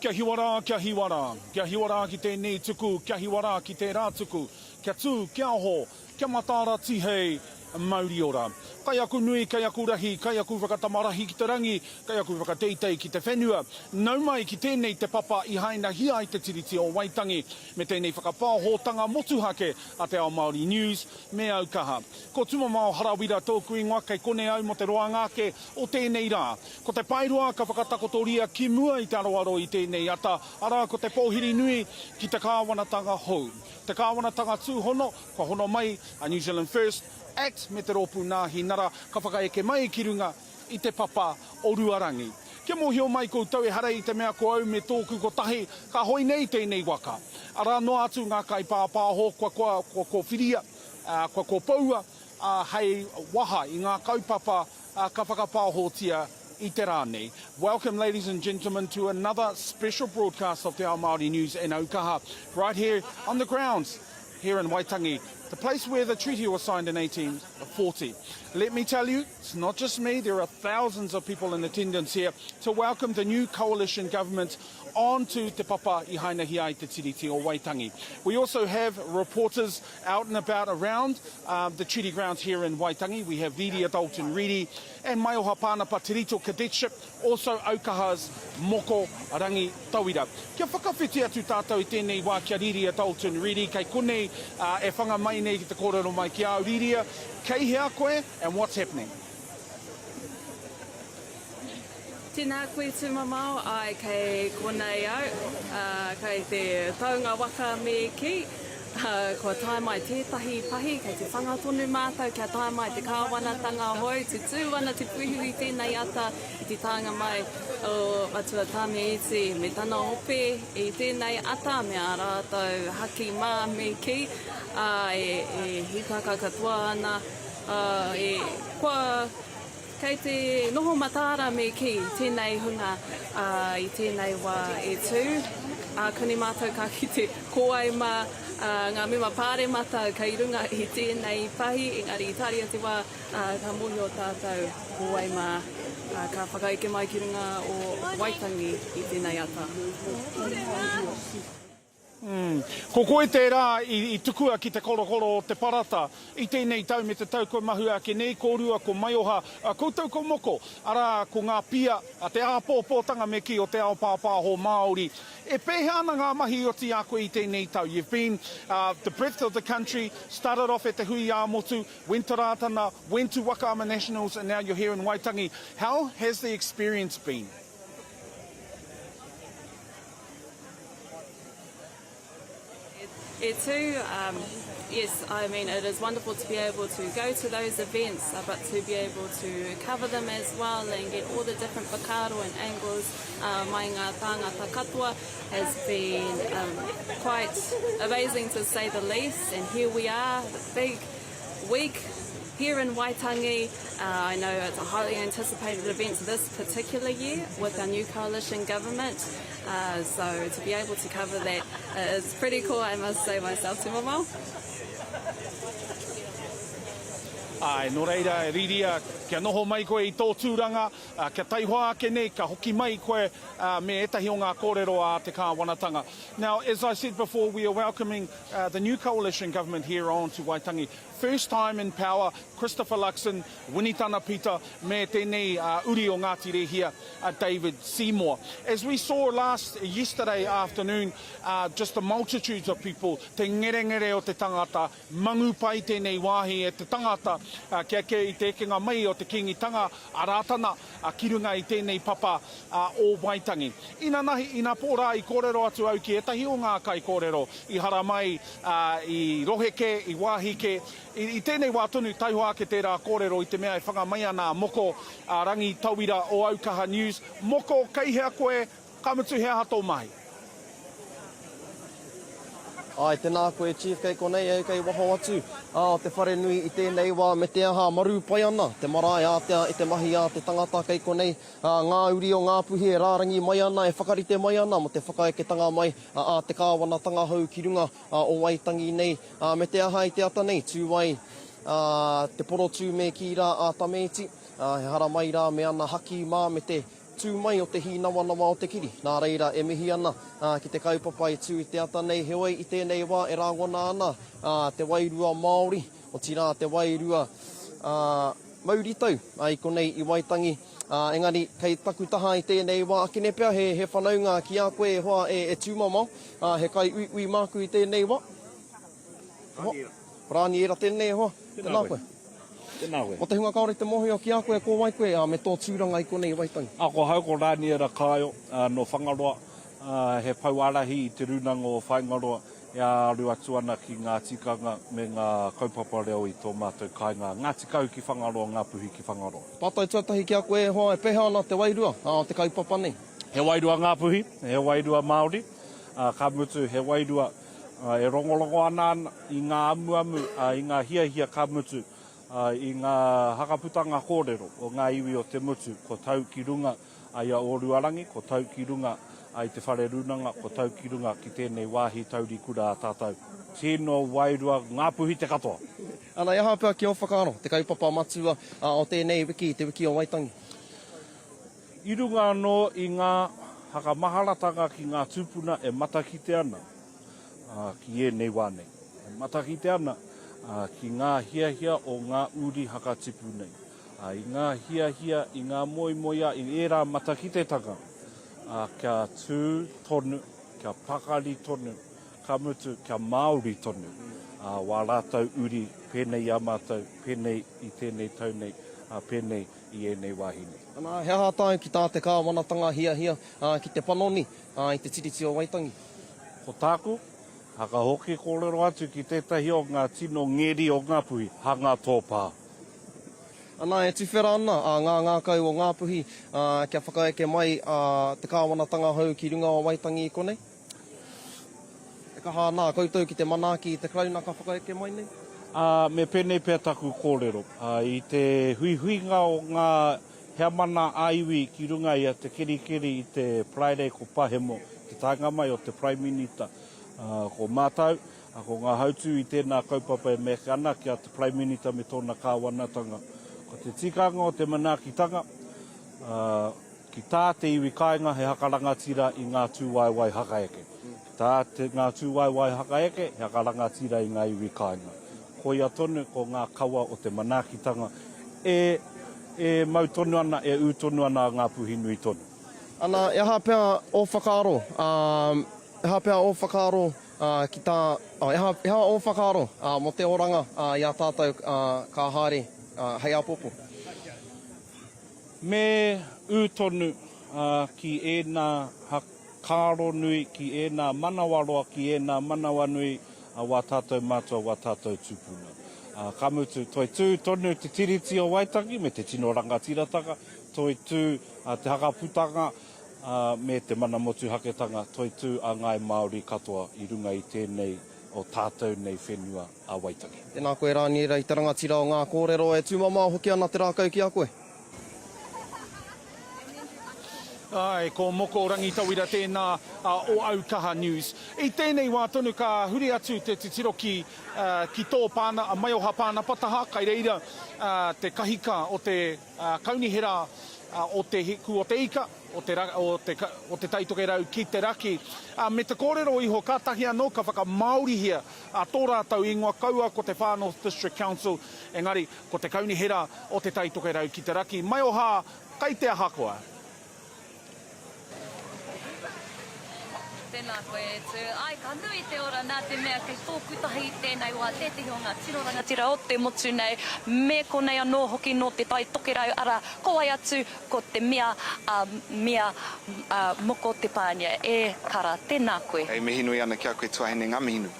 Kia hiwa rā, kia hiwa rā. Kia hiwa rā ki tēnei tuku, kia hiwa rā ki tērā tuku. Kia tū, kia oho, kia mataara tihei, mauri ora. Kai aku nui, kai aku rahi, kai aku whakatama rahi ki te rangi, kai aku whakateitei ki te whenua. Nau mai ki tēnei te papa i hainahia ai te Tiriti o Waitangi, me tēnei whakapaohotanga motuhake a Te Ao Māori News me Aukaha. Ko Tumamao Harawira tōku ingoa, kei konei au mō te roanga ake o tēnei rā. Ko te paeroa ka whakatakotoria ki mua i te aroaro i tēnei ata, arā ko te pōhiri nui ki te kāwanatanga hou. Te kāwanatanga tūhono, kua hono mai a New Zealand First, act me te Rōpū Nāhinara ka whakaeke mai ki runga i te papa o Ruarangi. Kia mōhio mai koutou ehara i te mea ko au me tōku kotahi ka hoi nei tēnei waka. Arā noa atu ngā kaipāpāho kua kua kua kōwhiria, kua kōpoua hei waha i ngā kaupapa ka whakapāhotia i te rā nei. Welcome ladies and gentlemen to another special broadcast of Te Ao Māori News and Aukaha right here on the grounds here in Waitangi, the place where the treaty was signed in 1840. Let me tell you, it's not just me, there are thousands of people in attendance here to welcome the new coalition government onto Te Papa i Hainahia ai Te Tiriti o Waitangi. We also have reporters out and about around um, the treaty grounds here in Waitangi. We have Riria Dalton Reedy and Maioha Pānapa Te Rito Cadetship, also Aukaha's Moko Rangi Tauira. Kia whakawhiti atu tātou i tēnei wā ki a Riria Dalton Reedy, kei konei uh, e whanga mai nei ki te kōrero mai ki a au. Riria, kei hea koe and what's happening? Tēnā koe Tūmamao, āe kei konei au, ā, kei te taunga waka me kī, ā, kua tae mai tētahi pahi, kei te whanga tonu mātou kia tae mai te kāwanatanga hou, tutū ana te puihi i tēnei ata i te taenga mai o Matua Tāme Iti me tana ope i tēnei ata me ā rātou haki mā me kī, ā, e, e hīkaka katoa ana, ā, e, kua. Kei te noho mataara me kī tēnei hunga i tēnei wā e tū. Ākuni mātou ka kite ko wai mā ngā mema pāremata kei runga i tēnei pahi, engari i tāria te wā ka mōhio tātou ko wai mā ka whakaeke mai ki runga o Waitangi i tēnei ata. Ko koe tērā i tukua ki te korokoro o te parata i tēnei tau me te tau kua mahue ake nei, kōrua ko Maioha, koutou ko Moko, arā, ko ngā pia, te āpōpōtanga me kī o te ao pāpāho Māori. E pēhea ana ngā mahi i oti i a koe i tēnei tau? You've been the breadth of the country, started off at te Hui ā-Motu, went to Rātana, went to Waka Ama Nationals and now you're here in Waitangi. How has the experience been? It too, um, yes, I mean, it is wonderful to be able to go to those events, uh, but to be able to cover them as well and get all the different whakaaro and angles uh, mai ngā tāngata katoa has been um, quite amazing to say the least. And here we are, the big week here in Waitangi. Uh, I know it's a highly anticipated event this particular year with our new coalition government. Uh, so to be able to cover that uh, is pretty cool, I must say myself, Tumamao. Āe, nō reira, e Riria, kia noho mai koe i tō tūranga, kia taihoa ake nei, ka hoki mai koe me ētahi o ngā kōrero a te kāwanatanga. Now, as I said before, we are welcoming uh, the new coalition government here on to Waitangi. First time in power, Christopher Luxon, Winitana Pita, me tēnei uh, uri o Ngāti Rehia, uh, David Seymour. As we saw last yesterday afternoon, uh, just the multitudes of people, te ngerengere o te tangata, mangu pai tēnei wāhi e te tangata, uh, kia ke i te ekenga mai o te Kīngitanga a Rātana uh, ki runga i tēnei papa uh, o Waitangi. Inanahi, inapō rā i kōrero atu au ki ētahi o ngā kaikōrero i haramai uh, i rohe kē, i wāhi kē, I, i tēnei wā tonu, taihoa ake tērā kōrero i te mea e whanga mai ana a Moko, a Rangi Tauira o Aukaha News. Moko, kei hea koe, ka mutu he aha tō mahi? Āe, tēnā koe Chief, kei konei au, kei waho atu o te wharenui i tēnei wā me te aha, marū pai ana te marae ātea i te mahi a te tangata kei konei ngā uri o Ngāpuhi e rārangi mai ana, e whakarite mai ana mō te whakaeketanga mai a te kāwanatanga hou ki runga o Waitangi nei, ā, me te aha i te ata nei, tū ai te porotū me kī rā a Tameiti, ā, he haramai rā me ana haki mā me te. tū mai o te hīnawanawa o te kiri. Nā reira, e mihi ana ki te kaupapa i tū i te ata nei, heoi i tēnei wā e rāngona ana te wairua Māori, otirā te wairua mauritau i konei i Waitangi. Engari, kei taku taha i tēnei wā, akene pea he whanaunga ki a koe e hoa e tūmamao, he kaiuiui māku i tēnei wā. Rāniera. Rāniera tēnei e hoa. Tēnā koe. Tēnā koe. Mō te hunga kāore i te mōhio ki a koe, ko wai koe, ā, me tō tūranga i konei i Waitangi? Ā, ko ahau ko Rāniera Kāeo, ā, nō Whangaroa, ā, he pou ārahi i Te Rūnanga o Whāingaroa e aru atu ana ki ngā tikanga me ngā kaupapa reo i tō mātou kāinga, Ngāti Kahu ki Whangaroa, Ngāpuhi ki Whangaroa. Pātai tuatahi ki a koe e hoa, e pēhea ana te wairua, ā, o te kaupapa nei? He wairua Ngāpuhi, he wairua Māori, ā, ka mutu he wairua e rongorongo ana i ngā amuamu, i ngā hiahia ka mutu, i ngā hakaputanga kōrero o ngā iwi o te motu, ko tau ki runga i a Ōruarangi, ko tau ki runga i te whare rūnanga, ko tau ki runga ki tēnei wāhi taurikura a tātou. Tino wairua Ngāpuhi te katoa! Ana, i aha pea ki ō whakaaro, te kaupapa matua o tēnei wiki, te wiki o Waitangi? I runga anō i ngā hakamaharatanga ki ngā tūpuna e matakite ana ki ēnei wā nei, e matakite ana ki ngā hiahia o ngā uri hakatipu nei, i ngā hiahia, i ngā moemoeā, i ērā matakitetanga, kia tū tonu, kia pakari tonu, ka mutu kia Māori tonu wā rātou uri pēnei i a mātou, pēnei i tēnei tau nei, pēnei i ēnei wāhi nei. Ana, he aha tāu ki tā te Kāwanatanga hiahia ki te panoni i te Tiriti o Waitangi? Ko tāku, ka hoki kōrero atu ki tētahi o ngā tino ngeri o Ngāpuhi, hanga tō pā. Ana, e tuwhera ana ngā ngākau o Ngāpuhi kia whakaeke mai te Kāwanatanga hou ki runga o Waitangi i konei? E kaha ana a koutou ki te manaaki i te Karauna ka whakaeke mai nei? Ā, me pēnei pea taku kōrero, ā, i te huihuinga o ngā heamana ā-iwi ki runga i a Te Kerikeri i te Paraire ko Pahemo, te taenga mai o te Prime Minita, ā, ko mātou, ā, ko ngā hautū i tēnā kaupapa e mea ana ki a te Prime Minita me tōna kāwanatanga. Ko te tikanga o te manaakitanga, ā, Ki tā te iwi kāinga he haka rangatira i ngā tūwaewae hakaeke. Ki tā te ngā tūwaewae hakaeke he haka rangatira i ngā iwi kāinga. Koia tonu ko ngā kawa o te manaakitanga e e mau tonu ana, e ū tonu ana a Ngāpuhi nui tonu. Ana, e aha pea ō whakaaro, ā, e aha pea ō whakaaro, ā, ki tā, ā, e aha, e aha ō whakaaro, ā, mō te oranga, ā, i a tātou, ā, ka haere, ā, hei āpōpō? Me ū tonu ki ēnā hakaaro nui, ki ēnā manawaroa, ki ēnā manawanui a wā tātou mātua, wā tātou tūpuna. Ka mutu, toitū tonu te Tiriti o Waitangi me te tino rangatiratanga, toitū te hakaputanga me te mana motuhaketanga, toitū a Ngāi Māori katoa i runga i tēnei o tātou nei whenua a Waitangi. Tēnā koe Rāniera i te rangatira o ngā kōrero, e tūmamao hoki ana te rākau ki a koe. Āe, ko Moko Rangitauira tēnā o Aukaha News. I tēnei wā tonu ka huri atu te titiro ki, ki tō pāna, a Maioha Pānapataha, kai reira te kahika o te kaunihera o Te Hiku o te Ika, o te, o te, o Te Tai Tokerau ki te raki. Me te kōrero iho, kātahi anō ka whakamāorihia tō rātou ingoa, kaua ko te Far North District Council, engari ko te Kaunihera o Te Tai Tokerau ki te Raki. Maioha, kei te aha koa? Tēnā koe e Tū. Āe, ka nui te ora nā te mea kei tōku tahi i tēnei wā tētehi o ngā tino rangatira o te motu nei, me konei anō hoki nō Te Tai Tokerau, arā, ko wai atu, ko te mea a Mia Moko Te Pānia. E kara, tēnā koe. E mihi nui ana ki a koe tuahine nga mihi nui.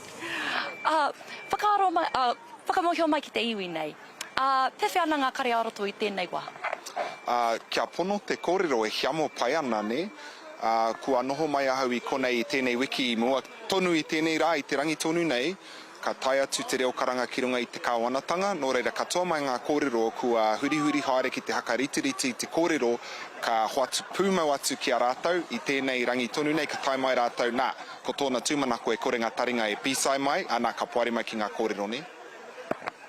Ā, whakaaro mai, ā, whakamōhio mai ki te iwi nei, ā, pēwhea ana ngā kare ā-roto i tēnei wā? Ā, kia pono te kōrero e hiamo pai ana, nē? Ā, kua noho mai ahau i konei i tēnei wiki i mua tonu i tēnei rā, i te rangi tonu nei, ka tae atu te reo karanga ki runga i te kāwanatanga, nō reira katoa mai ngā kōrero kua hurihuri haere ki te hakaritiriti i te kōrero ka hoatu pūmau atu ki a rātou i tēnei rangi tonu nei ka tae mai rātou, nā, ko tōna tūmanako e kore ngā taringa e pīsai mai, ana ka poari mai ki ngā kōrero nē.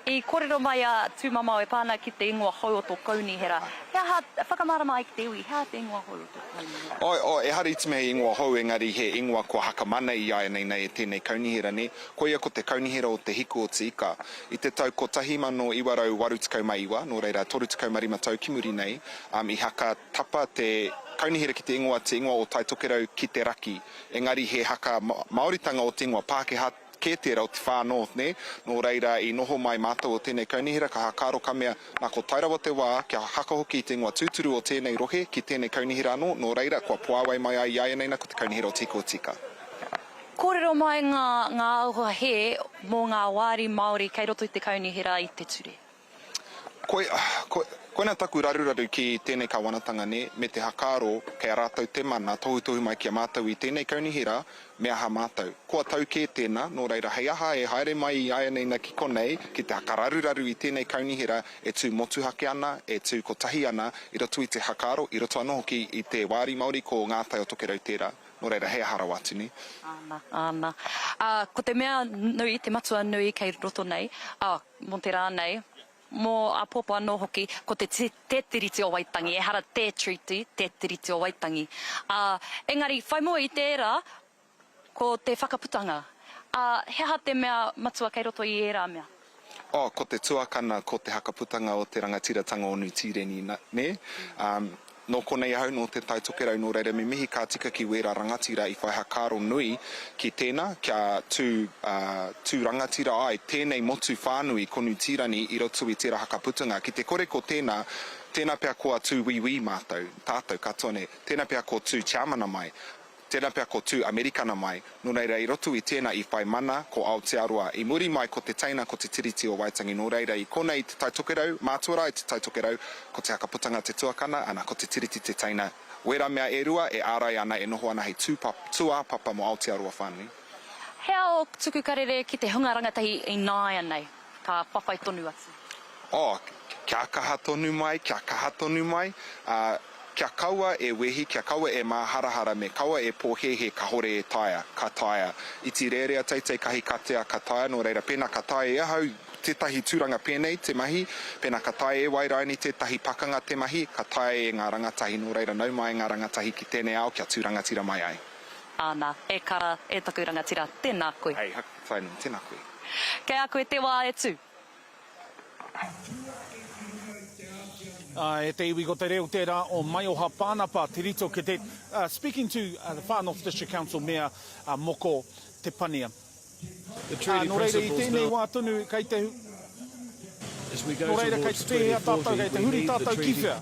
I. I kōrero mai a Tūmamao e pā ana ki te ingoa hou o tō kaunihera. He aha, whakamārama ai ki te iwi, he aha te ingoa hou o tō kaunihera? Oi, oi, ehara i te mea he ingoa hou, engari he ingoa kua hakamana i āianei nei e tēnei kaunihera, nē? Koia ko te kaunihera o Te Hiku o Te Ika. I te tau 1989, nō reira, 35 tau ki muri nei, i haka tapa te kaunihera ki te ingoa, te ingoa o Tai Tokerau ki te raki. Engari he haka Māoritanga o te ingoa Pākehā kē tērā o te Far North, nē? Nō reira, i noho mai mātou o tēnei kaunihera, ka hakaaro ka mea, nā, ko tae rawa te wā kia hakahoki i te ingoa tūturu o tēnei rohe ki tēnei kaunihera anō, nō reira, kua puāwai mai ai i āianei nā, ko te kaunihera o Tiko Tika. Kōrero mai ngā, ngā āhua hē mō ngā wāri Māori kei roto i te kaunihera i te ture. Koi, koi, koina taku raruraru ki tēnei kāwanatanga nē, me te hakaaro kei a rātou te mana tohutohu mai ki a mātou i tēnei kaunihera, me aha mātou. Kua tau kē tēnā, nō reira hei aha e haere mai i āianei na ki konei, ki te hakararuraru i tēnei kaunihera e tū motuhake ana, e tū kotahi ana i roto i te hakaaro, i roto anō hoki i te wāri Māori ko Ngā Tai o Tokerau tērā. Nō reira, hei aha rawa atu nei. Āna, āna. Ā, ko te mea nui, te matua nui kei roto nei, ā, mō te rā nei, mō āpōpō anō hoki, ko te Te Tiriti o Waitangi, ehara te Treaty, Te Tiriti o Waitangi. Ā, engari, whai mua i tērā, ko te whakaputanga. Ā, he aha te mea matua kei roto i ērā mea? Oh, ko te tuakana, ko te hakaputanga o te rangatiratanga o Nu Tīreni, nē? Ā, Nō konei ahau, nō Te Tai Tokerau, nō reira me mihi ka tika ki wērā rangatira i whai hakaaro nui ki tēnā, kia tū, ā, tū rangatira ai tēnei motu whānui ko Nu Tīrani i roto i tērā hakaputunga. Ki te kore ko tēnā, tēnā pea kua tū Wīwī mātou, tātou katoa nei, tēnā pea ko tū Tiamana mai. Tēnā pea ko tū Amerikana mai, nō reira i roto i tēnā i whai mana ko Aotearoa. I muri mai ko te teina ko te Tiriti o Waitangi nō reira i konei i Te Tai Tokerau, mātua rā i Te Tai Tokerau, ko Te Hakaputanga te tuakana, ana ko te Tiriti te teina. Wērā mea e rua e ārai ana e noho ana hei tūāpapa mō Aotearoa whānui. He ao tuku karere ki te hunga rangatahi ināianei, ka whawhai tonu atu. Oh, kia kaha tonu mai, kia kaha tonu mai, ā, kia kaua e wehi, kia kaua e māharahara me kaua e pōhēhē kahore e taea, ka taea. Iti rērea teitei kahi katea ka taea, nō reira pēnā ka taea e ahau tētahi tūranga pēnei te mahi, pēnā ka taea e Wairaini tētahi pakanga te mahi, ka taea e ngā rangatahi, nō reira nau mai ngā rangatahi ki tēnei ao kia tū rangatira mai ai. Āna, e kara, e taku rangatira, tēnā koe. Hei, Whainui, tēnā koe. Kei a koe te wā e tū. E te iwi ko te reo tērā o Maioha Pānapa, Te Rito Cadet, speaking to the Far North District Council Mayor Moko Te Pania. Nō reira i tēnei wā tonu kei te Nō reira kei te pēhea tātou, kei te huri tātou ki whea?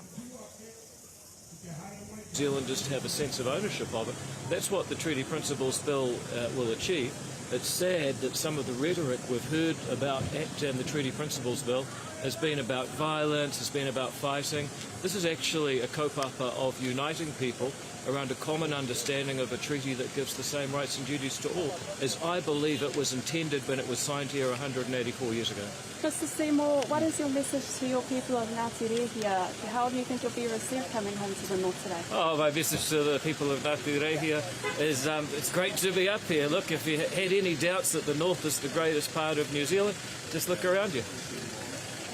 Zealanders to have a sense of ownership of it. That's what the Treaty Principles Bill uh, will achieve. It's sad that some of the rhetoric we've heard about ACT and the Treaty Principles Bill has been about violence, has been about fighting. This is actually a kaupapa of uniting people around a common understanding of a treaty that gives the same rights and duties to all, as I believe it was intended when it was signed here 184 years ago. Mr Seymour, what is your message to your people of Ngāti Rēhia? How do you think you'll be received coming home to the north today? Oh, my message to the people of Ngāti Rēhia is um, it's great to be up here. Look, if you had any doubts that the north is the greatest part of New Zealand, just look around you.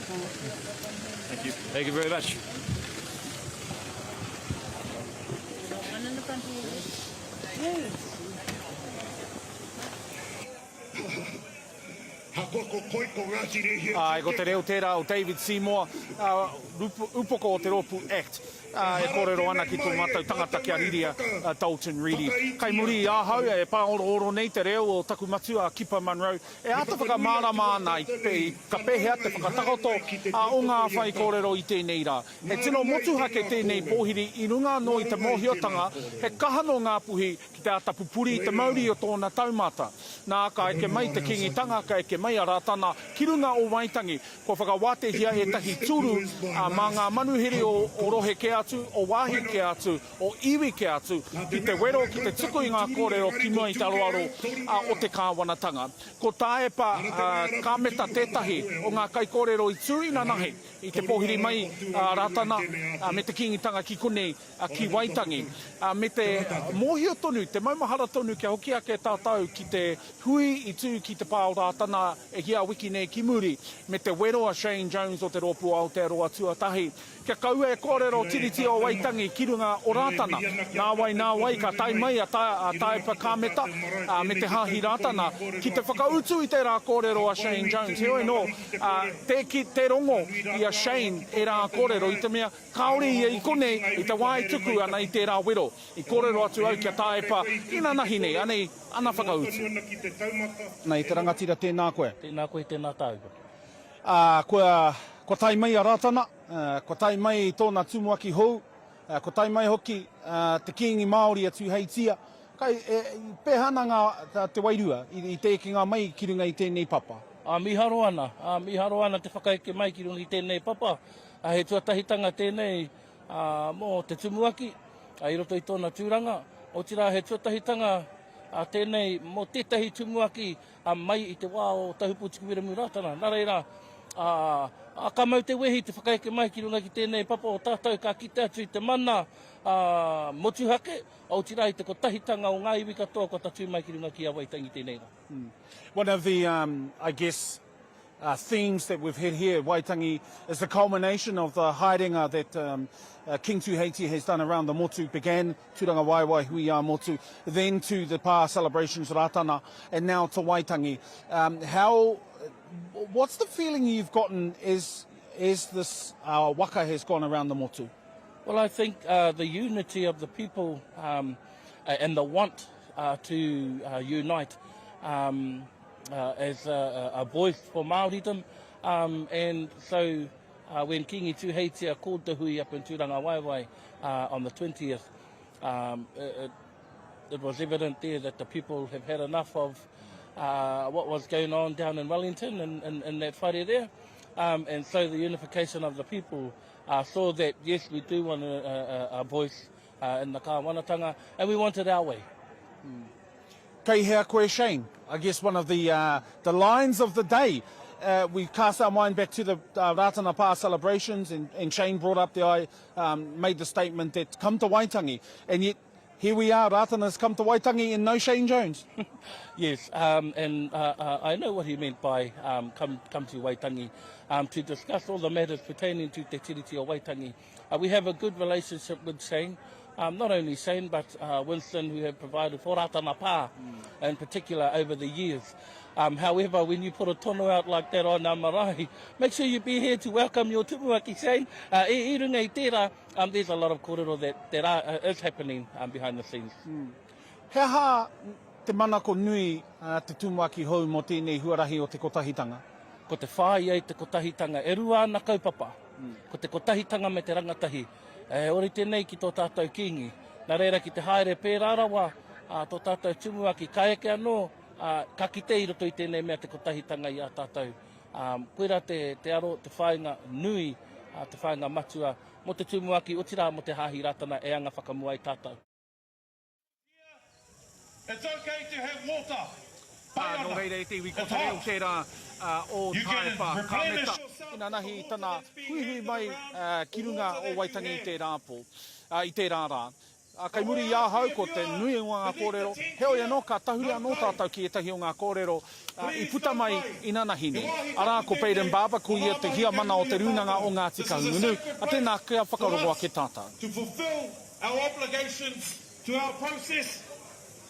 Thank you. Thank you very much. Āe, ko te reo tērā o David Seymour, upoko o te rōpū act, e kōrero ana ki tō mātou tangata ki a Riria Dalton Reedy. Kai muri i ahau e pāorooro nei te reo o taku matua a Kipa Munro, e āta whakamārama ana i ka pēhea te whakatakoto o ngā whaikōrero i tēnei rā. He tino motuhake tēnei pōhiri i runga anō i te mōhiotanga he kaha nō Ngāpuhi ki te āta pupuri i te mauri o tōna taumata. Nā, ka eke mai te Kīngitanga, ka eke mai a Rātana ki runga o Waitangi. Kua whakawātehia ētahi tūru mā ngā manuhiri o rohe kē atu, o wāhi kē atu, o iwi kē atu, ki te wero, ki te tuku i ngā kōrero ki mua i te aroaro o te kāwanatanga. Ko Tāepa Kāmeta tētahi o ngā kaikōrero i tū inanahi. I te pōhiri mai a Rātana me te Kīngitanga ki konei, ki Waitangi. Me te mōhio tonu, te maumahara tonu kia hoki ake tātou ki te hui i tū ki te pā o Rātana e hia wiki nei ki muri, me te wero a Shane Jones o te Rōpū Aotearoa Tuatahi kia kaua e kōrero Tiriti o Waitangi ki runga o Rātana. Nāwai, nāwai ka tae mai a Taepa Kāmeta me te Hāhi Rātana ki te whakautu i tērā kōrero a Shane Jones. Heoi anō, tē ki, tē rongo i a Shane ērā kōrero i te mea kāore ia i konei i te wā e tuku ana i tērā wero. I kōrero atu au ki a Taepa inanahi nei, anei ana whakautu. Nei te rangatira tēnā koe. Tēnā koe, tēnā tāua. Ā, kua, kua tae mai a Rātana. Kua tae mai tōna tumuaki hou, kua tae mai hoki te Kīngi Māori a Tūheitia. Kai, e, pēhea ana ngā, te wairua i, i te ekenga mai ki runga i tēnei papa? Ā, mīharo ana, ā, mīharo ana te whakaeke mai ki runga i tēnei papa. Ā, he tuatahitanga tēnei, ā, mō te tumuaki, ā, i roto i tōna tūranga. Otirā, he tuatahitanga, ā, tēnei mō tētahi tumuaki, ā, mai i te wā o Tahupōtiki Wiremu Rātana. Nā reira, ā, ā, ka mau te wehi te whakaeke mai ki runga ki tēnei papa o tātou, ka kite atu i te mana, ā, motuhake, otirā i te kotahitanga o ngā iwi katoa kua tatū mai ki runga ki a Waitangi tēnei rā. One of the, um, I guess, uh, themes that we've had here at Waitangi is the culmination of the haerenga that um, uh, King Tūheitia has done around the motu, began Tūranga Waewae Hui ā Motu, then to the Pā celebrations Rātana, and now to Waitangi. Um, how, what's the feeling you've gotten as, as this uh, waka has gone around the motu? Well, I think uh, the unity of the people um, and the want uh, to uh, unite um, uh, as a, a voice for Māoridom. Um, and so uh, when Kingi Tūheitia called the hui up in Tūrangawaewae uh, on the 20th, um, it, it was evident there that the people have had enough of uh, what was going on down in Wellington and in, in, in that whare there. Um, and so the unification of the people uh, saw that, yes, we do want a, a, a voice uh, in the kāwanatanga, and we want it our way. Mm. Kei hea koe Shane? I guess one of the, uh, the lines of the day. Uh, we cast our mind back to the uh, Rātana Pā celebrations and, and Shane brought up the, I um, made the statement that come to Waitangi and yet here we are, Rātana's come to Waitangi and no Shane Jones. yes, um, and uh, uh, I know what he meant by um, come, come to Waitangi, um, to discuss all the matters pertaining to Te Tiriti o Waitangi. Uh, we have a good relationship with Shane, um, not only Shane but uh, Winston who have provided for Ratana Pā mm. in particular over the years. Um, however, when you put a tono out like that on marae, make sure you be here to welcome your tumuaki, Shane. Uh, e, i runga i tērā, um, there's a lot of kōrero that, that are, uh, is happening um, behind the scenes. Mm. He aha te manako nui uh, te tumuaki hou mō tēnei huarahi o te kotahitanga? Ko te whāia i te kotahitanga, e rua ana kaupapa. Ko te kotahitanga me te rangatahi, e ōrite nei ki tō tātou Kīngi. Nā reira, ki te haere pērā rawa ā tō tātou tumuaki, ka eke anō, ā, ka kite i roto i tēnei mea te kotahitanga i a tātou. Ā, koirā te, te aro, te whāinga nui, ā, te whāinga matua mō te tumuaki, otirā mō te Hāhi Rātana e anga whakamua ai tātou. It's okay to have water. Pai ana. Nō reira e te iwi ko te reo tērā o Taepa Kameta. Inanahi i tana huihui mai ki runga o Waitangi i tērā pō, i tērā rā. Kei muri i ahau ko te nui o ngā kōrero, heoi anō ka tahuri anō tātou ki ētahi o ngā kōrero i puta mai inanahi nei. Arā ko Bayden Barber, ko ia te hiamana o Te Rūnanga o Ngāti Kahungunu, a tēnā kia whakarongo ake tātou. Our obligations to our process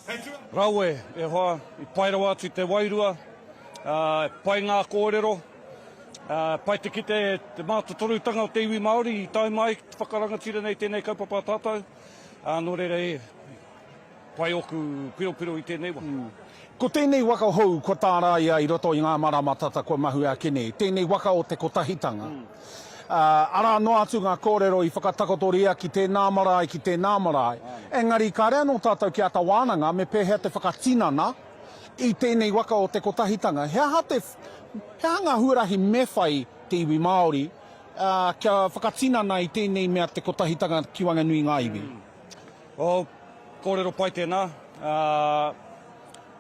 and to our. Rawe, e hoa, i pai rawa atu te wairua, ā, pai ngā kōrero, ā, pai te kite te mātotorutanga o te iwi Māori i tae mai ki te whakarangatira nei tēnei kaupapa a tātou, ā, nō reira e, pai ōku piropiro i tēnei wā. Ko tēnei waka hou kua tāraia i roto i ngā marama tata kua mahue ake nei, tēnei waka o te kotahitanga. Ā, arā noa atu ngā kōrero i whakatakotoria ki tēnā marae, ki tēnā marae. Engari kāre anō tātou ki āta wānanga me pēhea te whakatinana i tēnei waka o te kotahitanga. He aha te, he aha ngā huarahi me whai te iwi Māori, ā, kia whakatinana i tēnei mea te kotahitanga ki waenganui i ngā iwi? Oh, kōrero pai tēnā. Ā,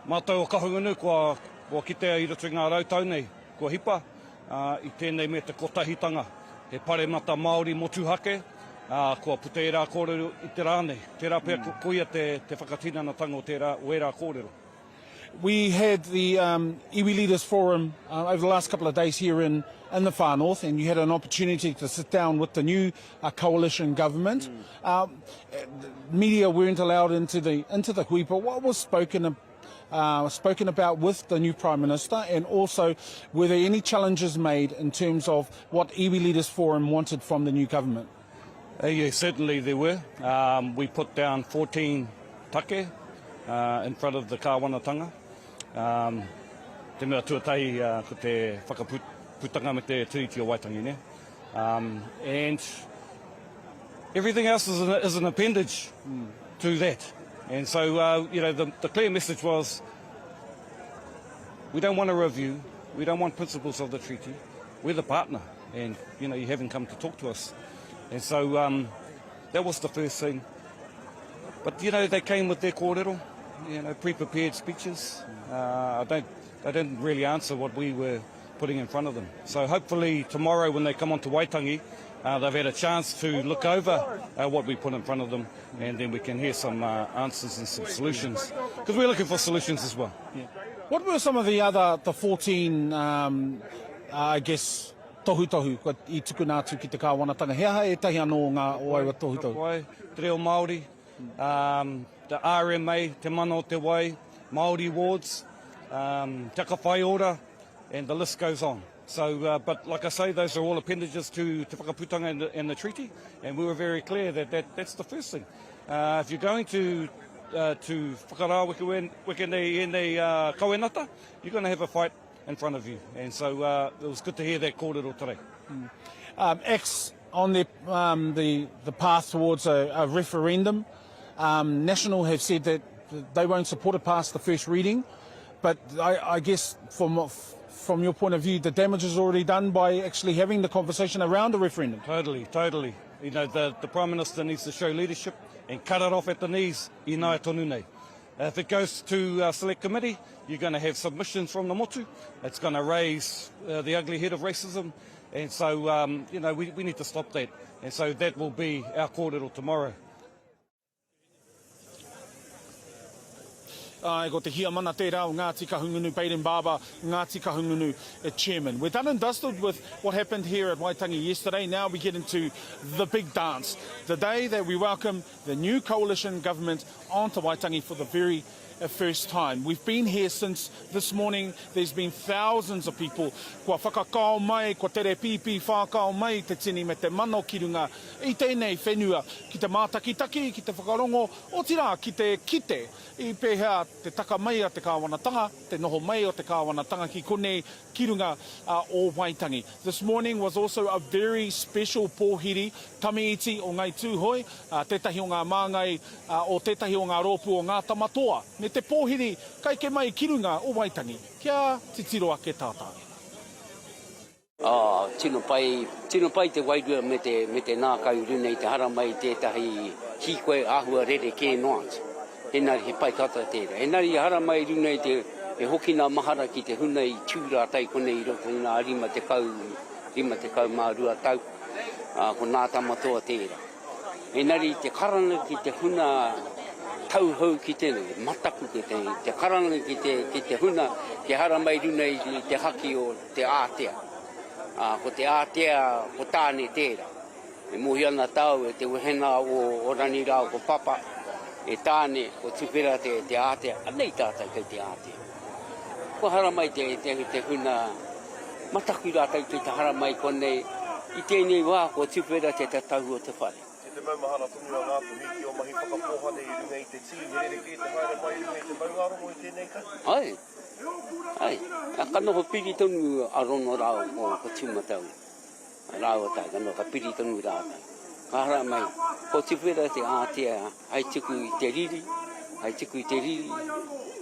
mātou o Kahungunu kua, kua kitea i roto i ngā rautau nei, kua hipa, ā, i tēnei me te kotahitanga. He paremata Māori motuhake, ā, kua puta ērā kōrero i te rā nei. Tērā pea koia te, te whakatinanatanga o tērā, o ērā kōrero. We had the um, Iwi Leaders Forum uh, over the last couple of days here in, in the far north, and you had an opportunity to sit down with the new uh, coalition government. Mm. Um, media weren't allowed into the into the hui, but what was spoken uh, spoken about with the new Prime Minister, and also were there any challenges made in terms of what Iwi Leaders Forum wanted from the new government? Uh, yeah, certainly there were. Um, we put down 14 take uh, in front of the kāwanatanga. Um, te mea tuatahi uh, ko te whakaputanga me te Tiriti o Waitangi, ne? Um, and everything else is an, is an appendage mm. to that. And so, uh, you know, the, the clear message was we don't want a review, we don't want principles of the treaty, we're the partner, and, you know, you haven't come to talk to us. And so um, that was the first thing. But, you know, they came with their kōrero, you know, pre-prepared speeches. Uh, I don't, they didn't really answer what we were putting in front of them. So hopefully tomorrow when they come onto Waitangi, uh, they've had a chance to look over uh, what we put in front of them and then we can hear some uh, answers and some solutions. Because we're looking for solutions as well. Yeah. What were some of the other, the 14, um, I guess, tohutohu kua i tukuna atu ki te kāwanatanga? He aha ētahi anō o ngā o aua tohutohu? Wai, te reo Māori, um, the RMA, Te Mana o Te Wai, Māori Wards, um, Te Aka Whai Ora, and the list goes on. So, uh, but like I say, those are all appendages to Te Whakaputanga and the, and the treaty, and we were very clear that, that that's the first thing. Uh, if you're going to uh, to whakarāwekeweke nei ēnei uh, kawenata, you're going to have a fight in front of you. And so uh, it was good to hear that kōrero today. Mm. Um, acts on the, um, the, the path towards a, a referendum. Um, National have said that they won't support it past the first reading, but I, I guess from, from your point of view, the damage is already done by actually having the conversation around a referendum. Totally, totally. You know, the, the Prime Minister needs to show leadership and cut it off at the knees i nāia tonu nei. If it goes to uh, select committee, you're going to have submissions from the motu. It's going to raise uh, the ugly head of racism. And so, um, you know, we, we need to stop that. And so that will be our kōrero tomorrow. Āe, ko te hiamana tērā o Ngāti Kahungunu, Bayden Barber, Ngāti Kahungunu chairman. We're done and dusted with what happened here at Waitangi yesterday. Now we get into the big dance, the day that we welcome the new coalition government onto Waitangi for the very first time. We've been here since this morning. There's been thousands of people. Kua whakakao mai, kua tere pīpī whākao mai te tini me te mano ki runga i tēnei whenua ki te mātakitaki, ki te whakarongo, otirā ki te kite i pēhea te taka mai a te kāwanatanga, te noho mai o te kāwanatanga ki konei ki runga o Waitangi. This morning was also a very special pōhiri, Tami Iti o Ngai Tūhoe, tētahi o ngā māngai o tētahi o ngā rōpū o Ngā Tamatoa, me te pōhiri ka eke mai ki runga o Waitangi. Kia titiro ake tātou. Ā, tino pai, tino pai te wairua me te, me te ngākau i runga i te haramai i tētahi hīkoi āhua rerekē noa atu. Engari he pai tata tērā. Engari i haramai i runga i te, e hoki nā mahara ki te huna i tū rātou konei i roto i ngā 50, 52 tau, ā, ko Nā Tamatoa tērā. Engari te karanga ki te huna tauhou ki te mataku ki te, te karanga ki te, ki te huna kia haramai i runga i te haki o te ātea. Ā, ko te ātea, ko Tāne tērā. E mōhio ana tāu e te wehena o, o Rangi rāua ko Papa, e Tāne, ko Tuwhera te, te ātea, anei tātou kei te ātea. Kua haramai te, te, te huna mataku rātou ki te haramai konei, i tēnei wā kua tuwhera te tatau o te whare. Kei te maumahara tonu a Ngāpuhi ki ō mahi whakapōhane i runga i te tī, he rerekē te haere mai i runga i te maungārongo i tēnei tau? Āe, āe, ka noho piri tonu a Rono rāua ko, ko Tūmatauenga. Rāua tahi, ka noho, ka piri tonu rātou. Ka haramai, kua tuwhera te ātea Hei tuku i te riri, hei tuku i te riri,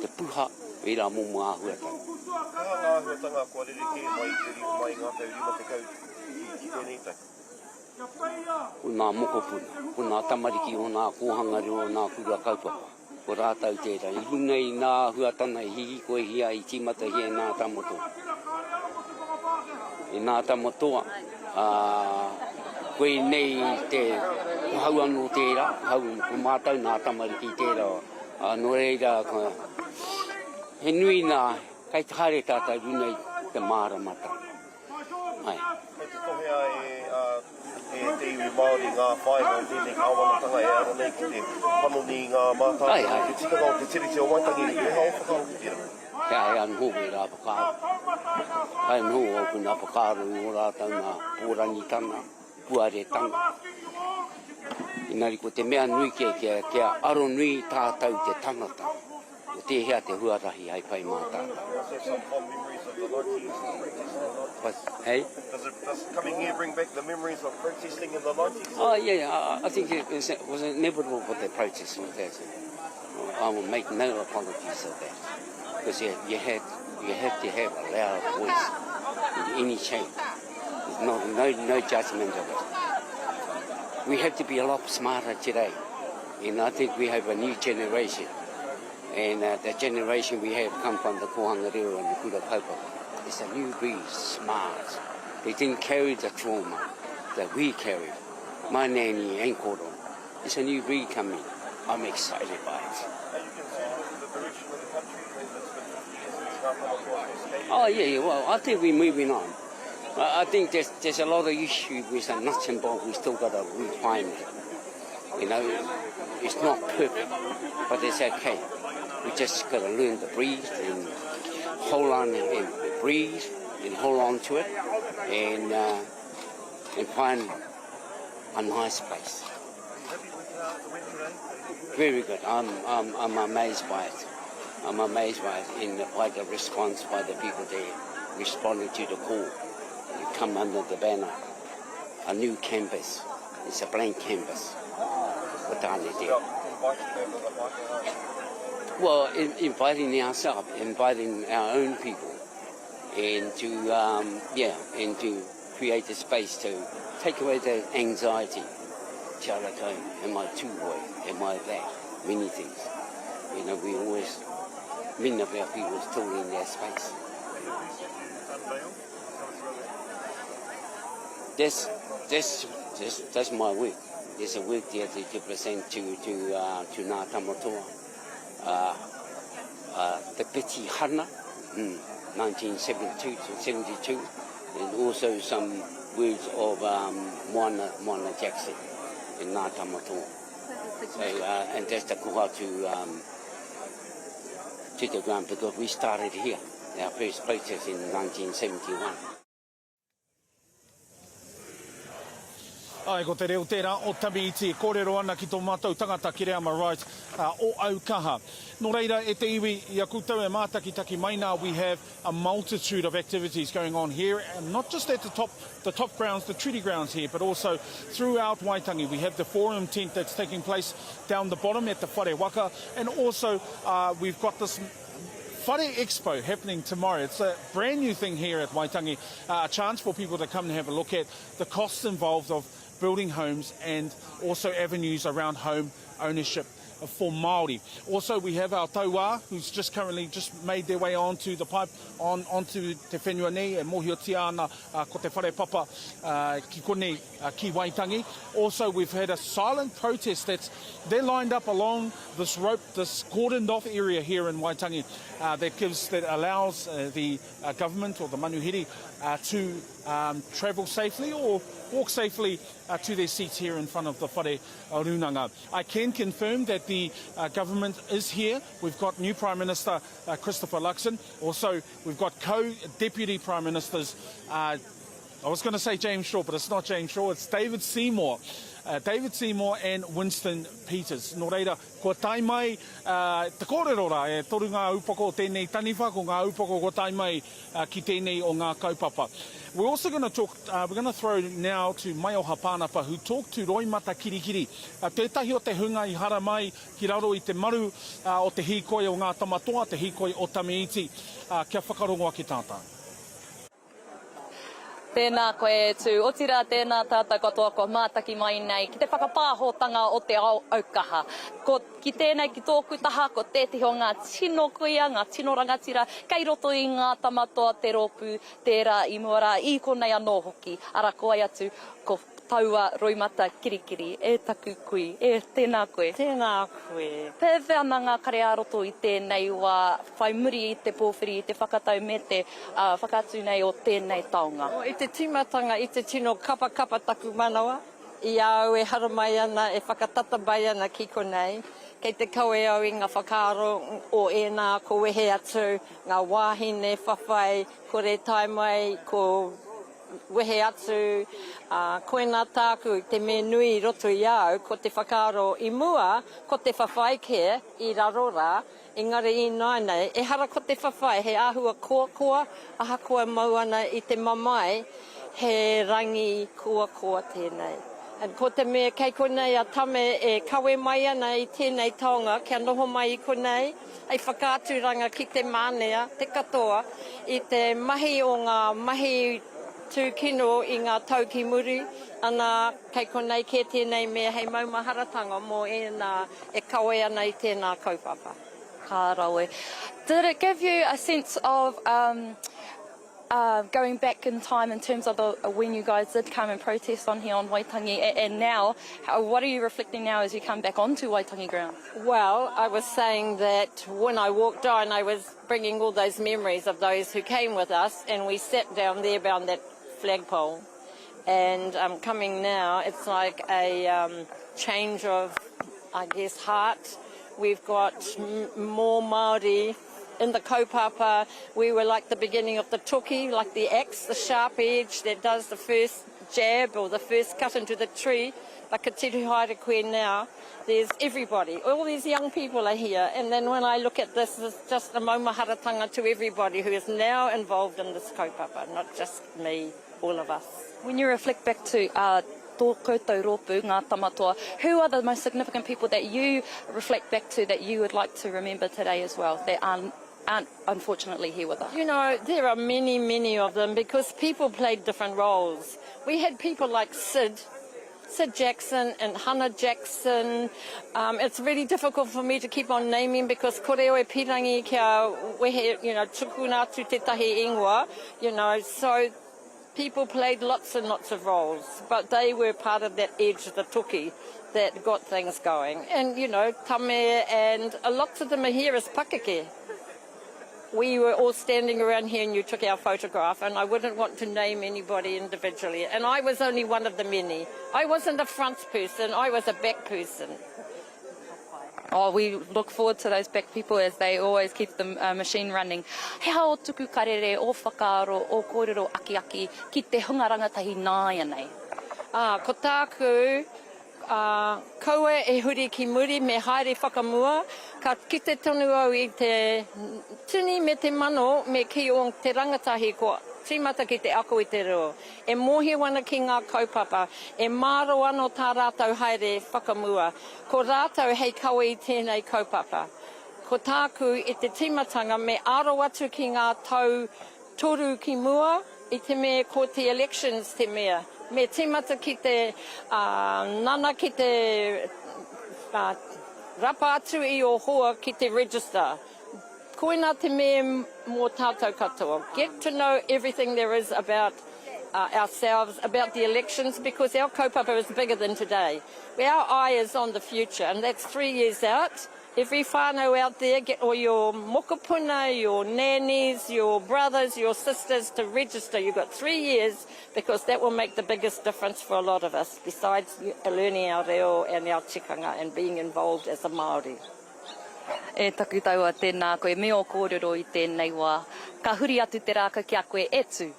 te puha, ērā momo āhuatanga. He aha ngā āhuatanga kua rerekē mai i te mai i ngā tau 50 ki tēnei tau? Ko ngā mokopuna, ko ngā tamariki o ngā kōhanga reo o ngā kura kaupapa, ko rātou tērā. I runga i ngā āhuatanga i hīkoihia, i tīmatahia e ngā tamoto. i Ngā Tamatoa, ā, koinei te, ko hau anō tērā, ko hau, ko mātou nā tamariki tērā, ā, nō reira, ka, he nui nā, kei te haere tātou runga i te māramatanga. Āe. Kei te tohea e, ā, e te iwi Māori ngā whāinga o tēnei kāwanatanga e aro nei ki te panoni i ngā mātāpono o te tikanga o te Tiriti o Waitangi, he aha ō whakaaro ki tērā? He aha anō wērā whakaaro? Kai anō ōku nā whakaaro i ō rātou nā pōrangitanga, puaretanga. Engari ko te mea nui kē kia, kia aronui tātou te tangata, ko tēhea te huarahi hei whai mā tātou. What, hey? Does, it, does coming here bring back the memories of protesting in the 90s? Oh, yeah, I, I think it was, it was inevitable for the protest. Was that. I will make no apologies of that. Because you, you, had, you have to have a loud voice in any shape. There's no, no, no judgment of it. We have to be a lot smarter today. And I think we have a new generation. And uh, the generation we have come from the Kohanga Reo and the Kura Kaupapa. It's a new breed, smart. They didn't carry the trauma that we carried. My nanny and koro. It's a new breed coming. I'm excited by it. Are you concerned with the direction of the country? It's been 50 years since Ngā Tamatoa first came. Oh, yeah, yeah, well, I think we're moving on. I think there's, there's a lot of issue with the nuts and bolts we still got to refine it. You know, it's not perfect, but it's okay. We just got to learn to breathe and hold on and breathe and hold on to it and, uh, and find a nice place. Very good. I'm, I'm, I'm amazed by it. I'm amazed by it in the, by the response by the people there responding to the call. You come under the banner, a new canvas. It's a blank canvas. Ko tāne te. Well, in, inviting ourselves, inviting our own people, and to, um, yeah, and to create a space to take away the anxiety. Te ara kau, am I too boy, am I that? Many things. You know, we always, many of our people are still in their space. That's, that's, that's, that's my work. There's a work there to, to present to, to, uh, to Ngā Tamatoa. Uh, uh, the Betty Hana, mm, 1972 to 72, and also some words of um, Moana, Moana Jackson in Ngā Tamatoa. So, uh, and that's the koha to, um, to the ground because we started here, our first protest in 1971. Āe, ko te reo tērā o Tamiiti e kōrero ana ki tō mātou tangata Kereama Wright o Aukaha. Nō reira, e te iwi, i a koutou e mātakitaki mai nā, we have a multitude of activities going on here, and not just at the top, the top grounds, the treaty grounds here, but also throughout Waitangi. We have the forum tent that's taking place down the bottom at the Whare Waka, and also uh, we've got this Whare Expo happening tomorrow. It's a brand new thing here at Waitangi, uh, a chance for people to come and have a look at the costs involved of building homes and also avenues around home ownership for Māori. Also, we have our tauā, who's just currently just made their way onto the pipe, on, onto te whenua nei, e mōhiotia ana uh, ko te whare papa uh, ki konei, uh, ki Waitangi. Also, we've had a silent protest that's, they're lined up along this rope, this cordoned off area here in Waitangi uh, that gives, that allows uh, the uh, government or the manuhiri uh, to um, travel safely or walk safely uh, to their seats here in front of the Whare Runanga. I can confirm that the uh, government is here. We've got new Prime Minister uh, Christopher Luxon. Also, we've got co-deputy Prime Ministers uh, I was going to say James Shaw, but it's not James Shaw, it's David Seymour. Uh, David Seymour and Winston Peters. Nō reira, kua tae mai uh, te kōrero rā, e toru ngā upoko o tēnei taniwha, ko ngā upoko kua tae mai uh, ki tēnei o ngā kaupapa. We're also going to talk, uh, we're going to throw now to Maioha Pānapa, who talked to Roimata Kirikiri, uh, tētahi o te hunga i hara mai ki raro i te maru uh, o te hīkoi o Ngā Tamatoa, te hīkoi o Tamiiti, uh, kia whakarongo ake tātou. Tēnā koe e Tū, otirā tēnā tātou katoa kua mātaki mai nei ki te whakapāhotanga o te ao aukaha. Ko, ki tēnei, ki tōku taha, ko tētehi o ngā tino kuia, ngā tino rangatira kei roto i ngā tama toa te rōpū tērā i mua rā, i konei anō hoki, arā ko wai atu, ko taua roimata kirikiri, e taku kui, e, tēnā koe. Tēnā koe. Pēwhea ana ngā kare ā-roto i tēnei wā whai muri i te pōwhiri, i te whakatau me te whakaatu nei o tēnei taonga? I te tīmatanga, i te tino kapakapa taku manawa, i a au e haramai ana, e whakatata mai ana ki konei, kei te kawe au i ngā whakaaro o ēnā ko wehe atu, ngā wāhine whawhai, kore tae mai, ko wehe atu, ā, koinā tāku, te mea nui i roto i a au, ko te whakaaro i mua, ko te whawhai kē i raro rā, engari ināianei, ehara ko te whawhai, he āhua koakoa, ahakoa mau ana i te mamae, he rangi koakoa tēnei. And ko te mea kei konei a Tame e kawe mai ana i tēnei taonga kia noho mai i konei, hei whakaaturanga ki te mānea, te katoa, i te mahi o ngā mahi tūkino i ngā tau ki muri, ana, kei konei kē tēnei mea hei maumaharatanga mō ēnā e kawe ana i tēnā kaupapa. Ka rawe. Did it give you a sense of um, uh, going back in time in terms of the, when you guys did come and protest on here on Waitangi and, and now, how, what are you reflecting now as you come back onto Waitangi ground? Well, I was saying that when I walked on, I was bringing all those memories of those who came with us and we sat down there behind that flagpole. And um, coming now, it's like a um, change of, I guess, heart. We've got more Māori in the kaupapa. We were like the beginning of the toki, like the axe, the sharp edge that does the first jab or the first cut into the tree. But ka tiri haere koe now, there's everybody. All these young people are here. And then when I look at this, it's just a maumaharatanga to everybody who is now involved in this kaupapa, not just me, all of us. When you reflect back to uh, tō koutou rōpū, Ngā Tamatoa, who are the most significant people that you reflect back to that you would like to remember today as well that aren't, aren't unfortunately here with us? You know, there are many, many of them because people played different roles. We had people like Sid, Sid Jackson and Hannah Jackson. Um, it's really difficult for me to keep on naming because kore o e pirangi kia wehe, you know, tukuna atu tētahi ingoa, you know, so people played lots and lots of roles, but they were part of that edge of the toki that got things going. And, you know, Tame and a lot of them are here as pakeke. We were all standing around here and you took our photograph and I wouldn't want to name anybody individually. And I was only one of the many. I wasn't a front person, I was a back person. Oh, we look forward to those back people as they always keep the uh, machine running. He aha o tuku karere, o whakaaro, o kōrero akiaki ki te hunga rangatahi nāianei? Ā, ko tāku, ā, kaua e huri ki muri, me haere whakamua, ka kite tonu au i te tini me te mano me kī o te rangatahi kua tīmata ki te ako i te reo, e mōhio ana ki ngā kaupapa, e māro ano tā rātou haere whakamua. Ko rātou hei kawe i tēnei kaupapa. Ko tāku i te tīmatanga me aro atu ki ngā tau toru ki mua i te mea ko te elections te mea. Me tīmata ki te nana ki te rapa atu i ō hoa ki te register. Koinā te mea mō tātou katoa. Get to know everything there is about ourselves, about the elections because our kaupapa is bigger than today. Our eye is on the future and that's three years out. Every whānau out there, get all your mokopuna, your nannies, your brothers, your sisters to register. You've got three years because that will make the biggest difference for a lot of us besides learning our reo and our tikanga and being involved as a Māori. E taku taua, tēnā koe me ō kōrero i tēnei wā. Ka huri atu te rākau ki a koe e tū.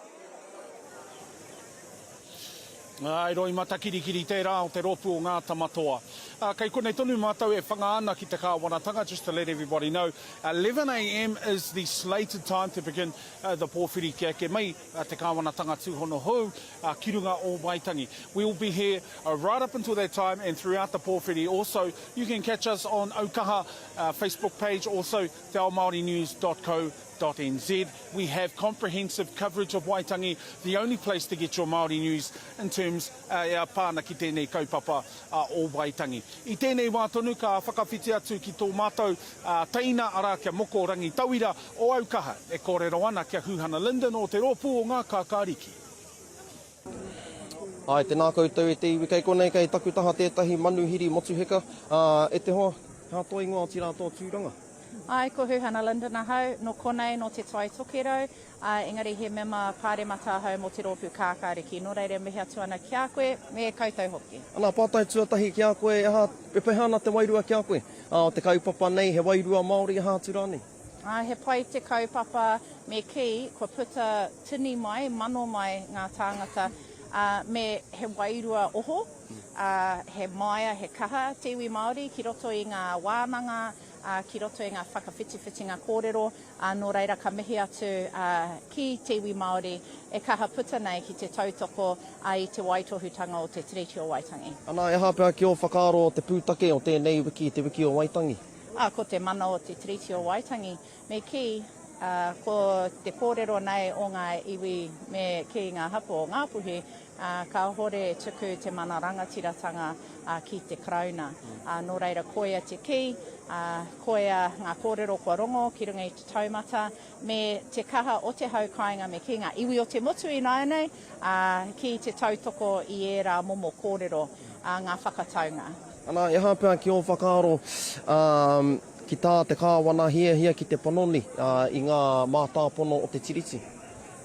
Āe, roimata kirikiri tērā o te rōpū o Ngā Tamatoa. Ā, kei konei tonu mātou e whanga ana ki te kāwanatanga, just to let everybody know, 11am is the slated time to begin the pōwhiri kia eke mai te kāwanatanga tūhono hou ki runga o Waitangi. We will be here right up until that time and throughout the pōwhiri also. You can catch us on Aukaha Facebook page, also teaomaorinews.co.nz. Nz. We have comprehensive coverage of Waitangi, the only place to get your Māori news in terms e pā ana ki tēnei kaupapa o Waitangi. I tēnei wā tonu ka whakawhiti atu ki tō mātou teina arā kia Moko Rangitauira o Aukaha e kōrero ana kia Huhana Lyndon o te rōpū o Ngā Kākāriki. Āe, tēnā koutou e te iwi kei konei, kei taku taha tētahi manuhiri motuheka, ā, e te hoa, he aha tō ingoa otirā tō tūranga? Āe, ko Huhana Lyndon ahau, nō konei, nō Te Tai Tokerau, ā, engari he mema pāremata ahau mō te rōpū Kākāriki. Nō reira, mihi atu ana ki a koe, me koutou hoki. Ana, pātai tuatahi ki a koe, aha, e pēhea ana te wairua ki a koe? Ā, o te kaupapa nei, he wairua Māori, aha atu rānei? Ā, he pai te kaupapa, me kī, kua puta tini mai, mano mai ngā tāngata, ā, me he wairua oho, ā, he māia, he kaha te iwi Māori ki roto i ngā wānanga, ā, ki roto i ngā whakawhitiwhitinga kōrero, ā, nō reira ka mihi atu, ā, ki te iwi Māori e kaha puta nei ki te tautoko, ā, i te waitohutanga o te Tiriti o Waitangi. Ana, e aha pea ki ō whakaaro o te pūtake o tēnei wiki, te wiki o Waitangi? Ā, ko te mana o te Tiriti o Waitangi, me kī, ā, ko te kōrero nei o ngā iwi me kī ngā hapū o Ngāpuhi, ā, kāhore e tuku te mana rangatiratanga, ā, ki te Karauna. Ā, nō reira koia te kī, ā, koia ngā kōrero kua rongo ki runga i te taumata, me te kaha o te hau kāinga me kī ngā iwi o te motu ināianei, ā, ki te tautoko i ērā momo kōrero, ā, ngā whakataunga. Ana, e aha pea ki ō whakaaro, ā, ki tā te Kāwana hiahia ki te panoni, ā, i ngā mātāpono o te Tiriti?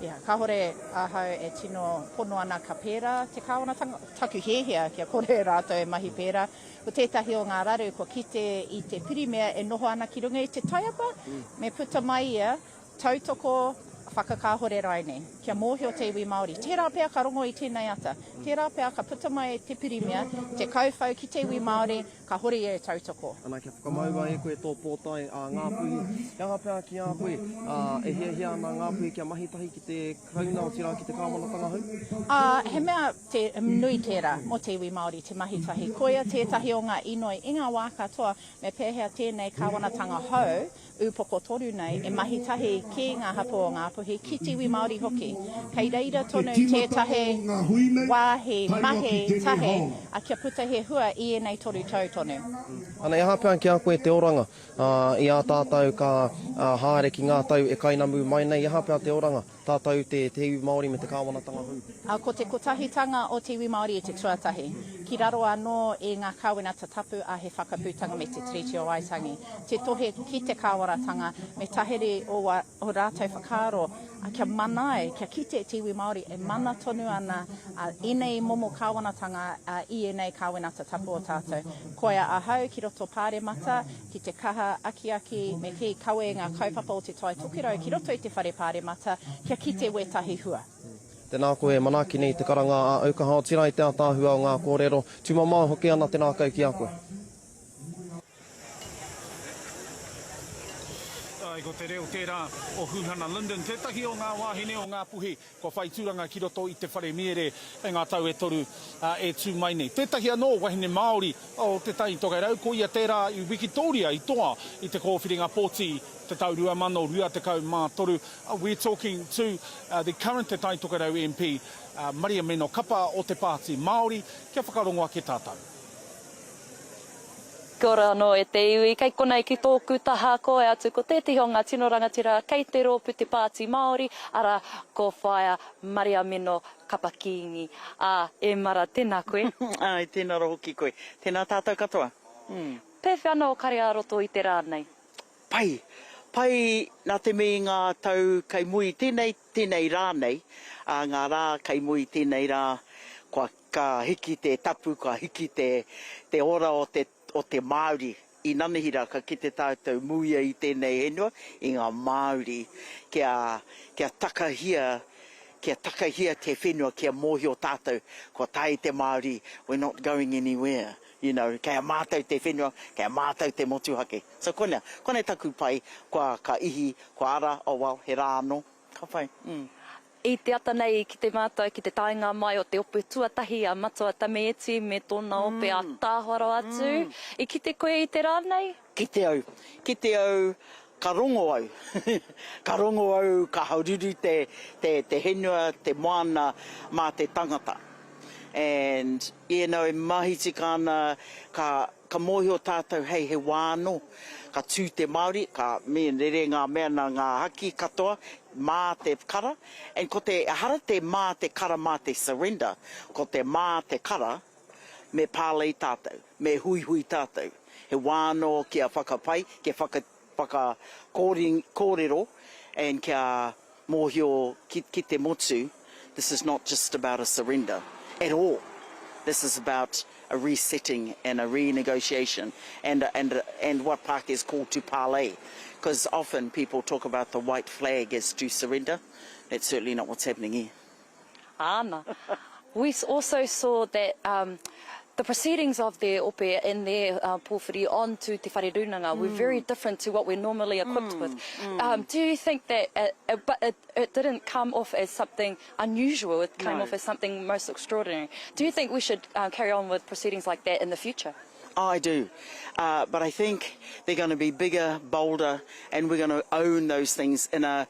Ia, kāhore ahau e tino pono ana ka pērā te kāwanatanga, taku hiahia kia kore rātou e mahi pērā. Ko tētahi o ngā raru kua kite i te Pirimia e noho ana ki runga i te taiapa, me puta mai ia, tautoko, whakakāhore raine, kia mōhio te iwi Māori. Tērā pea ka rongo i tēnei ata, tērā pea ka puta mai te Pirimia, te kauwhau ki te iwi Māori, Ka hori e tautoko. Ana kia whakamaua e koe tō pōtae a Ngāpuhi, he aha pea ki a koe, ā, e hiahia ana Ngāpuhi kia mahi tahi ki te Karauna, otirā ki te kāwanatanga hou? Ā, he mea te, nui tērā mō te iwi Māori te mahi tahi. Koia tētahi o ngā inoi i ngā wā katoa me pēhea tēnei kāwanatanga hou, Ūpoko toru nei e mahi tahi ki ngā hapū o Ngāpuhi, ki te iwi Māori hoki. Kei reira tonu tētahi wāhi mahi tahi kia puta he hua i ēnei toru tau tonu. Ana, e aha pea ki a koe te oranga i a tātou ka haere ki ngā tau e kainamu mai nei, e aha pea te oranga? Tātou te te iwi Māori me te kāwanatanga hou. Ā, ko te kotahitanga o te iwi Māori i te tuatahi, ki raro anō i ngā kāwenata tapu a He Whakaputanga me Te Tiriti o Waitangi, te tohe ki te kāwaratanga me tahuri o ō rātou whakaaro kia mana ai, kia kite te iwi Māori e mana tonu ana ēnei momo kāwanatanga i ēnei kāwenata tapu o tātou. Koia ahau ki roto Pāremata, ki te kaha akiaki me kī kawe ngā kaupapa o Te Tai Tokerau ki roto i te Whare Pāremata kia kite wētahi hua. Tēnā koe e manaaki nei te karanga a Aukaha otirā i te ātaahua o ngā kōrero. Tūmamao hoki ana te rākau ki a koe. Āe, ko te reo tērā o Huhana Lyndon, tētahi o ngā wāhine o Ngāpuhi Kua whai tūranga ki roto i te whare miere i ngā tau e toru e tū mai nei. Tētahi anō wahine Māori o Te Tai Tokerau, ko ia tērā i Wikitōria i toa i te kōwhiringa pōti i te tau 2023. We're talking to the current Te Tai Tokerau MP, Mariameno Kapa o te Pāti Māori, kia whakarongo ake tātou. Kia ora anō e te iwi, kei konei ki tōku taha, ko e atu ko tētehi o ngā tino rangatira kei te rōpū Te Pāti Māori, arā, ko Whaea Mariameno Kapa Kīngi. Ā, e mara, tēnā koe. Āe, tēnā rā hoki koe. Tēnā tātou katoa. Pēwhea ana ō kare ā-roto i te rā nei? Pai. Pai nā te mea i ngā tau kei mua i tēnei, tēnei rā nei, ā, ngā rā kei mua i tēnei rā, kua Ka hiki te tapu, ka hiki te, te ora o te, o te Māori. I nanahira ka kite tātou muia i tēnei henua, i ngā Māori, kia, kia takahia, kia takahia te whenua, kia mōhio tātou, kua tae te Māori, we're not going anywhere, you know, kei a mātou te whenua, kei a mātou te motuhake. So konei, konei taku pai, kua, ka ihi, kua ara, oh well, he rā anō, ka pai, mm. I te ata nei i kite mātou ki te taenga mai o te ope tuatahi a Matua Tamiiti me tōna ope ātaahua rawa atu. I kite koe i te rā nei? Kite au. Kite au. Ka rongo au, ka rongo au ka haururu te, te, te henua, te moana mā te tangata. And, yeah, no, e mahi tika ana, ka, ka mōhio tātou hei he wā anō, ka tū te Māori, ka me rere ngā mea nā ngā haki katoa, mā te kara, and ko te, ehara te mā te kara mā te surrender, ko te mā te kara, me parley tātou, me huihui tātou. He wā anō kia whakapai, kia whaka, whaka kōrero and kia mōhio ki, ki te motu, this is not just about a surrender at all. This is about a resetting and a renegotiation and, and, and what Pākehās call to parley. Because often people talk about the white flag as to surrender. That's certainly not what's happening here. Ana. We also saw that um, the proceedings of their ope and their uh, pōwhiri on to Te Whare Rūnanga mm. were very different to what we're normally equipped mm. with. Mm. Um, do you think that, uh, uh, but it, it didn't come off as something unusual, it came no. off as something most extraordinary. Do you think we should uh, carry on with proceedings like that in the future? I do. Uh, but I think they're going to be bigger, bolder, and we're going to own those things in a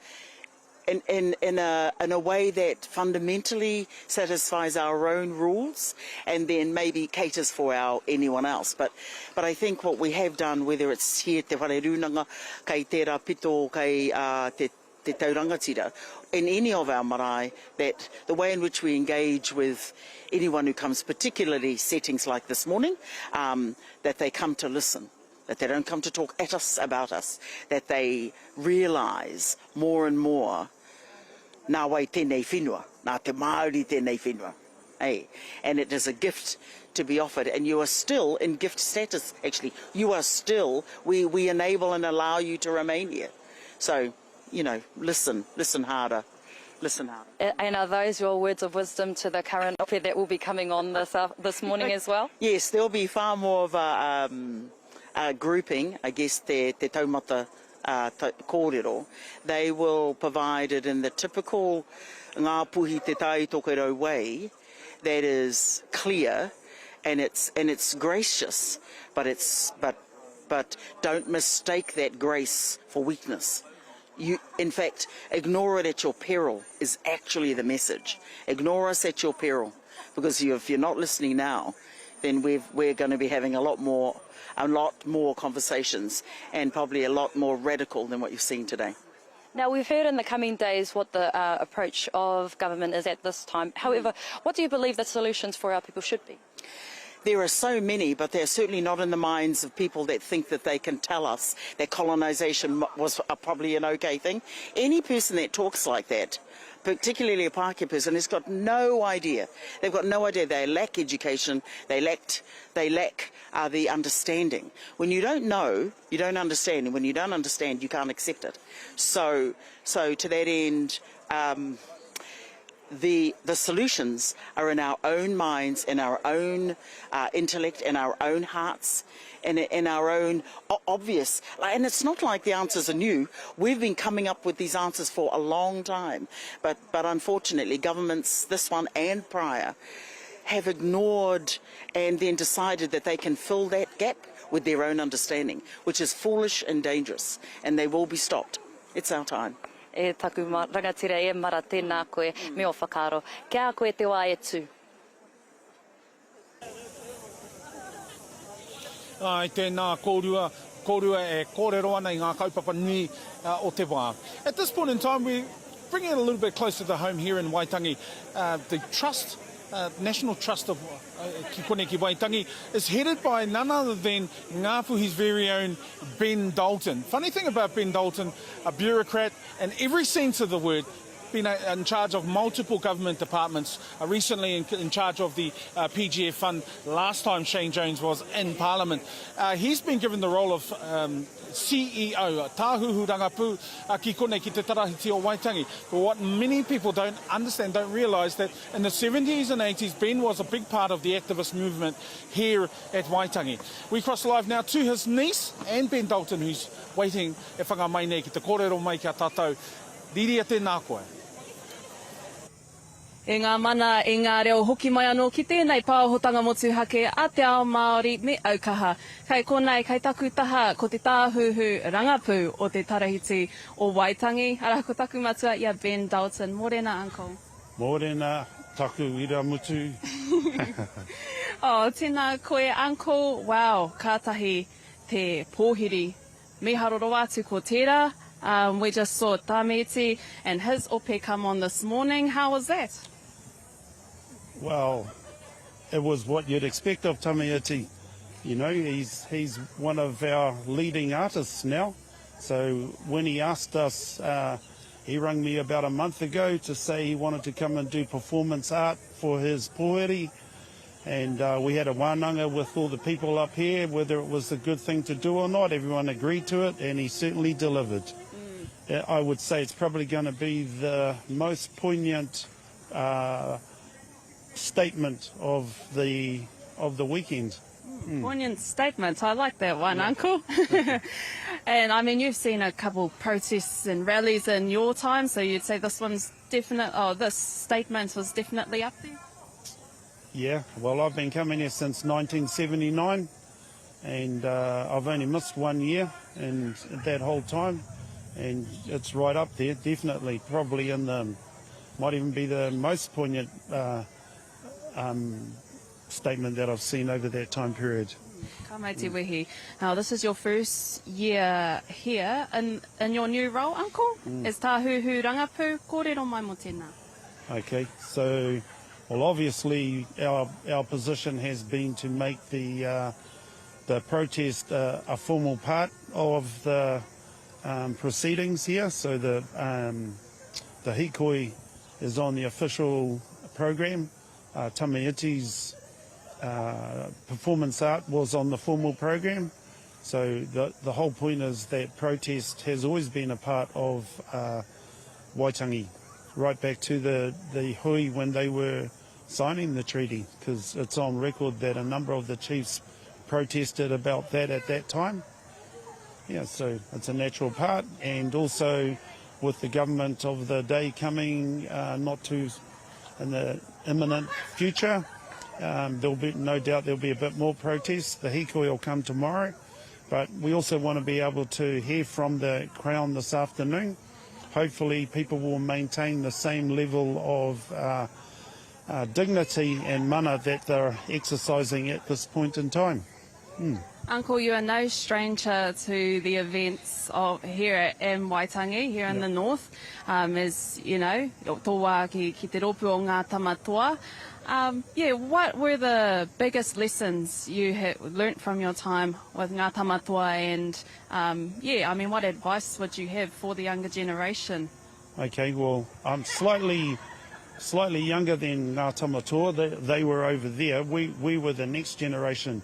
in, in, in, a, in a way that fundamentally satisfies our own rules and then maybe caters for our anyone else. But, but I think what we have done, whether it's here at Te Whare Rūnanga, kei tērā pito, kei uh, te, te taurangatira, in any of our marae, that the way in which we engage with anyone who comes, particularly settings like this morning, um, that they come to listen that they don't come to talk at us about us, that they realise more and more nā wai tēnei whenua, nā te Māori tēnei whenua. Hey, and it is a gift to be offered, and you are still in gift status, actually. You are still, we, we enable and allow you to remain here. So, you know, listen, listen harder, listen harder. And are those your words of wisdom to the current ope that will be coming on this, uh, this morning as well? Yes, there'll be far more of a, um, a grouping, I guess, te, te taumata uh, kōrero. They will provide it in the typical Ngāpuhi Te Tai Tokerau way that is clear and it's, and it's gracious, but, it's, but, but don't mistake that grace for weakness. You, in fact, ignore it at your peril is actually the message. Ignore us at your peril, because you, if you're not listening now, then we've, we're going to be having a lot more, a lot more conversations and probably a lot more radical than what you've seen today. Now, we've heard in the coming days what the uh, approach of government is at this time. However, what do you believe the solutions for our people should be? There are so many, but they're certainly not in the minds of people that think that they can tell us that colonisation was a, probably an okay thing. Any person that talks like that, particularly a Pākehā person, has got no idea. They've got no idea. They lack education. They lacked, they lack uh, the understanding. When you don't know, you don't understand. And when you don't understand, you can't accept it. So, so to that end, um, the, the solutions are in our own minds, in our own uh, intellect, in our own hearts, in, in our own obvious. And it's not like the answers are new. We've been coming up with these answers for a long time. But, but unfortunately, governments, this one and prior, have ignored and then decided that they can fill that gap with their own understanding, which is foolish and dangerous, and they will be stopped. It's our time. E taku rangatira e mara tēnā koe me ō whakaaro. Ki a koe te wā e tū. Āe, tēnā kōrua, kōrua e kōrero ana i ngā kaupapa nui o te wā. At this point in time, we're bringing it a little bit closer to home here in Waitangi. Uh, the trust, uh, National Trust of uh, ki konei ki Waitangi, is headed by none other than Ngāpuhi's very own Ben Dalton. Funny thing about Ben Dalton, a bureaucrat in every sense of the word, been uh, in charge of multiple government departments, uh, recently in, in, charge of the uh, PGF fund last time Shane Jones was in Parliament. Uh, he's been given the role of um, CEO, Tāhuhu Rangapū, uh, ki konei ki te Tarahiti o Waitangi. But what many people don't understand, don't realise that in the 70s and 80s, Ben was a big part of the activist movement here at Waitangi. We cross live now to his niece and Ben Dalton, who's waiting e whanga mai nei ki te kōrero mai ki a tātou. Riria tēnā koe. E ngā mana, e ngā reo hoki mai anō ki tēnei pāohotanga motuhake a te ao Māori me Aukaha. Kei konei, kei taku taha ko te tāhuhu rangapū o te Tarahiti o Waitangi, arā ko taku matua i a Ben Dalton. Mōrena Uncle. Mōrena taku iramutu. Oh, tēnā koe Uncle. Wow, kātahi te pōhiri Mīharo rawa atu ko tērā. Um, we just saw Tame Iti and his ope come on this morning. How was that? Well, it was what you'd expect of Tame Iti. You know, he's, he's one of our leading artists now. So when he asked us, uh, he rang me about a month ago to say he wanted to come and do performance art for his pōhiri. And uh, we had a wānanga with all the people up here, whether it was a good thing to do or not. Everyone agreed to it, and he certainly delivered. Mm. I would say it's probably going to be the most poignant uh, statement of the of the weekend. Mm. Poignant statement. I like that one, yeah. Uncle. and I mean, you've seen a couple protests and rallies in your time, so you'd say this one's definite. Oh, this statement was definitely up there. Yeah, well, I've been coming here since 1979, and uh, I've only missed one year in that whole time, and it's right up there, definitely. Probably in the, might even be the most poignant uh, um, statement that I've seen over that time period. Ka mai te wehi. Now, this is your first year here in, in your new role, Uncle, mm. as Tāhuhu Rangapū. Kōrero mai mō tēnā. Okay, so, well, obviously our, our position has been to make the, uh, the protest uh, a formal part of the um, proceedings here. So the, um, the hikoi is on the official program. Uh, Tame Iti's uh, performance art was on the formal program. So the, the whole point is that protest has always been a part of uh, Waitangi, right back to the, the hui when they were signing the treaty, because it's on record that a number of the chiefs protested about that at that time. Yeah, so it's a natural part, and also with the government of the day coming uh, not too in the imminent future, um, there'll be no doubt there'll be a bit more protest. The hikoi will come tomorrow, but we also want to be able to hear from the Crown this afternoon. Hopefully, people will maintain the same level of uh, uh, dignity and mana that they're exercising at this point in time. Mm. Uncle, you are no stranger to the events of here at in Waitangi, here in the north. Um, as you know, tō wā ki, ki te rōpū o Ngā Tama Toa. Um, yeah, what were the biggest lessons you had learnt from your time with Ngā Tama Toa and, um, yeah, I mean, what advice would you have for the younger generation? Okay, well, I'm slightly slightly younger than Ngā Tama Toa. They, they were over there. We, we were the next generation.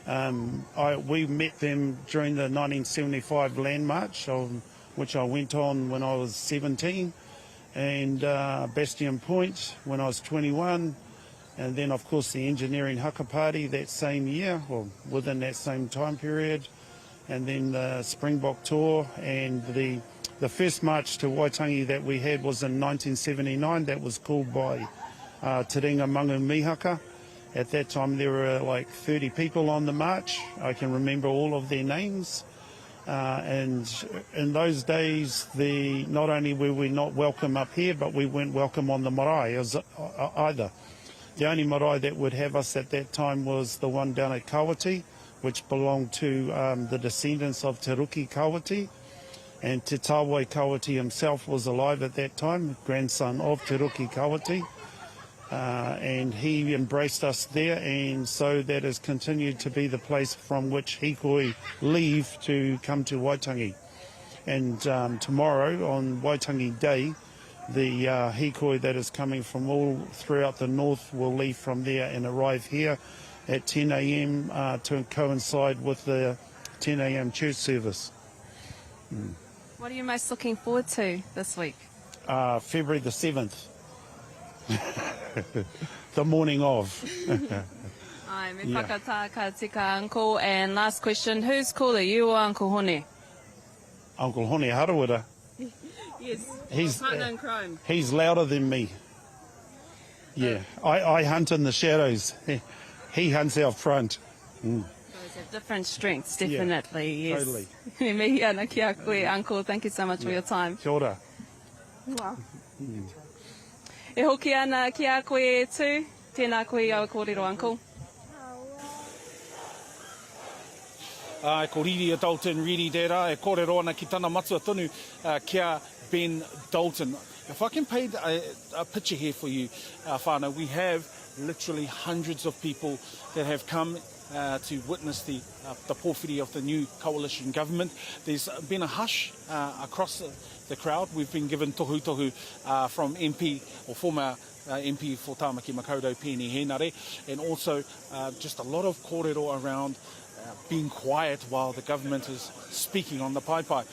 Um, I, we met them during the 1975 Land March, um, which I went on when I was 17, and uh, Bastion Point when I was 21, and then, of course, the Engineering Haka Party that same year, or within that same time period, and then the Springbok Tour and the the first march to Waitangi that we had was in 1979. That was called by uh, Te Ringa Mangu Mihaka. At that time, there were like 30 people on the march. I can remember all of their names. Uh, and in those days, the, not only were we not welcome up here, but we weren't welcome on the marae as, uh, either. The only marae that would have us at that time was the one down at Kawiti, which belonged to um, the descendants of Te Ruki Kawiti. And Te Tawai Kawiti himself was alive at that time, grandson of Te Ruki Kawiti. Uh, and he embraced us there, and so that has continued to be the place from which hikoi leave to come to Waitangi. And um, tomorrow, on Waitangi Day, the uh, hikoi that is coming from all throughout the north will leave from there and arrive here at 10 a.m. Uh, to coincide with the 10 a.m. church service. Mm. What are you most looking forward to this week? Uh, February the 7th. the morning of. Ai, me yeah. whakatā ka tika, Uncle. And last question, who's cooler, you or Uncle Hone? Uncle Hone Harawira. yes, he's, partner in crime. He's louder than me. Yeah, I, I hunt in the shadows. He, he hunts out front. Mm. Those have different strengths, definitely. Yeah, yes. Totally. E mihi ana ki a koe, Uncle. Thank you so much yeah. for your time. Kia ora. Wow. Mm. E hoki ana ki a koe e tū. Tēnā koe i aua kōrero, Uncle. Āe, ko Rīria Dalton Reedy tērā e kōrero ana ki tana matua tonu, ki a Ben Dalton. If I can paint a, a picture here for you, uh, whānau, we have literally hundreds of people that have come uh, to witness the, uh, the pōwhiri of the new coalition government. There's been a hush uh, across the, the crowd. We've been given tohu tohu uh, from MP or former uh, MP for Tāmaki Makaurau, Peeni Henare, and also uh, just a lot of kōrero around uh, being quiet while the government is speaking on the paepae.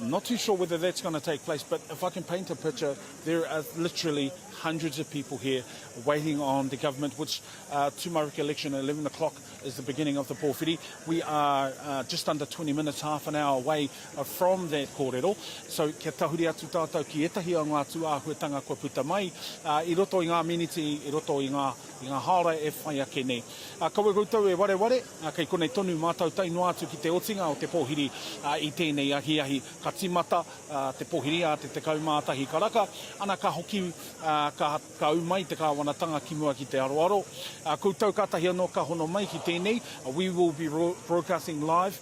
I'm not too sure whether that's going to take place, but if I can paint a picture, there are literally hundreds of people here waiting on the government, which, uh, to my recollection, at 11 o'clock is the beginning of the pōwhiri. We are uh, just under 20 minutes, half an hour away uh, from that kōrero. So kia tahuri atu tātou ki ētahi o ngā tūāhuatanga kua puta mai uh, i roto i ngā miniti, i roto i ngā, i ngā hāora e whai ake nei. Uh, kaua koutou e wareware, uh, kei konei tonu mātou tae noa atu ki te otinga o te pōhiri uh, i tēnei ahiahi. Ka tīmata uh, te pōhiri ā te 11 karaka, ana ka hoki, uh, ka, ka ū mai te kāwanatanga ki mua ki te aroaro. Uh, koutou kātahi anō ka hono mai ki tēnei, uh, we will be broadcasting live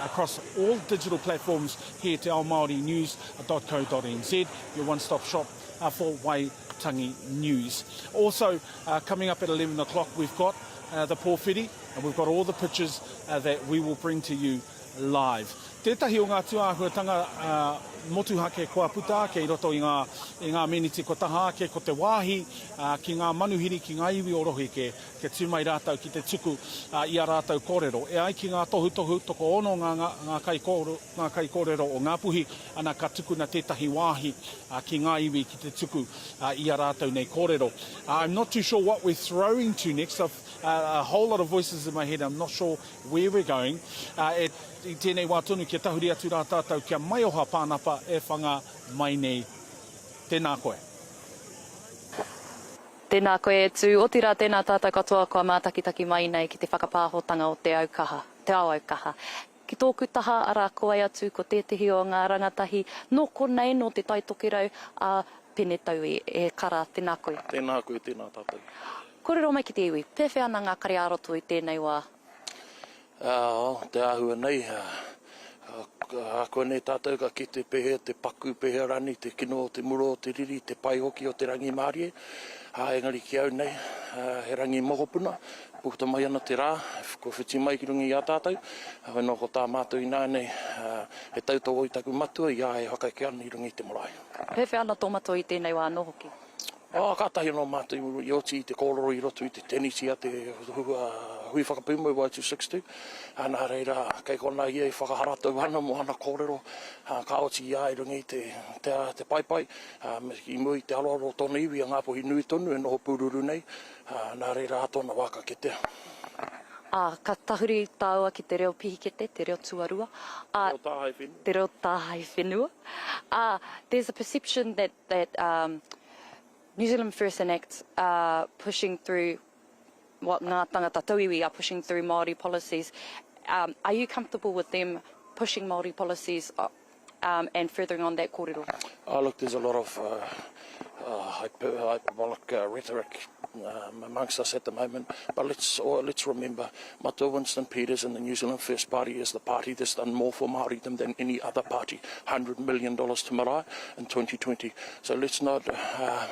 across all digital platforms here te Ao Māori News.co.nz, your one-stop shop uh, for Waitangi News. Also, uh, coming up at 11 o'clock, we've got uh, the pōwhiri, and we've got all the pictures uh, that we will bring to you live. Tētahi o ngā tūāhuatanga uh, motuhake kua puta ake i roto i ngā, i ngā meniti kua taha ake ko te wāhi uh, ki ngā manuhiri, ki ngā iwi o Rohike kia tū mai rātou ki te tuku i ā rātou kōrero. E ai ki ngā tohutohu, tokoono ngā, ngā, kaikōrero, ngā kaikōrero o Ngāpuhi, ana ka tukuna tētahi wāhi ki ngā iwi ki te tuku i ā rātou nei kōrero. I'm not too sure what we're throwing to next. I've a whole lot of voices in my head, I'm not sure where we're going. E, i tēnei wā tonu kia tahuri atu rā tātou kia maioha Pānapa e whanga mai nei. Tēnā koe. Tēnā koe e tū, otirā tēnā tātou katoa kua mātakitaki mai nei ki te whakapāhotanga o te aukaha, te ao aukaha. Ki tōku taha, arā, ko wai atu, ko tētehi o ngā rangatahi nō konei, nō Te Tai Tokerau, a Pene Taui. E kara, tēnā koe. Tēnā koe, tēnā tātou. Kōrero mai ki te iwi, pēwhea ana ngā kare ā-roto i tēnei wā? Ā, te āhua nei, ākuanei tātou ka kite pēhea te paku, pēhea rānei te kino o te mura o te riri, te pai hoki o te rangimārie. Ā, engari ki au nei, he rangi mokopuna, puta mai ana te rā, kua whiti mai ki runga i a tātou. Heoi nō ko tā mātou ināianei, he tautoko i taku matua i a ia e whakaeke ana i runga i te marae. Pēwhea ana tō matua i tēnei wā anō hoki? Ā, kātahi anō mātou i oti i te kōrero i roto i te teneti a te Hui Whakapūmau Y262, ā, nā reira, kei konā ia e whakaharatau ana mō ana kōrero, ā, ka oti i a ia i runga i te, te, te paepae, ā, me, i mua i te aroaro o tōna iwi a Ngāpuhi nui tonu e noho pūruru nei, ā, nā reira, ā tōna wā ka kitea. Ā, ka tahuri tāua ki te reo pihikete, te reo tuarua, ā, Te reo tāhae whenua. Te reo tāhae whenua. Ā, there's a perception that that um, New Zealand First and Act are pushing through what ngā tangata tauiwi are pushing through Māori policies. Um, are you comfortable with them pushing Māori policies uh, um, and furthering on that kōrero? Oh, look, there's a lot of uh, uh, hyper, hyperbolic uh, rhetoric um, amongst us at the moment, but let's, or let's remember Matua Winston Peters and the New Zealand First Party is the party that's done more for Māoridom than any other party, $100 million to marae in 2020. So let's not uh,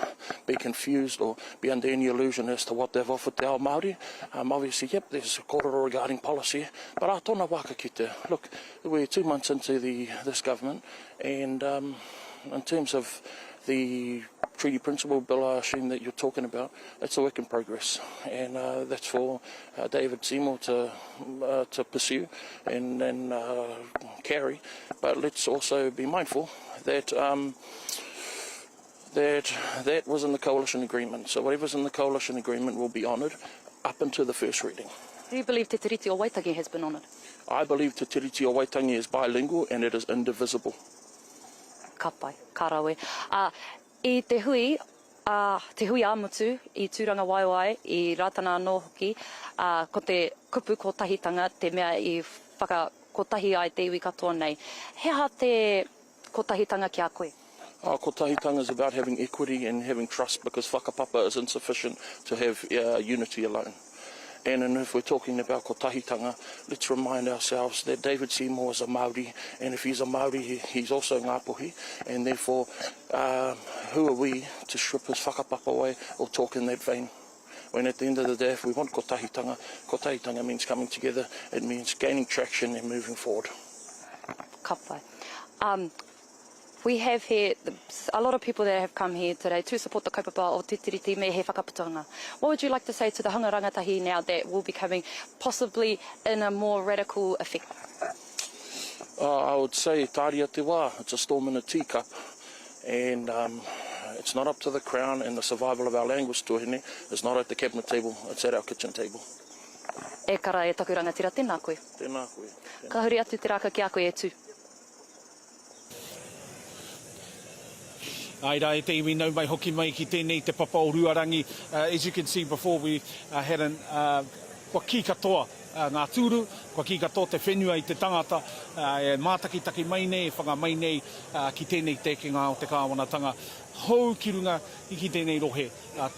be confused or be under any illusion as to what they've offered te ao Māori. Um, obviously, yep, there's a kōrero regarding policy, but ā tōna wā ka kite. Look, we're two months into the, this government, and um, in terms of the treaty principle bill I assume that you're talking about, it's a work in progress, and uh, that's for uh, David Seymour to, uh, to pursue and, and uh, carry. But let's also be mindful that um, that that was in the coalition agreement. So whatever's in the coalition agreement will be honoured up until the first reading. Do you believe Te Tiriti o Waitangi has been honoured? I believe Te Tiriti o Waitangi is bilingual and it is indivisible. Ka pai, ka rawe. Ā, i te hui. Ā, te hui ā-motu i Tūrangawaewae, i Rātana anō hoki, ā, ko te kupu kotahitanga te mea i whakakotahi ai te iwi katoa nei. He aha te kotahitanga ki a koe? Ā, kotahitanga is about having equity and having trust because whakapapa is insufficient to have unity alone. And and if we're talking about kotahitanga, let's remind ourselves that David Seymour is a Māori, and if he's a Māori, he, he's also Ngāpuhi, and therefore, um, who are we to strip his whakapapa away or talk in that vein? When at the end of the day, if we want kotahitanga, kotahitanga means coming together, it means gaining traction and moving forward. Ka pai. Um, We have here a lot of people that have come here today to support the kaupapa o Te Tiriti me He Whakaputanga. What would you like to say to the hunga rangatahi now that will be coming possibly in a more radical effect? Uh, I would say tāria te wā, it's a storm in a teacup and um, it's not up to the Crown and the survival of our language tuahine, it's not at the cabinet table, it's at our kitchen table. E kara e taku rangatira, tēnā koe. Tēnā koe. Tēnā. Ka huri atu te rākau ki a koe e tū. Āe rā, e te iwi, nau mai hoki mai ki tēnei te papa o Ruarangi. As you can see before we had an, kua kī katoa ngā tūru, kua kī katoa te whenua i te tangata e mātakitaki mai nei, e whanga mai nei ki tēnei te ekenga o te kāwanatanga hou ki runga i ki tēnei rohe,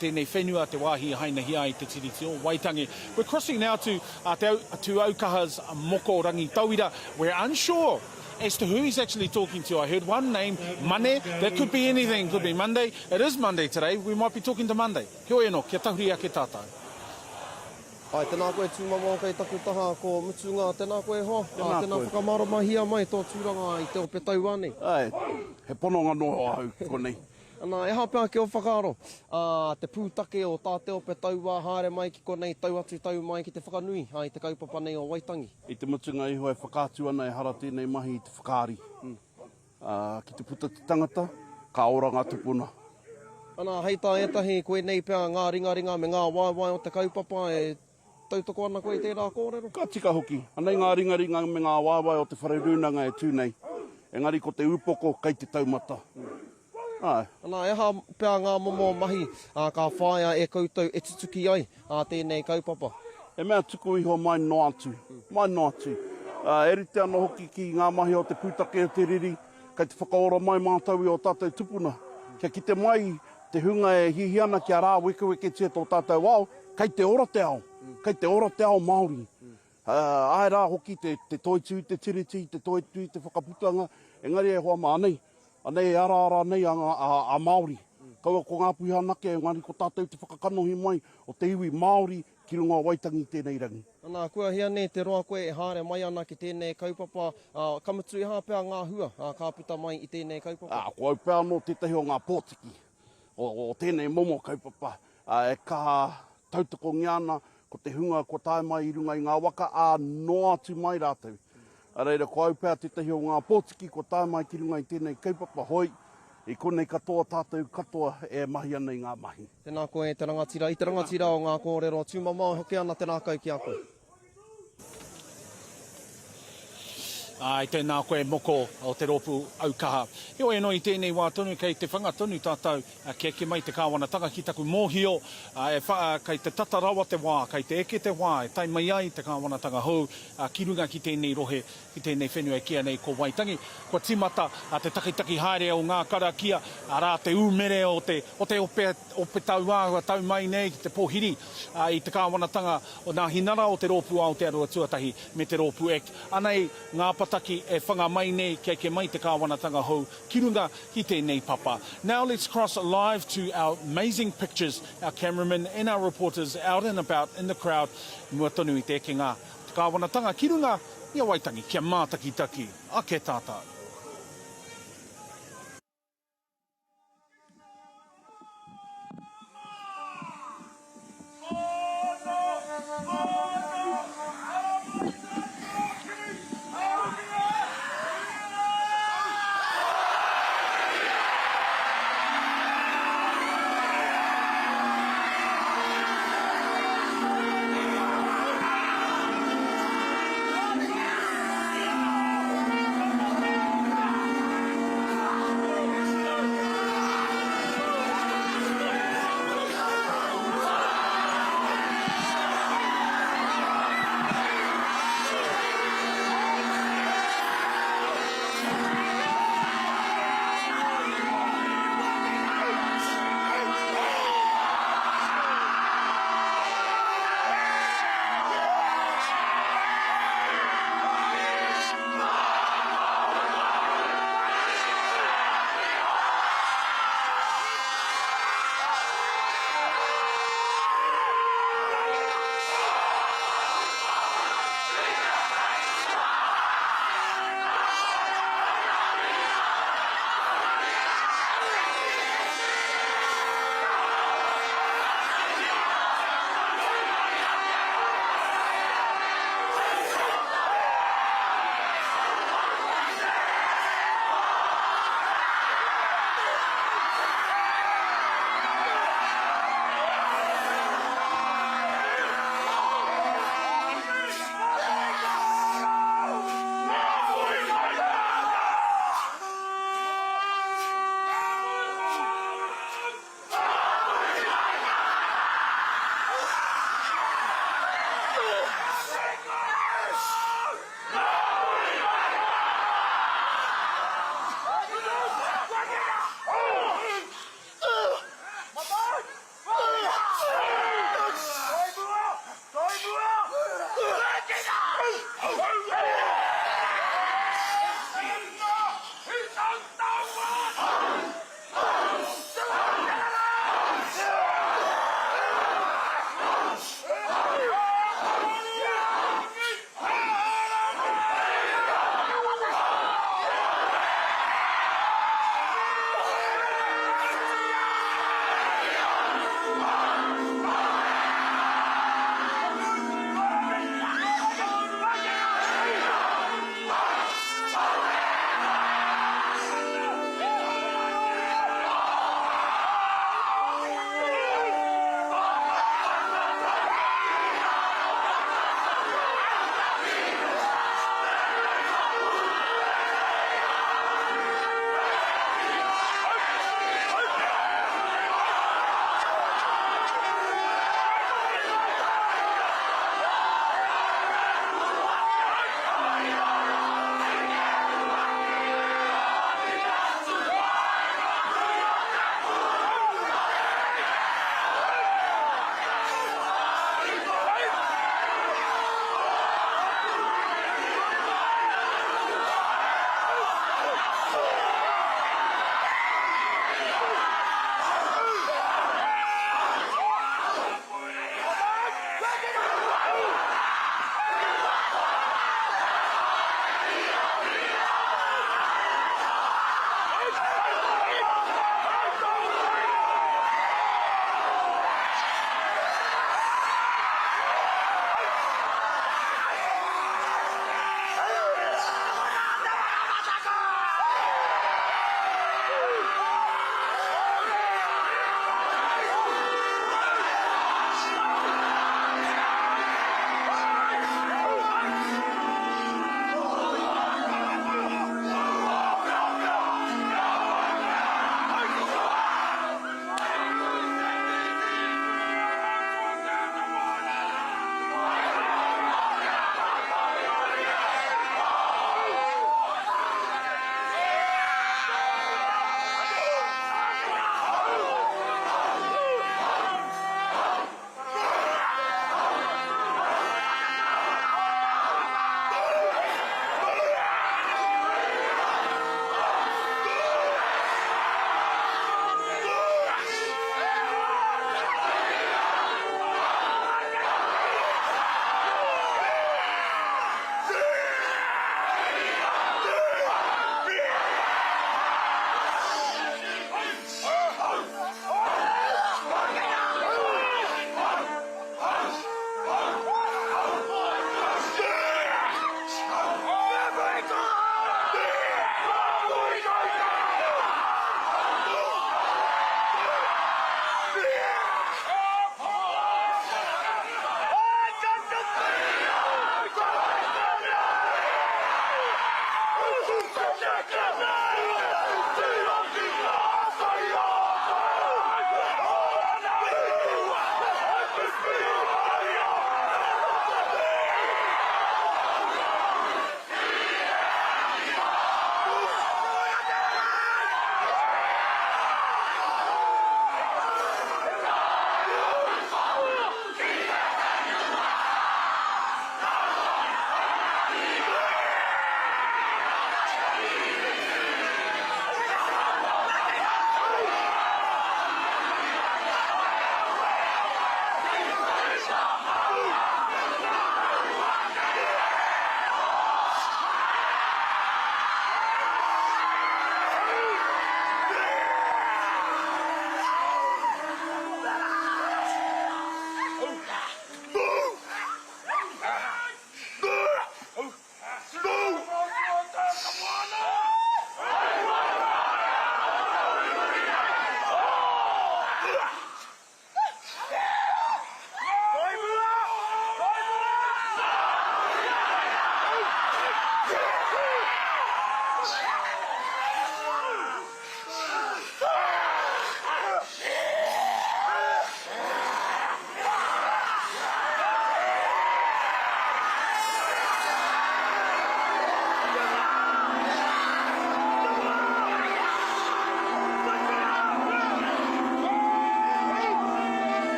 tēnei whenua, te wāhi i hainahia ai te Tiriti o Waitangi. We're crossing now to Te to Aukaha's Moko Rangitauira. We're unsure as to who he's actually talking to. I heard one name, Mane. That could be anything. Could be Monday. It is Monday today. We might be talking to Monday. Heoi anō, kia tahuri ake tātou. Āe, tēnā koe Tūmamao kei taku taha ko Mutunga, tēnā koe e hoa, ā, tēnā whakamāramahia mai tō tūranga i te ope tauā nei. Āe, he pononga noa ahau ki konei. Ana, e aha pea ki ō whakaaro, ā, te pūtake o tā te ope tauā haere mai ki konei tau atu tau mai ki te whakanui, ā, i te kaupapa nei o Waitangi? I te mutunga iho e whakaatu ana ehara tēnei mahi i te whakaari. Ā, ki te puta te tangata, ka ora ngā tupuna. Ana, hei tā ētahi, koinei pea ngā ringaringa me ngā waewae o te kaupapa e tautoko ana koe i tērā kōrero? Ka tika hoki. Anei ngā ringaringa me ngā waewae o te whare rūnanga e tū nei. Engari ko te upoko kei te taumata. Āe. Ana, he aha pea ngā momo mahi ka whāia e koutou e tutuki ai tēnei kaupapa? He mea tuku iho mai noa atu, mai noa atu. E rite ana hoki ki ngā mahi o te pūtake o te riri, kei te whakaora mai mātou i ō tātou tupuna. Kia kite mai te hunga e hiahia ana kia rāwekeweketia tō tātou ao, kei te ora te ao, kei te ora te ao Māori. Āe rā hoki te toitū te Tiriti, te toitū te whakaputanga, engari e hoa mā, anei, anei e araara nei a, a, a Māori. Kaua ko Ngāpuhi anake, engari ko tātou te whakakanohi mai o te iwi Māori ki runga o Waitangi i tēnei rangi. Ana, kua hia nei te roa koe e haere mai ana ki tēnei kaupapa, ā, ka mutu i hā pea ngā hua, ā, ka puta mai i tēnei kaupapa? Ā, ko au pea anō tētahi o ngā pōtiki o, o tēnei momo kaupapa, ā, e kaha tautokongia ana ko te hunga kua tae mai i runga i ngā waka, ā, noa atu mai rātou. Ā reira, ko au pea tētahi o ngā pōtiki kua tae mai ki runga i tēnei kaupapa, hoi, i konei katoa tātou katoa e mahi ana i ngā mahi. Tēnā koe e te rangatira, i te rangatira o ngā kōrero, tūmamao hoki ana te rākau ki a koe. Āe, tēnā koe Moko o te rōpū Aukaha. Heoi anō i tēnei wā tonu kei te whanga tonu tātou kia eke mai te kāwanatanga ki taku mōhio e wha, kei te tata rawa te wā, kei te eke te wā e tae mai ai te kāwanatanga hou ki runga ki tēnei rohe, ki tēnei whenua e kīia nei ko Waitangi. Kua tīmata te takitaki haere o ngā karakia, arā te umere o te, o te ope, ope tauā kua tau mai nei ki te pōhiri i te kāwanatanga o Nāhinara o te Rōpū Aotearoa Tuatahi me te Rōpū Act. Anei ngā pataki e whanga mai nei kia eke mai te kāwanatanga hou ki runga ki tēnei papa. Now let's cross live to our amazing pictures, our cameramen and our reporters out and about in the crowd i mua tonu i te ekenga o te kāwanatanga ki runga i a Waitangi kia mātakitaki ake tātou.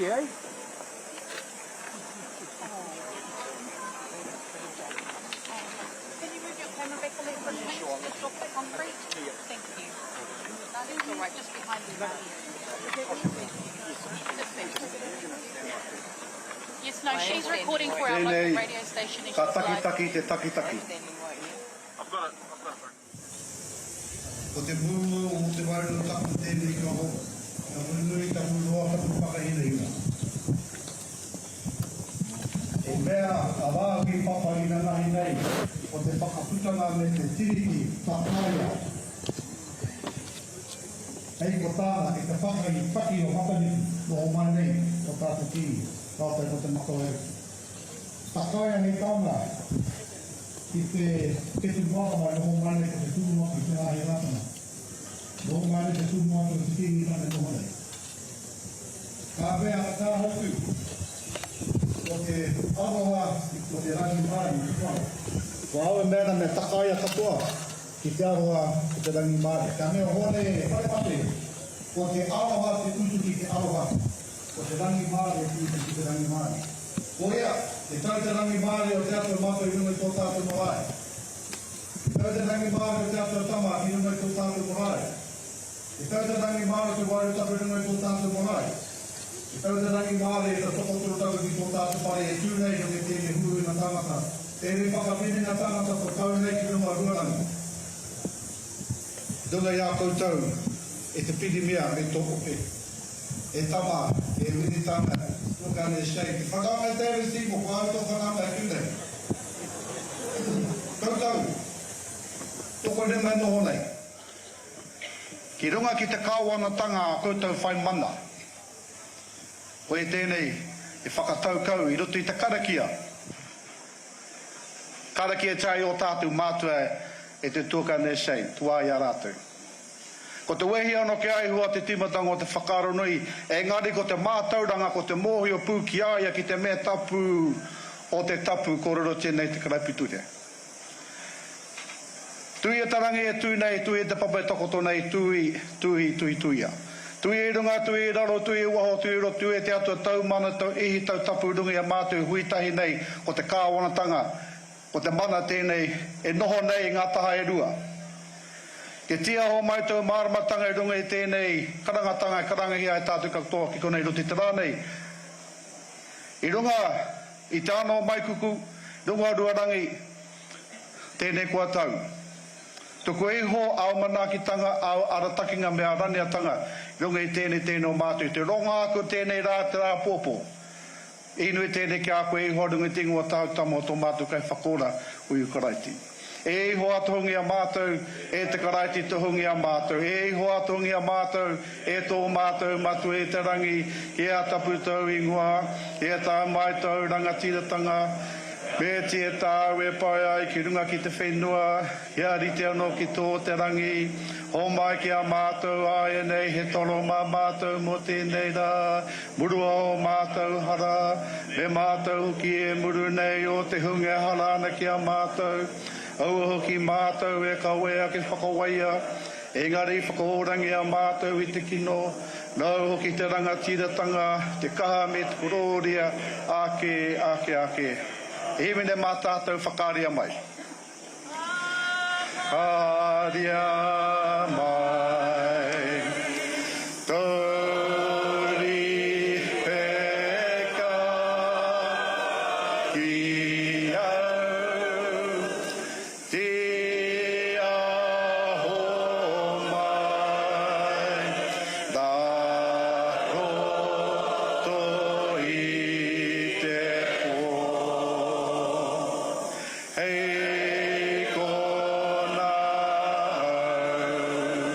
kite ai. Tēnei, ka takitaki te takitaki. Ko te pūmau o te wairua tapu tēnei kaho, tapu nui, tapu roa, tapu whakahirahira. He mea a Rāhui Papa inanahi nei o te whakaputanga me te Tiriti Takaia. Hei ko tāna, kei te whaka i taki o Matariki, noho mai nei ko tā te Kīngi, rātou ko Te Makawairiki. Takaia hei tāna, ki te whetū marama e noho mai nei ko te tumuaki Te Haahi Rātana. Noho mai nei te tumuaki o te Kīngitanga e noho nei. Ka mea a Tāhotu, ko te aroha ko te rangimārie te whare. Ko au e mea ana me takaia katoa ki te aroha ko te rangimārie. Ka mea Hōne Wharepate, ko te aroha te utu ki te aroha, ko te rangimārie te utu ki te rangimārie. Koia, te tau te rangimārie o te Atua mātou i runga i tō tātou marae. Te tau te rangimārie o te Atua Tama ki runga i tō tātou marae. Te tau te rangimārie o te Wairua Tapu i runga i tō tātou marae. Te tau te rangimārie te tokotoru tapu ki tō tātou whare e tū nei runga i tēnei huihuinga tāngata, tēnei whakaminenga tāngata kua tau nei ki runga o Ruarangi. Runga i a koutou e te Pirimia me tō ope. E tama, e Winitana, Tuakana e Shane, te whanaunga David Seymour, ko au tō whanaunga e tū nei. Koutou, tokorima e noho nei. Ki runga ki te kāwanatanga a koutou whai mana. Koe tēnei e whakatau kau i roto i te karakia. Karakiatia ai ō tātou mātua e te tuakana e Shane, tuā i a rātou. Ko te wehi ano ki a Ihowa te timatanga o te whakaaro nui, engari ko te mātauranga, ko te mōhio pū ki a ia ki te mea tapu o te tapu, kōrerotia nei te karaipiture. Tuia te rangi e tū nei, tuia te papa e takoto nei, tui, tuhi, tuhi, tuia. Tuia i runga, tuia i raro, tuia i waho, tuia i roto, tuia te Atua tau mana, tau ihi, tau tapu i runga i a mātou e hui tahi nei, ko te kāwanatanga, ko te mana tēnei e noho nei i ngā taha e rua. Te tiaho mai tōu māramatanga i runga i tēnei karangatanga e karangahia ai tātou katoa ki konei i roto i te rā nei. I runga i te ano o Maikuku, runga o Ruarangi, tēnei kua tau. Tukua iho āu manaakitanga, āu aratakinga me ā raneatanga i runga i tēnei tēnei o mātou i te rongo ake o tēnei rā te rā pōpō. Inoi tēnei ki a koe, e Ihowa, runga i te ingoa o tāu Tama, o tō mātou Kaiwhakaora, o Ihu Karaiti. E Ihowa, tohungia mātou, e te Karaiti, tohungia mātou. E Ihowa, tohungia mātou, e tō mātou Matua i te rangi, kia tapu tōu ingoa, kia tae mai tōu rangatiratanga, meatia tāu e pai ai ki runga ki te whenua, Kia rite anō ki tō te rangi, homai ki a mātou āianei he toro mā mātou mō tēnei rā, murua ō mātou hara, me mātou hoki e muru nei o te hunga e hara ana ki a mātou, aua hoki mātou e kawea ki whakawaia, engari whakaorangia mātou i te kino, nāu hoki te rangatiratanga, te kaha me te korōria, āke, āke, āke. Hīmene mā tātou whakaaria mai. Haria mai tou ripeka ki au, tiaho mai ra roto i te po. Hei kona au.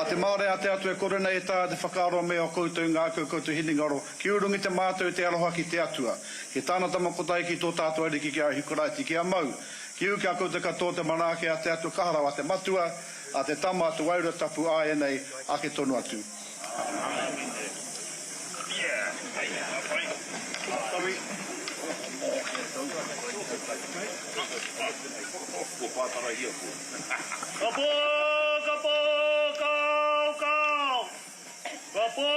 te Māori a te Atua e kore nei e taea te whakaaro me ō koutou ngākau, koutou hinengaro, ki ū runga i te mātau i te aroha ki te Atua, ki Tāna Tama kotahi ki tō tātou Ariki ki a Ihu Karaiti, kia mau, ki ū ki a koutou katoa te manaaki a te Atua kaha rawa a te Matua, a te Tama, a te Wairua Tapu āianei, ake tonu atu. Āmine. Ka pō, ka pō, kao, kao. Ka pō,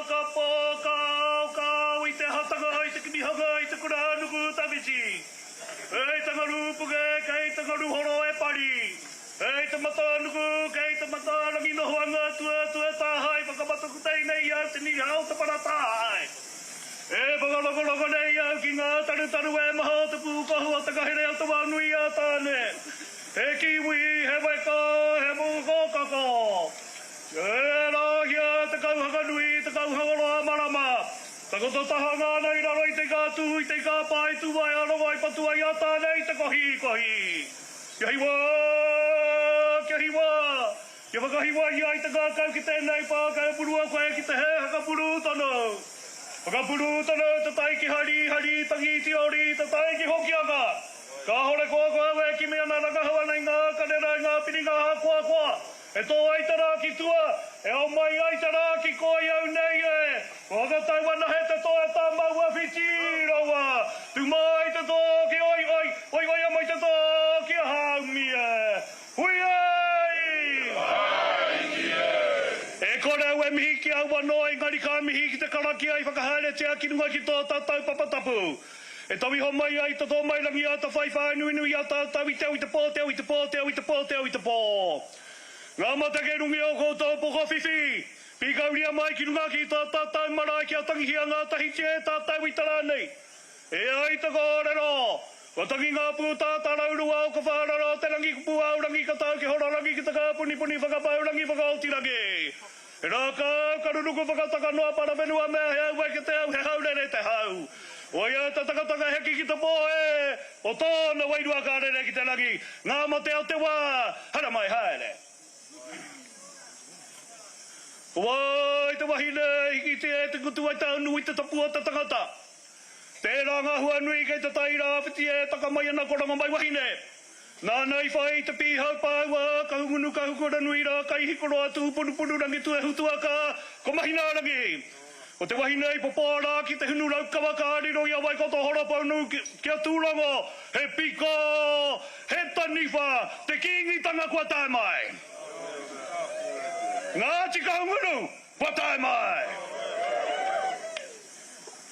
ka pō, kao, kao i te hatanga, i te kimihanga, i te kura nuku tawhiti. Kei te ngaru puke, kei te ngaru horo e pari. Kei te mata nuku, kei te mata rangi nohoanga tua, tua tāhae whakamataku teinei i au te niha o te para tāhae. E whakarongorongo nei au ki ngā tarutaru e maha o te pūkohu o te ngahere o Te Wānui-a-Tāne. He kiwi, he weka, he mūkōkako. E rāhia te kauhanganui, te kauhangaroa marama. Takoto tahanga ana i raro i te ika tū, i te ika pae tū ai a Rongo i patu ai a Tāne i te kohikohi. Kia hiwa! Kia hiwa! Kia whakahiwa ia i te ngākau ki tēnei pā kei purua koe ki te hē hakapuru tonu. Whakapuru tonu te tai ki Hari, Hari, Tangi, Tiori, te tai ki Hokianga. Kāhore koa ko au e kimi ana rangahau ana i ngā karera i ngā piringa hākoakoa e tō ai te rā ki tua, e ao mai ai te rā ki koi au nei e. Ko whakatau anahe te toa e tā maua whiti rawa. Tu mai te tō ki oi oi, oi oia mai te tō ki a haumi e. Hui ai! E kore au e mihi ki au anō, engari ka mihi ki te karakia i whakahaeretia ki runga ki tō tātou papa tapu. E tau iho mai ai te tōmairangi atawhai whānuinui i a tātou i te au i te pō, te au i te pō, te au i te pō, te au i te pō. Ngā mate kei runga i ō koutou pokowhiwhi, pīkauria mai ki runga ki tō tātou marae kia tangihia ngātahitia e tātou i te rā nei. E ai te kōrero, kua tangi ngā pūtātā raurua o Kawhārara o te rangi kupu āurangi ka tau ki Hororangi ki te kāpunipuni whakapaurangi whakaotirangi. He rākau ka ruruku whakataka noa parawhenua mea he au weke te au he haurere te hau. Koia te takataka heki ki te pō e, o tōna wairua ka rere ki te rangi, ngā mate o te wā, haramai haere. Ko wai te wahine e hikitia e te ngutu ai taunu i te tapu o te tangata? Tērā ngā hua nui kei te tai rāwhiti e taka mai ana ko Rongomaiwahine. Nāna i whai te pīhau pāua, Kahungunu Kahukuranui rā Kaihikoroa Tūpunupunu Rangituehu Tuaka, ko Mahinaarangi. Ko te wahine i popoa rā ki te hunu raukawa ka riro i a Waikato Horopounu ki a Tūrongo, he piko, he taniwha, te Kīngitanga kua tae mai. Ngāti Kahungunu kua tae mai.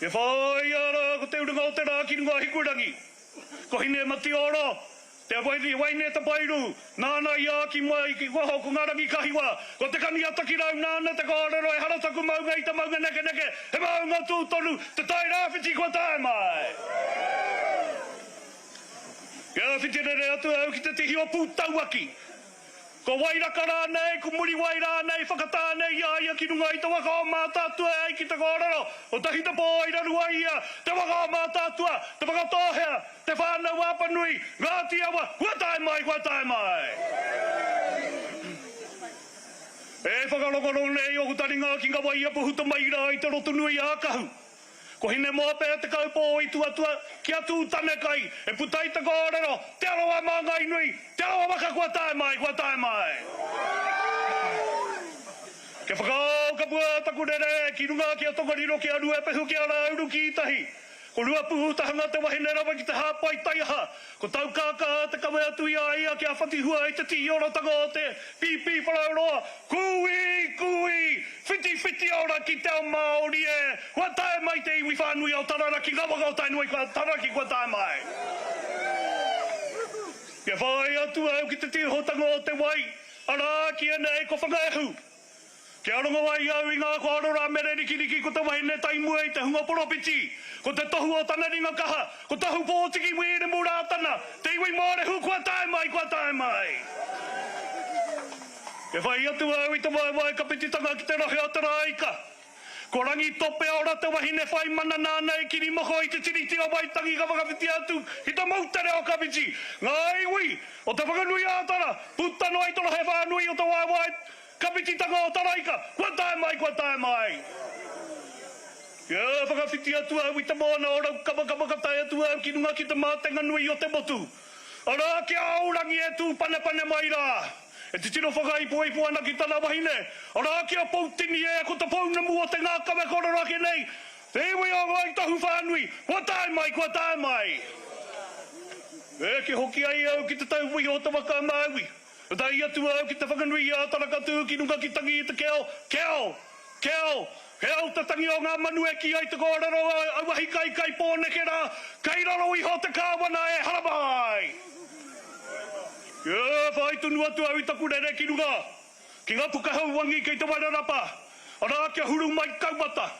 E whāia rā ko te urunga o te rā ki runga Hikurangi. Ko Hinematioro, te wahine tapairu, nāna i āki mai ki waho ko Ngā Rangikahiwa, ko Te Kani a Takirau nāna te kōrero ehara taku maunga i te maunga nekeneke, he maunga tū tonu, te tai rāwhiti kua tae mai. Kia whitirere atu au ki te tihi o Pūtauaki. Ko Wairaka rānei, ko Muriwai rānei, whakatāne i a ia ki runga i te waka o Mātaatua e ai ki te kōrero, kotahi te pō i raru ai ia, te waka o Mātaatua, Te Whakatōhea, Te Whānau-a-Apanui, Ngāti Awa, kua tae mai, kua tae mai! E whakarongorongo nei ōku taringa ki ngā wai e puhuta mai rā i te Rotonui-ā-Kahu. Ko Hinemoa pea te kaupō i tuatua ki a Tūtanekai e puta ai te kōrero, Te Arawa māngai nui, Te Arawa waka kua tae mai, kua tae mai. Kia whakaao kapua taku rere ki runga ki a Tongariro ki a Ruapehu ki a Rāuru ki Itahi. Ko Ruapuhutahanga te wahine rawa ki te hāpai taiaha, ko Taukākā te kawe atu i a ia kia whatihua i te tīorotanga o te Pīpīwharauroa, Kūī! Kūī! Whitiwhiti ora ki te ao Māori e! Kua tae mai te iwi whānui o Taranaki, ngā waka o Tainui kua Taranaki kua tae mai. Kia whāia atu au ki te tīhotanga o te wai, arā, ki ēnei ko Whangaehu. Kia rongo ai au i ngā kōrero a Mere Rikiriki ko te wahine tai mua i te hunga poropiti, ko te tohu o tana ringa kaha, ko Tahu Pōtiki Wiremu Rātana, te iwi Mōrehu kua tae mai, kua tae mai. Kia whai atu au i te waewae kapititanga ki te rohe o Te Rāika. Ko Rangitopeora te wahine whai mana nāna i kirimoko i te Tiriti o Waitangi ka whakawhitia atu ki te moutere o Kapiti, ngā iwi o Te Whanganui-ā-Tara, puta noa i te rohe whānui o te waewae. Kapititanga o Taraika, kua tae mai, kua tae mai! Kia whakawhiti atu au i te moana o Raukamakama ka tae atu au ki runga ki te mātenga nui o te motu. Arā ki a Aorangi e tū panepane mai rā, e titiro whakaipoipo ana ki tana wahine, arā ki a Poutini e ko te pounamu o te ngākau e kōrero ake nei, te iwi o Ngāi Tahu whānui, kua tae mai, kua tae mai! Eke hoki ai au ki te tauwihi o te waka a Māui. Ka tae atu au ki te whakanui i a Tarakatū ki runga ki tangi i te keo, keo! Keo! Keo te tangi o ngā manu e kī ai te kōrero auahi kai kai Pōneke rā, kei raro iho te kāwana e haramai! Kia whai tonu atu au i taku rere ki runga, ki ngā puka hauwangi kei te Wairarapa, arā kia huru mai Kaumata.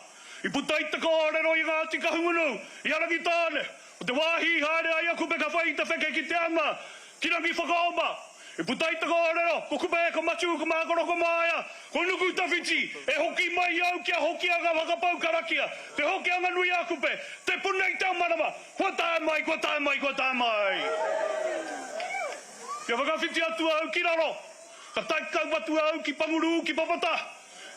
I puta i te kōrero i Ngāti Kahungunu, i a Rangitāne, ko te wāhi i haere ai a Kupe ka whai i te wheke ki te anga, ki Rangiwhakaoma. I puta i te kōrero, ko Kupe, ko Matiu, ko Mākoro, ko Māia, ko Nukutawhiti, e hoki mai au kia Hokianga whakapau karakia, te Hokianga nui a Kupe, te puna i te ao marama, kua tae mai, kua tae mai, kua tae mai. Kia whakawhiti atu au ki raro, ka tae kau atu au ki Pangurū, ki Papata,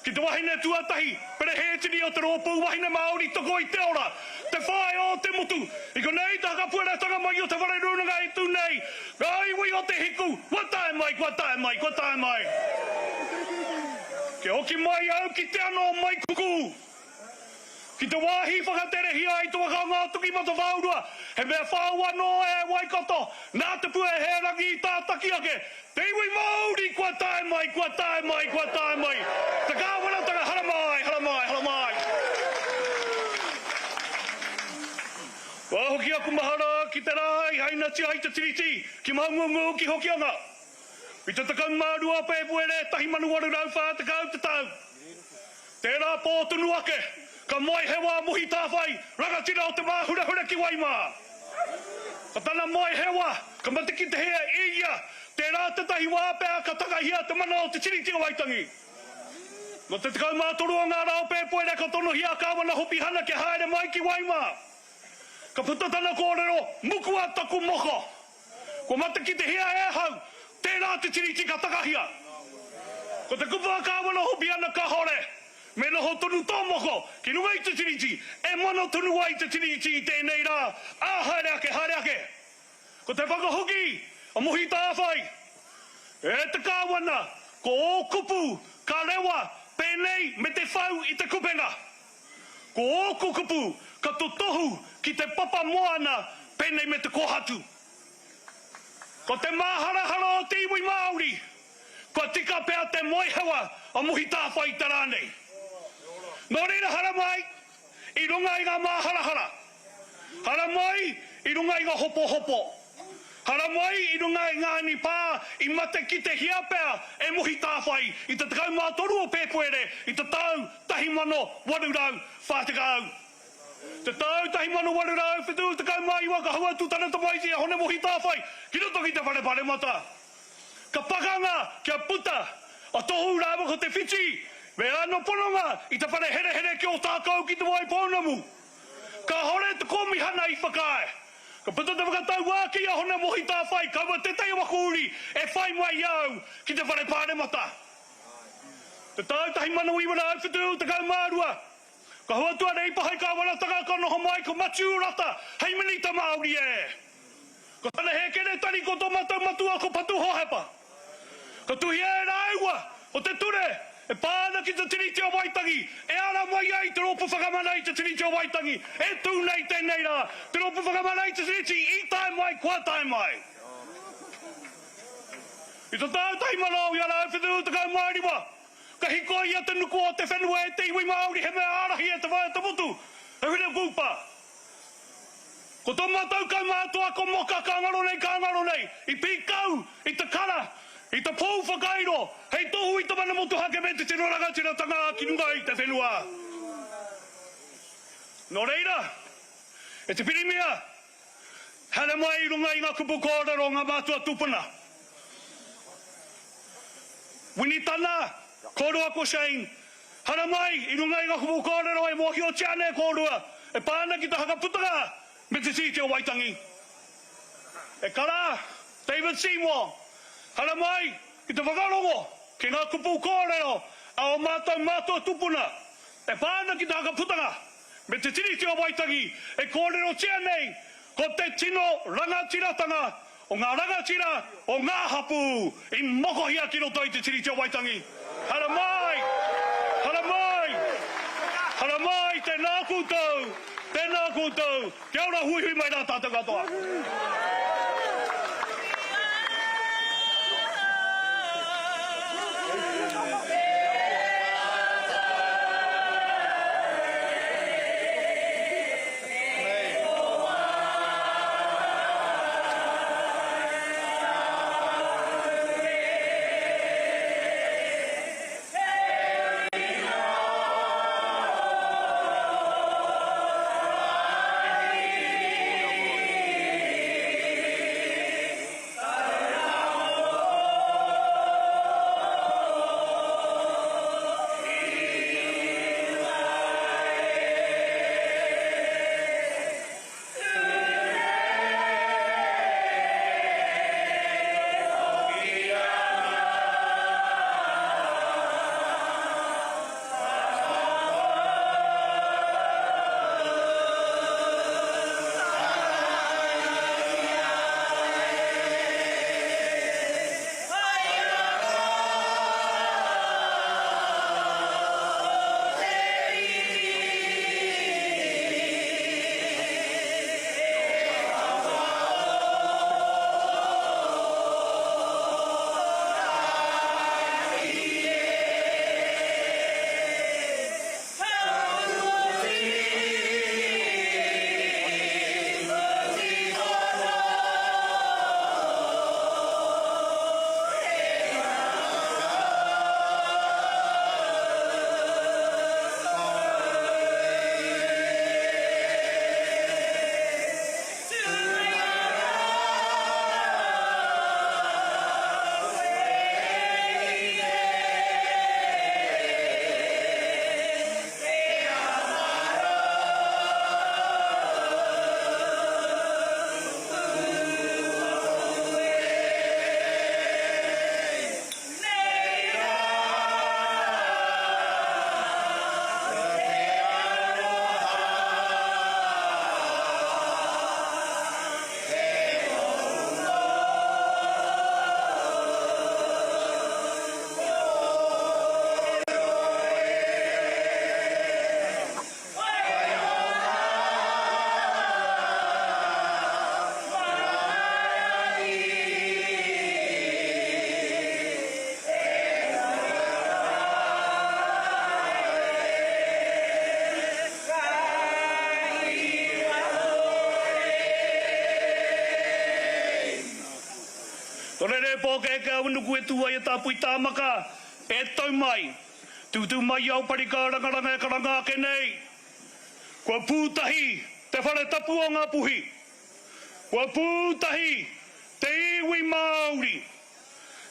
Ki te wahine tuatahi, perehētini o te Rōpū Wahine Māori Toko i te Ora, te whaea o te motu, i konei te hakapueretanga mai o te whare rūnanga e tū nei, ngā iwi o te hiku, kua tae mai, kua tae mai, kua tae mai. Kia hoki mai au ki te ano o Maikuku, ki te wāhi whakaterehia ai te waka o Ngātokimatawhaorua, he mea whao anō e Waikato, nā Te Pueherangi i tātaki ake, Te iwi Māori kua tae mai, kua tae mai, kua tae mai. Te kāwanatanga haramai, haramai, haramai. Kua hoki aku mahara ki te rā i hainatia ai te Tiriti ki Maungaunga ki Hokianga. I te 12 o Pēpuere 1840 te tau. Tērā pō tonu ake, ka moe he wā Mohi Tāwhai, rangatira o Te Māhurahura ki Waimā. Ko tana moe hewa, ka matekitehia e ia, tērā tētahi wā pea ka takahia te mana o Te Tiriti o Waitangi. Nō te 13 o ngā rā o Pēpuere ka tonohia a Kāwana Hopihana kia haere mai ki Waimā. Ka puta tana kōrero, Mukua taku moko! Kua matakitehia e ahau, tērā te Tiriti ka takahia. Ko te kupu a Kāwana Hopiana kahore, me noho tonu tō moko ki runga i te Tiriti, e mana tonu ai te Tiriti i tēnei rā, ā, haere ake, haere ake. Ko te whakahoki a Mohi Tāwhai, E te Kāwana, ko ō kupu ka rewa pēnei me te whau i te kupenga. Ko ōku kupu ka totohu ki te papa moana pēnei me te kōhatu. Ko te māharahara o te iwi Māori, kua tika pea te moehewa a Mohi Tāwhai i te rā nei. Nō reira haramai i runga i ngā māharahara, haramai i runga i ngā hopohopo, haramai i runga i ngā anipā i matekitehia pea e Mohi Tāwhai i te 13 o Pēpuere i te tau 1840. Te tau 1879 ka hau atu tana tamaiti a Hone Mohi Tāwhai ki roto ki te whare paremata. Ka pakanga kia puta a Tohu rāua ko Te Whiti me āna pononga i te whare herehere ki Ōtākou ki Te Waipounamu. Kāhore te kōmihana i whakaae. Ka puta te whakatauākī a Hone Mohi Tāwhai kaua tētahi o aku uri e whai mai i a au ki te whare pāremata. Te tau 1972, Ka hoatu a Reipa hei kāwanatanga ka noho mai ko Matiu Rata hei Minita Māori e. Ko tana hēkeretari ko tō mātou matua ko Patu Hohepa. Ka tuhia e rāua ko te ture e pā ana ki te Tiriti o Waitangi e ara mai ai te Rōpū Whakamana i te Tiriti o Waitangi e tū nei tēnei rā, te Rōpū Whakamana i te Tiriti i tae mai kua tae mai. I te tau 1975, Ka hikoia te nuku o te whenua e te iwi Māori he mea ārahi e Te Whaea-te-motu, e Whina Cooper. Ko tō mātou kaumātua ko Moka ka ngaro nei ka ngaro nei, i pīkau i te kara, i te pou whakairo, hei tohu i te mana motuhake me te tino rangatiratanga ki runga i te whenua. Nō reira, e te Pirimia, haere mai i runga i ngā kupu kōrero o ngā mātua tūpuna. Winitana, kōrua ko Shane, haramai i runga i nga kupu kōrero e mōhiotia ana e kōrua e pā ana ki te hakaputanga me te Tiriti o Waitangi. E kara, David Seymour, haramai ki te whakarongo. ki ngā kupu kōrero a ō mātou mātua tupuna e pā ana ki te Whakaputanga me te Tiriti o Waitangi e kōrerotia nei ko te tino rangatiratanga o ngā rangatira o ngā hapū i mokohia ki roto i te Tiriti o Waitangi. Haramai! Haramai! Haramai! Tēnā koutou! Tēnā koutou! Kia ora huihui mai rā tātou katoa. Ko rere pōkēkē au nuku e tū ai e tāpui tāmaka, e tau mai, tūtū mai i Aupari kārangaranga e karanga ake nei. Kua pūtahi te whare tapu o Ngāpuhi. Kua pūtahi te iwi Māori.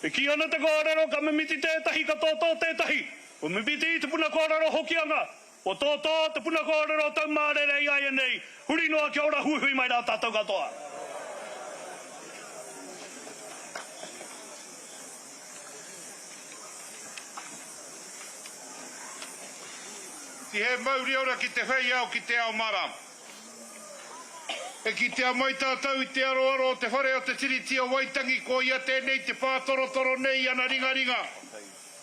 E kī ana te kōrero ka mimiti tētahi ka tōtō tētahi. Kua mimiti te puna kōrero Hokianga, kua tōtō te puna kōrero Taumārere iaianei, huri noa kia ora huihui mai rā tātou katoa. He mauri ora ki te whei ao ki te ao marama. E kitea mai tātou i te aroaro o te whare o te Tiriti o Waitangi koia tēnei te pātorotoro nei i ana ringaringa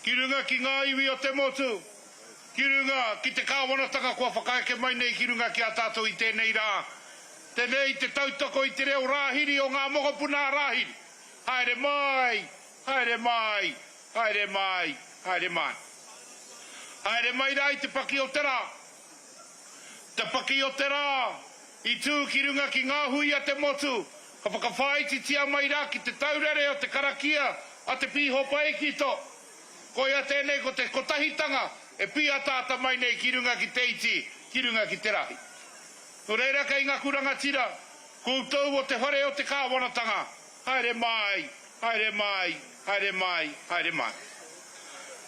ki runga ki ngā iwi o te motu, ki runga ki te kāwanatanga kua whakaeke mai nei ki runga ki a tātou i tēnei rā. Tēnei te tautoko i te reo rāhiri o ngā mokopuna a Rāhiri. Haere mai, haere mai, haere mai, haere mai. Haere mai rā i te paki o te rā. Te paki o te rā, i tū ki runga ki ngā hui a te motu, ka whakawhāititia mai rā ki te taurere o te karakia a te Pīhopa Ekito. Koia tēnei ko te kotahitanga e pīataata mai nei ki runga ki te iti, ki runga ki te rahi. Nō reira kei ngaku rangatira, koutou o te whare o te kāwanatanga, Haere mai, haere mai, haere mai, haere mai.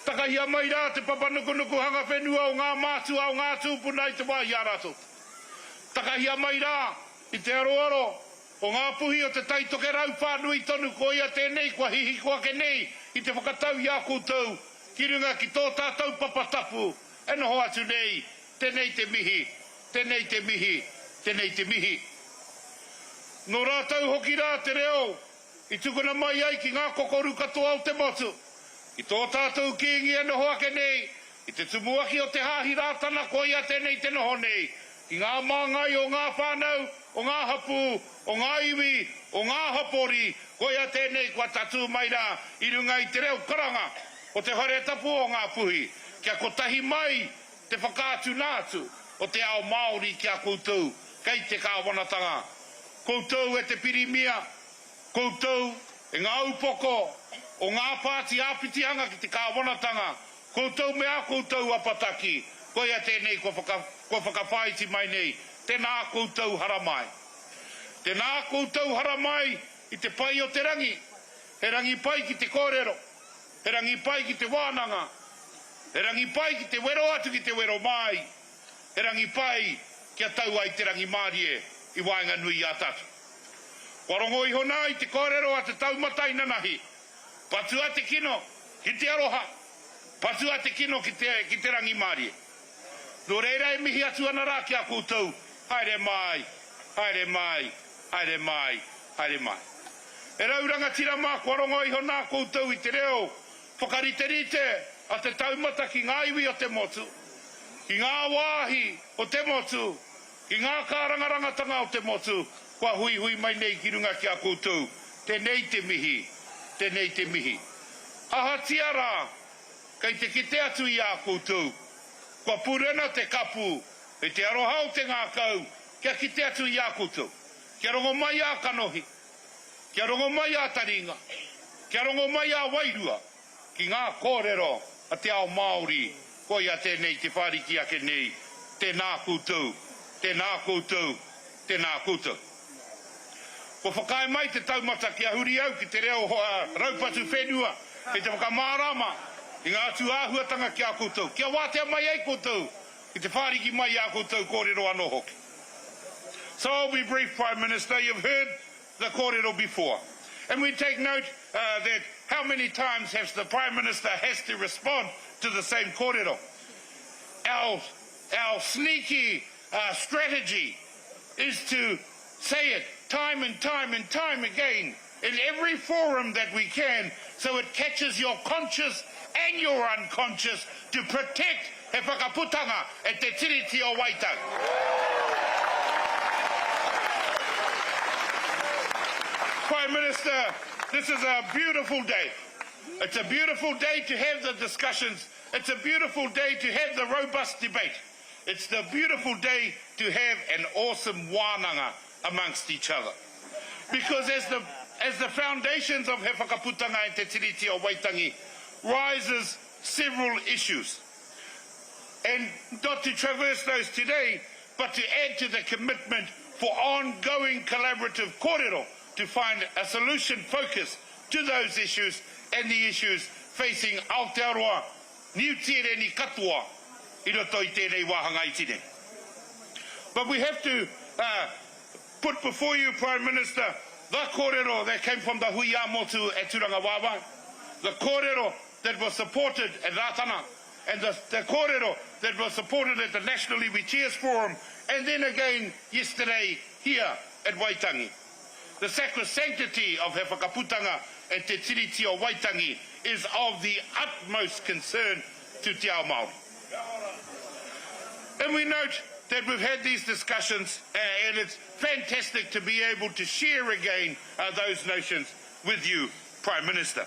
Takahia mai rā te papanukunuku hanga whenua o ngā mātua o ngā tūpuna i te wā i a rātou. Takahia mai rā i te aroaro o ngā puhi o te Tai Tokerau whānui tonu koia tēnei kua hihiko ake nei i te whakatau i a koutou ki runga ki tō tātou papa tapu e noho atu nei, tenei te mihi, tenei te mihi, tenei te mihi. Nō rātou hoki rā te reo i tukuna mai ai ki ngā kokoru katoa o te motu, ki tō tātou Kīngi e noho ake nei, ki te Tumuaki o te Hāhi Rātana koia tēnei te noho nei, ki ngā māngai o ngā whānau, o ngā hapū, o ngā iwi, o ngā hapori, koia tēnei kua tatū mai rā i runga i te reo karanga o te whare tapu o Ngāpuhi, kia kotahi mai te whakaatuna atu o te ao Māori ki a koutou kei te kāwanatanga. Koutou e te Pirimia, koutou e ngā upoko o ngā pāti āpitihanga ki te kāwanatanga, Koutou me ā koutou apataki, koia tēnei kua whaka, kua whakawhāiti mai nei, tēnā koutou haramai. Tēnā koutou haramai i te pai o te rangi, he rangi pai ki te kōrero, he rangi pai ki te wānanga, he rangi pai ki te wero atu ki te wero māi, he rangi pai kia tau ai te rangimārie i waenganui i a tātou. Kua rongo iho nā i te kōrero a te taumata inanahi, Patua te kino ki te aroha, patua te kino ki te, ki te rangimārie. Nō reira e mihi atu ana rā ki a koutou, haere mai, haere mai, haere mai, haere mai. E rau rangatira mā kua rongo iho nā koutou i te reo whakariterite a te taumata ki ngā iwi o te motu, ki ngā wāhi o te motu, Ki ngā kārangarangatanga o te motu kua huihui mai nei ki runga ki a koutou, tenei te mihi, tenei te mihi. Ahatia rā, kei te kite atu i a koutou, kua purena te kapu me te aroha o te ngākau kia kite atu i a koutou, kia rongo mai ā kanohi, kia rongo mai ā taringa, kia rongo mai ā wairua ki ngā kōrero a te ao Māori Koia tēnei te whāriki ake nei, tēnā koutou, tēnā koutou, tēnā koutou. Kua whakaae mai te taumata kia huri au ki te reo raupatu whenua kei te whakamārama i ngā tūāhuatanga ki a koutou, kia wātea mai ai koutou ki te whāriki mai i ā koutou kōrero anō hoki. So I'll be brief, Prime Minister, you've heard the kōrero before. And we take note uh, that how many times has the Prime Minister has to respond to the same kōrero. Our, our sneaky uh, strategy is to say it time and time and time again in every forum that we can so it catches your conscious and your unconscious to protect He whakaputanga e te Tiriti o Waitangi. Prime Minister, this is a beautiful day. It's a beautiful day to have the discussions. It's a beautiful day to have the robust debate. It's the beautiful day to have an awesome wānanga amongst each other. Because as the, as the foundations of He Whakaputanga and Te Tiriti o Waitangi rises several issues. And not to traverse those today, but to add to the commitment for ongoing collaborative kōrero to find a solution focus to those issues and the issues facing Aotearoa, Niu Tīreni katoa i roto i tēnei wāhanga iti nei. But we have to uh, put before you, Prime Minister, the kōrero that came from the hui ā-motu at Tūrangawaewae, the kōrero that was supported at Rātana, and the, the kōrero that was supported at the National Iwi Chairs Forum, and then again yesterday here at Waitangi. The sacrosanctity of He Whakaputanga and Te Tiriti o Waitangi is of the utmost concern to Te Ao Māori. And we note that we've had these discussions uh, and it's fantastic to be able to share again uh, those notions with you, Prime Minister.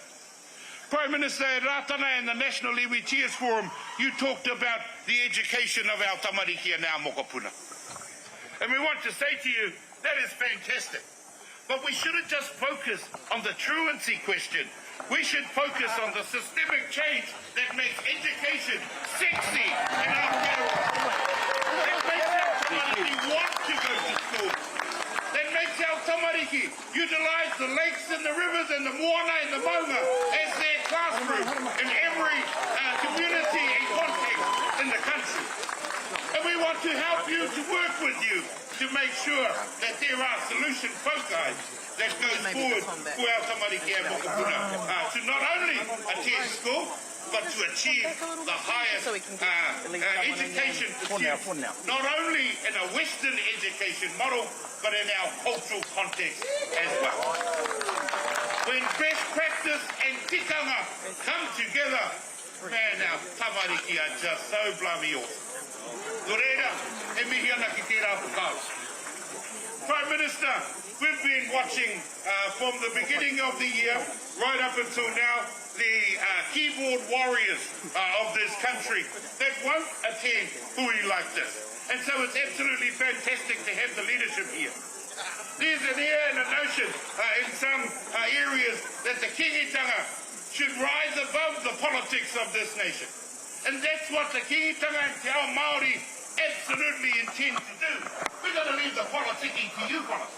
Prime Minister at Rātana and the National Iwi Cheers Forum, you talked about the education of our tamariki and our mokopuna. And we want to say to you, that is fantastic. But we shouldn't just focus on the truancy question. We should focus on the systemic change that makes education sexy in Aotearoa. That makes our tamariki want to go to school. That makes our tamariki utilise the lakes and the rivers and the moana and the maunga as their classroom in every uh, community and context in the country. And we want to help you to work with you to make sure that there are solution foci. That goes forward for our tamariki and mokopuna to not only attend school but to achieve the highest education pursuits, not only in a Western education model but in our cultural context as well. When best practice and tikanga come together, man, our tamariki are just so blimey awesome. Nō reira, e mihi ana ki tērā whakaaro. Prime Minister, we've been watching from the beginning of the year right up until now the keyboard warriors of this country that won't attend hui like this. And so it's absolutely fantastic to have the leadership here. There's an air and a notion in some areas that the Kingitanga should rise above the politics of this nation. And that's what the Kingitanga and Te Ao Māori absolutely intend to do. We're going to leave the politicking to you fellas.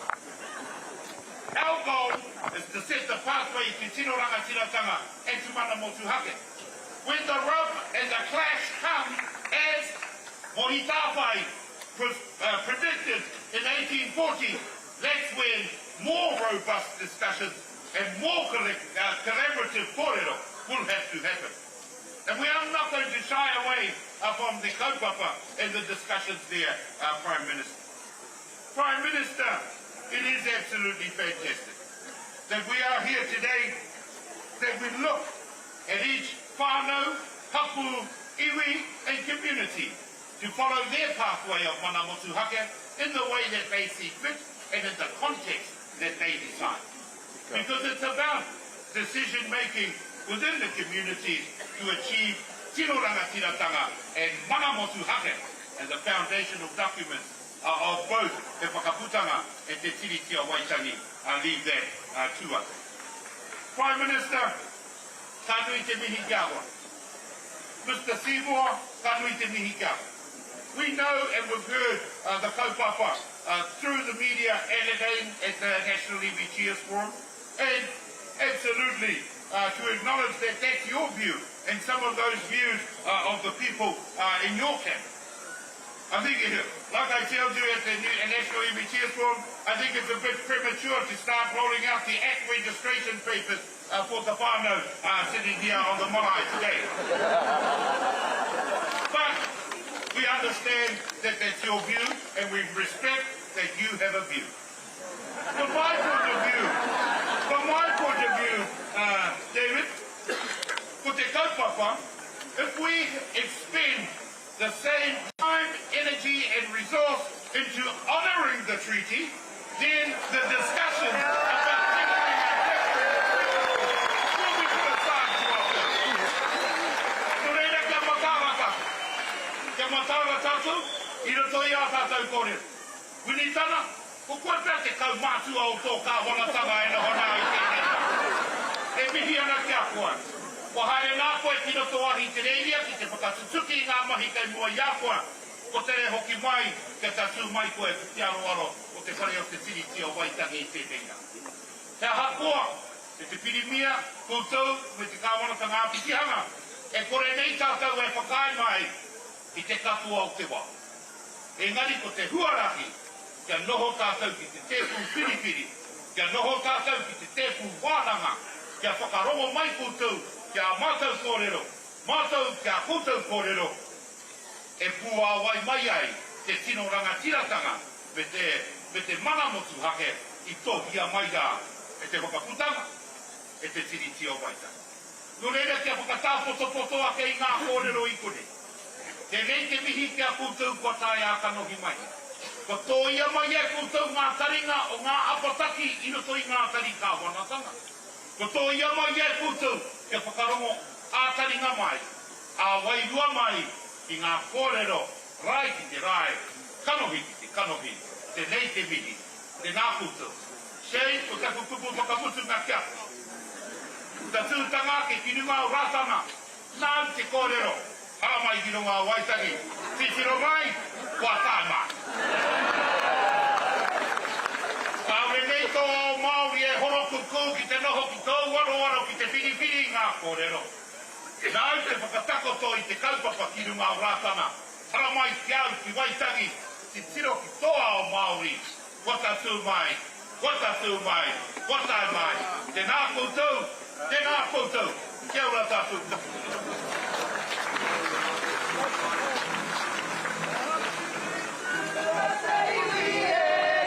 Our goal is to set the pathway to tino rangatiratanga and to mana motuhake. When the rub and the clash come, as Mohi Tāwhai uh, predicted in 1840, that's when more robust discussions and more uh, collaborative kōrero will have to happen. And we are not going to shy away uh, from the kaupapa and the discussions there, uh, Prime Minister. Prime Minister, it is absolutely fantastic that we are here today, that we look at each whānau, hapu, iwi and community to follow their pathway of mana motuhake in the way that they see fit and in the context that they decide. Because it's about decision making within the communities to achieve tino rangatiratanga and mana motuhake and the foundational documents uh, of both Te Whakaputanga and Te Tiriti o Waitangi. I leave that uh, to us. Prime Minister, ka nui te mihi ki a koe. Mr Seymour, ka nui te mihi ki a koe. We know and we've heard uh, the kaupapa uh, through the media and again at the National Iwi Cheers Forum and absolutely uh, to acknowledge that that's your view and some of those views uh, of the people uh, in your camp. I think, like I told you at the new, National Iwi Cheers Forum, I think it's a bit premature to start rolling out the act registration papers uh, for the whānau uh, sitting here on the marae today. But we understand that that's your view and we respect that you have a view. From my point of view, from my point of view, uh, David, ko te kaupapa, if we expend the same time, energy and resource into honouring the treaty, then the discussion about tinkering and tampering with principles will be put aside to our service. Nō reira, kia mataara tātou. Kia mataara tātou i roto i ā tātou kōrero. Winitana, ko koe pea te kaumātua o tō kāwanatanga e noho nā i tēnei rā. E mihi ana ki a koe. Kua haere nā koe ki roto Ahitereiria ki te whakatutuki i ngā mahi kei mua i a koe. Ko tere hoki mai kia tatū mai koe ki te aroaro o te Whare o te Tiriti o Waitangi i tēnei rā. He ahakoa, e te Pirimia, koutou me te Kāwanatanga Āpitihanga, e kore nei tātou e whakaae mai i te katoa o te wā. Engari ko te huarahi kia noho tātou ki te tēpū whiriwhiri, kia noho tātou ki te tēpū wānanga, kia whakarongo mai koutou ki ā mātou kōrero, mātou ki ā koutou kōrero, e puāwai mai ai te tino rangatiratanga me te, me te mana motuhake i tohia mai rā e te Whakaputanga, e te Tiriti o Waitangi. Nō reira kia whakatāpotopoto ake i ngā kōrero i konei. Tēnei te mihi ki a koutou kua tae ā-kanohi mai. Kua tōia mai e koutou ngā taringa o ngā apataki i roto i ngā tari kāwanatanga. Kua tōia mai e koutou kia whakarongo ā-taringa mai, ā-wairua mai ki ngā kōrero rae ki te rae, kanohi ki te kanohi. Tēnei te mihi. Tēnā koutou. Shane, ko taku kupu whakamutunga ki a koe. Tatūtanga ake ki runga o Rātana, nāu te kōrero, haramai ki runga o Waitangi, titiro mai, kua tae mai. Kāore nei tō ao Māori e horokukū ki te noho ki tōu aroaro ki te whiriwhiri i ngā kōrero. Nāu te whakatakoto i te kaupapa ki runga o Rātana, haramai ki au ki Waitangi, titiro ki tō ao Māori, kua tatū mai. Kua tatū mai, kua tae mai, tēnā koutou, tēnā koutou, kia ora tātou katoa.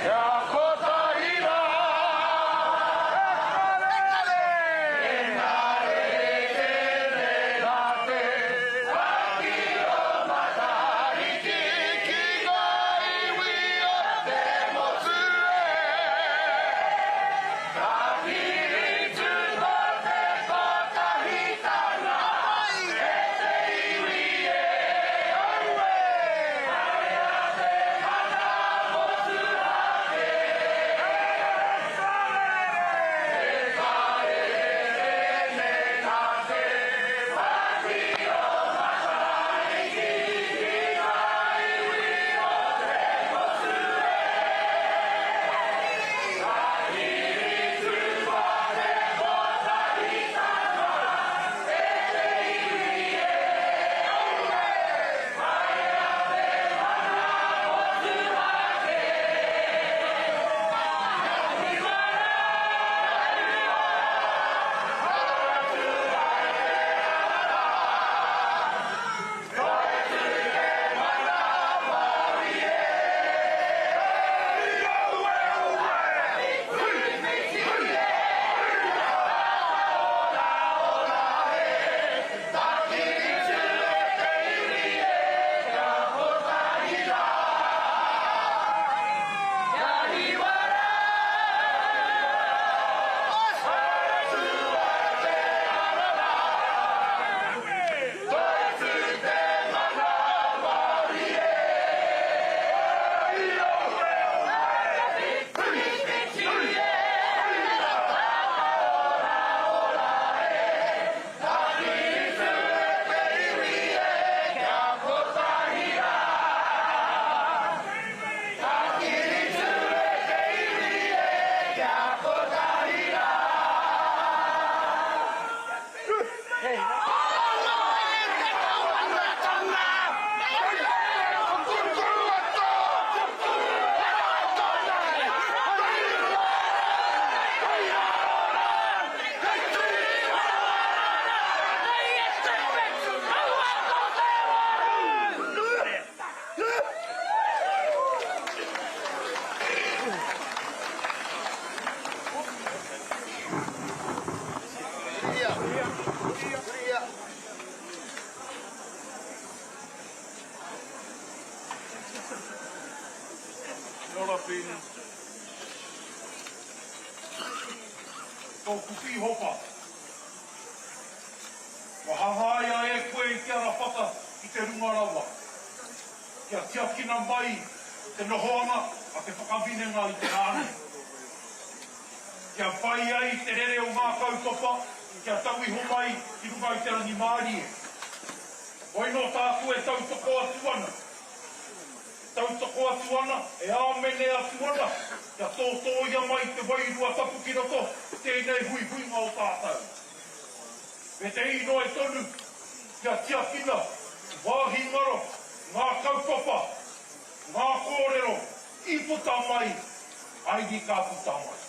Kia kotahi rā, e kare tēnei rā te whaki o Matariki ki ngā iwi o te motu e. Ka piri tū te kotahitanga e te iwi e, aue! Haria te mana motuhake. E karere tēnei nā te whati o Matariki ki ngā iwi o te motu e. Ka hiri tū te kotahitanga e te iwi e, aue! Haria te mana motuhake. Kia ora Pēni. Tōku pīhopa. Kua hangaia e koe i te ara whata ki te runga rawa, kia tiakina mai te nohoanga a te whakaminenga i te rā nei. Kia pai ai te rere o ngā kaupapa kia tau iho mai ki runga i te rangimārie. Hoi nō tāku e tautoko atu ana, e tautoko atu ana, e āmene atu ana kia tōtōia mai te Wairua Tapu ki roto i tēnei huihuinga o tātou. Me te inoi tonu kia tiakina wāhi ngaro ngā kaupapa, ngā kōrero i puta mai, aini ka puta mai.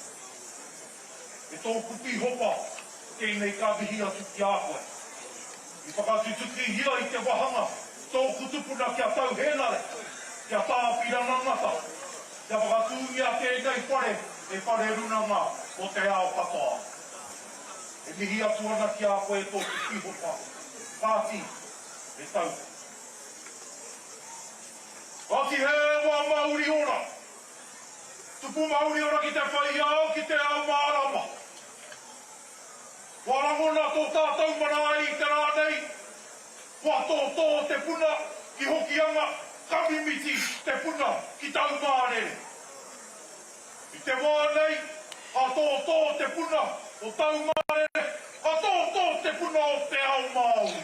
E tōku pīhopa, tēnei ka mihi atu ki a koe. I whakatutukihia i te wahanga tōku tupuna kia Tau Hēnare, kia Tā Apirana Ngata, kia whakatūngia tēnei whare hei whare runanga mō te ao katoa. E mihi atu ana ki a koe tōku pīhopa, kāti, me tau. Kāti he wā mauri ora. Tupu mauri ora ki te whai ao, ki te ao mārama. Kua rangona tō tātou marae i te rā nei, kua tōtō te puna ki Hokianga, ka mimiti te puna ki Taumārere. I te wā nei, ka tōtō te puna o Taumārere, ka tōtō te puna o te ao Māori.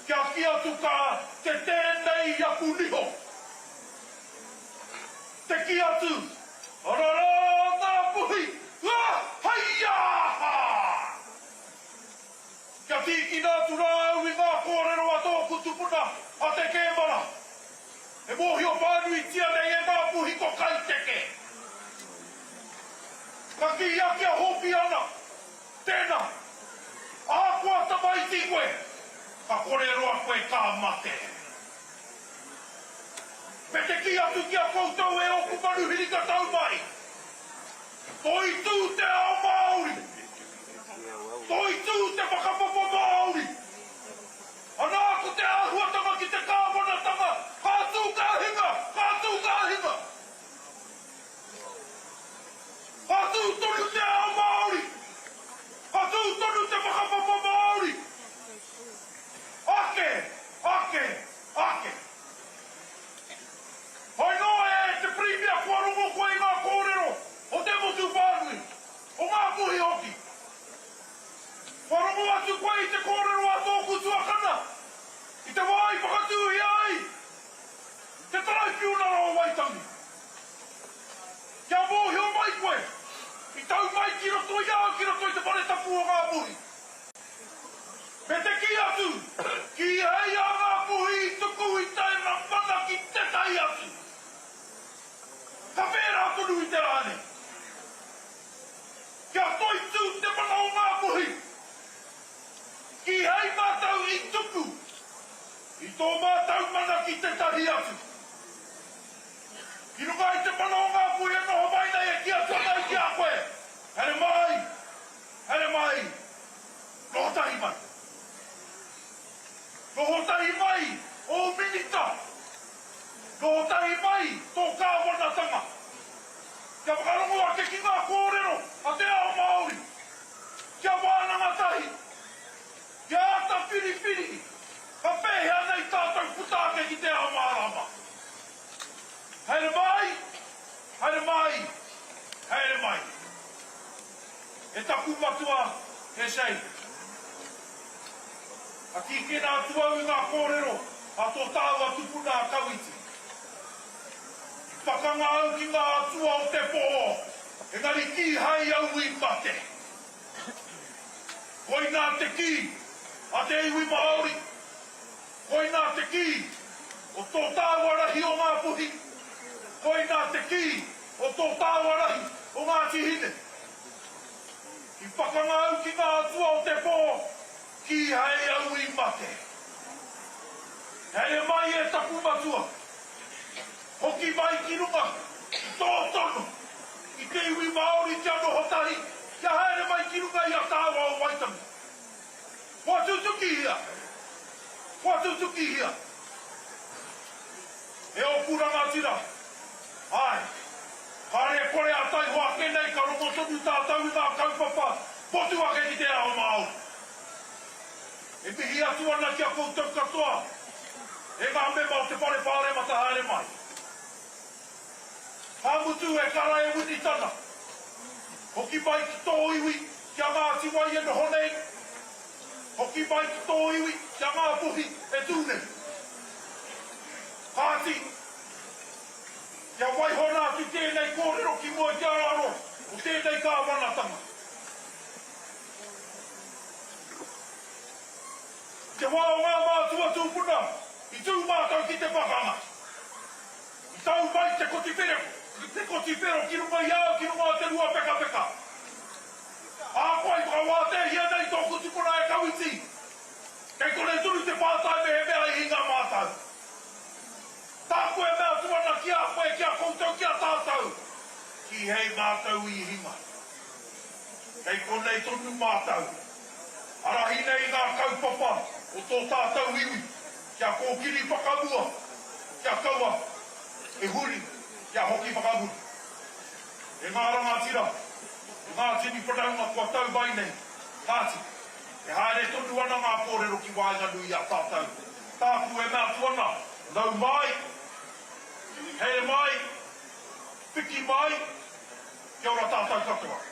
Kia kī atu ka te tēnei aku niho. Te kī atu, ararā ngā puhi, ngā haiāhā! Kia tīkina atu rā au i ngā kōrero a tōku tupuna, a Te Kēmara. E mōhio whānuitia nei e ngā puhi ko Kaiteke. Ka kī ake a Hōpiana, Tēnā, ahakoa tamaiti koe, ka kore roa koe ka mate. Me te kī atu ki a koutou e ōku manuhiri ka tau mai, Toitū te ao Māori! Toitū te whakapapa Māori! Anā ko te āhuatanga ki te kāwanatanga, ka tū ka hinga, ka tū ka hinga! Ka tū tonu te ao Māori! Ka tū tonu te whakapapa Māori! Ake! Ake! Ake! Hai noa e te Pirimia kua rongo koe i ngā kōrero o te motu whānui, o Ngāpuhi hoki. Kua rongo atu koe i te kōrero a tōku tuakana i te wā i whakatūhia ai te Taraipiunara o Waitangi. Kia mōhio mai koe, i tau mai ki roto i a au ki roto i te whare tapu o Ngāpuhi. Me te kī atu, kīhai a Ngāpuhi i tuku i tēnā mana ki tētahi atu. Ka pērā tonu i te rā nei. Kia toitū te mana o Ngāpuhi, kīhai mātou i tuku i tō mātou mana ki tētahi atu. Ki runga i te mana o ngā puhi e noho mai nei e kī atu ana au ki a koe, haere mai, haere mai, noho tahi mai. Noho tahi mai ō minita, noho tahi mai tō kāwanatanga, kia whakarongo ake ki ngā kōrero a te ao Māori, kia wānanga tahi, kia āta whiriwhiri ka pēhea nei tātou puta ake ki te ao mārama. Haere mai, haere mai, haere mai. E taku matua, e Shane. Ka tīkina atu au i ngā kōrero a tō tāua tupuna a Kawiti. I pakanga au ki ngā atua o te pō, engari kīhai au i mate. Koinā te kī a te iwi Māori. Koinā te kī o tō tāua rahi o Ngāpuhi, koinā te kī o tō tāua rahi o Ngāti Hine. I pakanga au ki ngā atua o te pō, kīhai au i mate. Haere mai e taku matua, hoki mai ki runga i tō tono i te iwi Māori kia noho tahi, kia haere mai ki runga i a tāua o Waitangi. Kua tutukihia! Kua tutukihia! E ōku rangatira, āe, kāre e kore a taihoa ake nei ka rongo tonu tātou i ngā kaupapa motu ake ki te ao Māori. E mihi atu ana ki a koutou katoa, e ngā mema o te Whare Pāremata haere mai. Ka mutu e kara e Winitana, hoki mai ki tō iwi, ki a Ngāti Wai e noho nei, hoki mai ki tō iwi, ki a Ngāpuhi e tū nei. Kāti, kia waihona atu tēnei kōrero ki mua i te aroaro o tēnei kāwanatanga. I te wā o ngā mātua tūpuna, i tū mātou ki te pakanga. I tau mai te koti whero, te koti whero ki runga i a au ki runga o te Ruapekapeka. Ahakoa i whakawāteahia nei tōku tupuna e Kawiti, kei konei tonu te pātai mehemea i hinga mātou. Tāku e mea atu ana ki a koe, ki a koutou, ki a tātou, kīhei mātou i hinga. Kei konei tonu mātou. Arahi nei ngā kaupapa o tō tātou iwi kia kōkiri whakamua, kia kaua e huri, kia hoki whakamuri. E ngā rangatira, e ngā tini whanaunga kua tau mai nei, kāti, e haere tonu ana ngā kōrero ki waenganui i a tātou. Tāku e mea atu ana, nau mai, haere mai, piki mai, Kia ora tātou katoa.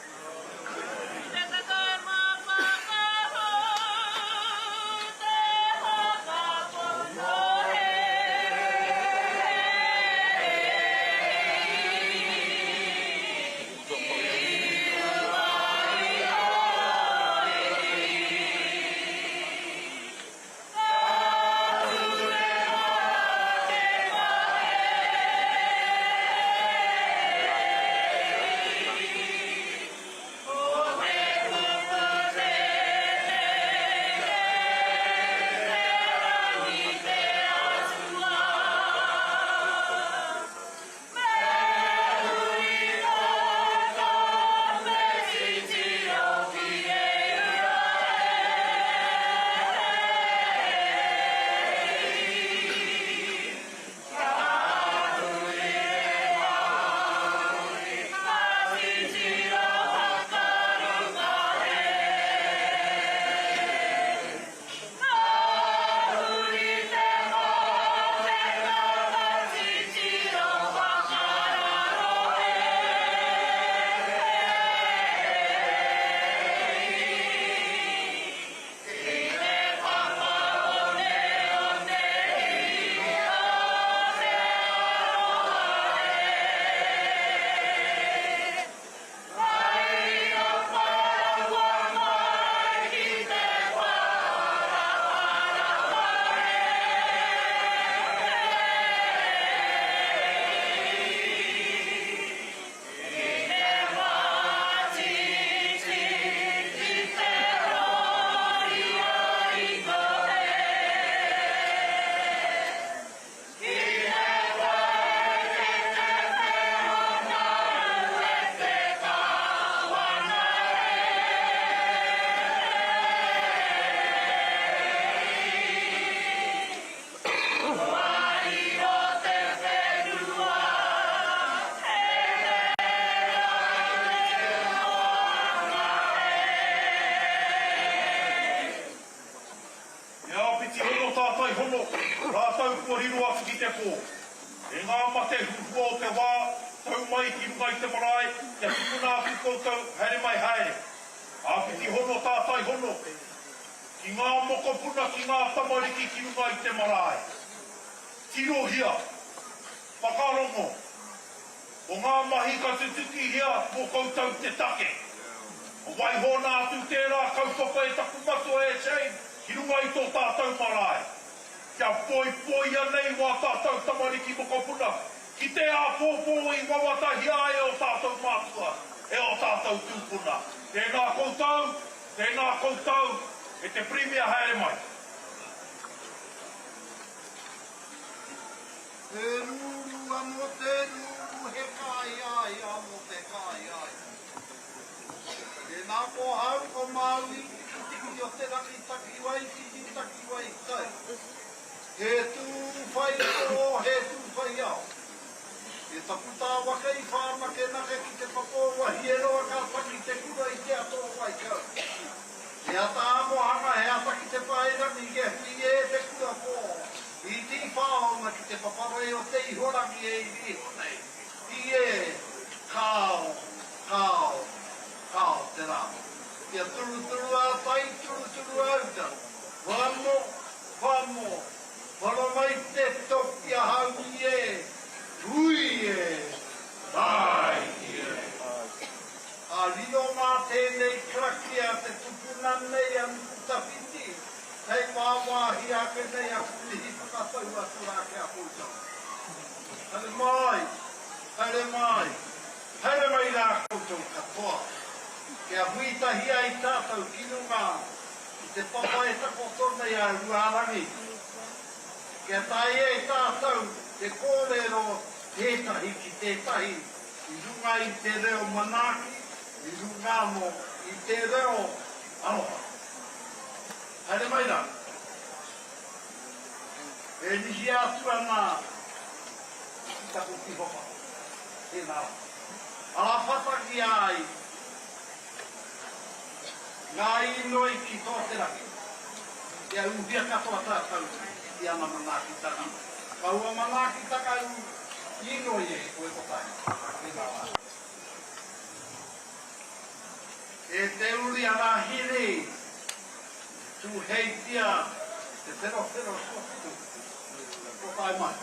tātai hono, rātou kua riro atu ki te pō. E ngā mate huhua o te wā, tau mai ki runga i te marae, kia tukuna atu koutou, haere mai haere. Āpiti hono tātai hono, ki ngā mokopuna, ki ngā tamariki ki runga i te marae. Tirohia, whakarongo, Ko ngā mahi ka tutukihia mō koutou te take. Waiho ana atu tērā kaupapa e taku matua e Shane ki runga i tō tātou marae. Kia poipoia nei wā tātou tamariki mokopuna ki te āpōpō i wawatahia ai e ō tātou mātua, e ō tātou tūpuna. Tēnā koutou, tēnā koutou, e te Pirimia haere mai. He ruru ano te ruru, he kai ai ano te kai ai. Tēnā ko hau, ko Māui, tikitiki o te rangi takiwai, tiki takiwai tai. He tū whai pō, he tū whai ao. He tapu tāwaka i whānakenake ki te papa o Wahieroa ka tangi te kura i te ata o Waikau. He ata amohanga, he ata ki te paerangi, kia hui e te kura pō. I tīwhaona ki te paparei o te ihorangi e iri iho nei, i e, kāo, kāo, kāo te rā. Kia turuturu a tai, turuturu a uta, whamo, whamo, wharo mai te toki ahau i e, hui e, tāiki e. Ka riro mā tēnei karakia te tupuna nei a Nukutawhiti Hei wāwāhi ake nei aku mihi whakatau atu rā ki a koutou. Haere mai, haere mai, haere mai rā koutou katoa, kia hui tahi ai tātou ki runga i te papa e takoto nei a Ruarangi, kia taea e tātou te kōrero tētahi ki tētahi i runga i te reo manaaki, i runga anō i te reo aroha. Haere mai rā. E mihia atu ana ki taku Pihopa. Tēnā rā. Arawhatakia ai ngā inoi ki tō te rangi, kia ūhia katoa tātou i ana manaakitanga. Kaua manaakitanga inoi e koe kotahi. Tēnā rā. E te uri a Rāhiri, tūheitia te wherowhero tuawhitu, kua tae mai.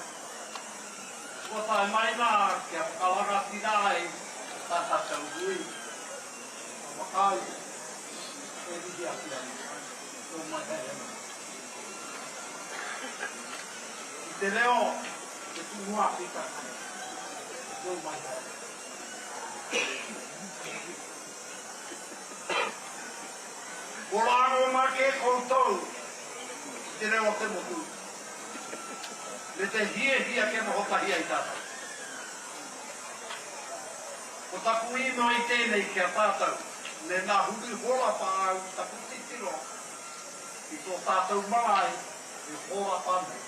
Kua tae mai nā kia whakarangatira ai tā tātou hui, a Whakaari, e mihi atu ana, nō mai haere mai. Ki te reo, te tumuākitanga, nō mai haere mai. Ko rāngona kē koutou ki te reo o te motu me te hiahia kia noho tahi ai tātou. Ko taku inoi tēnei ki a tātou, mēnā huri horapa au i taku titiro i tō tātou marae e hōrapa nei.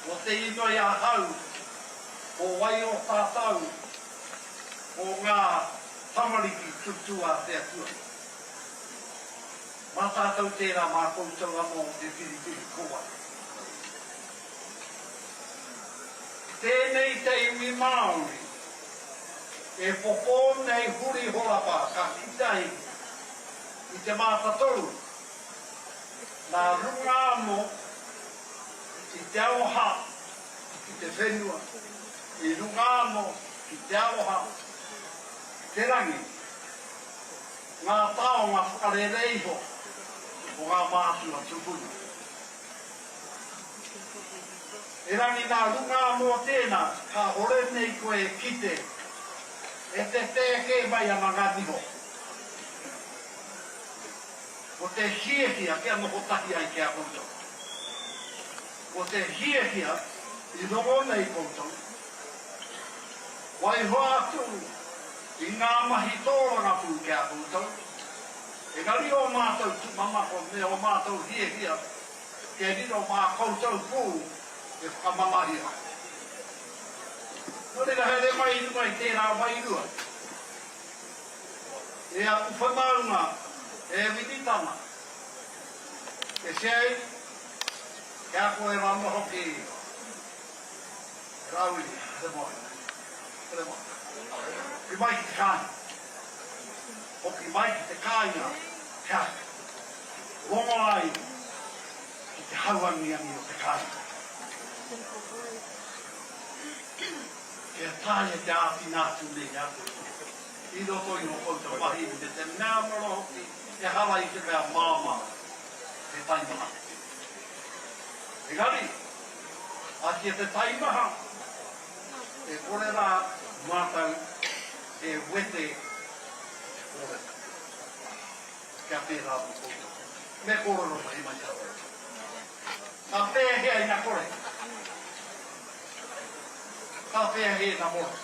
Ko te inoi ahau, ko wai o tātou ko ngā tamariki tutū a te Atua. Mā tātou tērā, mā koutou anō e whiriwhiri ko wai. Tēnei te iwi Māori e popō nei huri horapa ka kite ai i te mātatoru nā runga anō i te aroha ki te whenua, i runga anō ki te aroha ki te rangi, ngā taonga whakarere iho o ngā mātua tupuna. Erangi nā runga anō tēnā, kāhore nei koe e kite, e tetē kē mai ana ngā niho. Ko te hiahia kia noho tahi ai ki a koutou. Ko te hiahia i rongo nei koutou, waiho atu i ngā mahi tōrangapū ki a koutou, engari ō mātou tūmanako me ō mātou hiahia kia riro mā koutou pū e whakamanahia. Nō reira haere mai i runga i tērā wairua, e aku whanaunga, e Winitana, e Shane. Ki a koe rano hoki, Rawiri, haere mai, haere mai. Hoki mai ki te kāinga. Hoki mai ki te kāinga kia rongo ai ki te hauangiangi o te kāinga. Kia taea te āwhina atu nei i a koe i roto i ō koutou mahi me te mea anō hoki ehara i te mea māmā te taimaha. Engari, atia te taimaha, e kore rā mātou e wete i te kōrero. Kia pērā anō koutou. Me kōrero tahi mai tātou. Ka pēhea ina kore? Ka pēhea ina mora?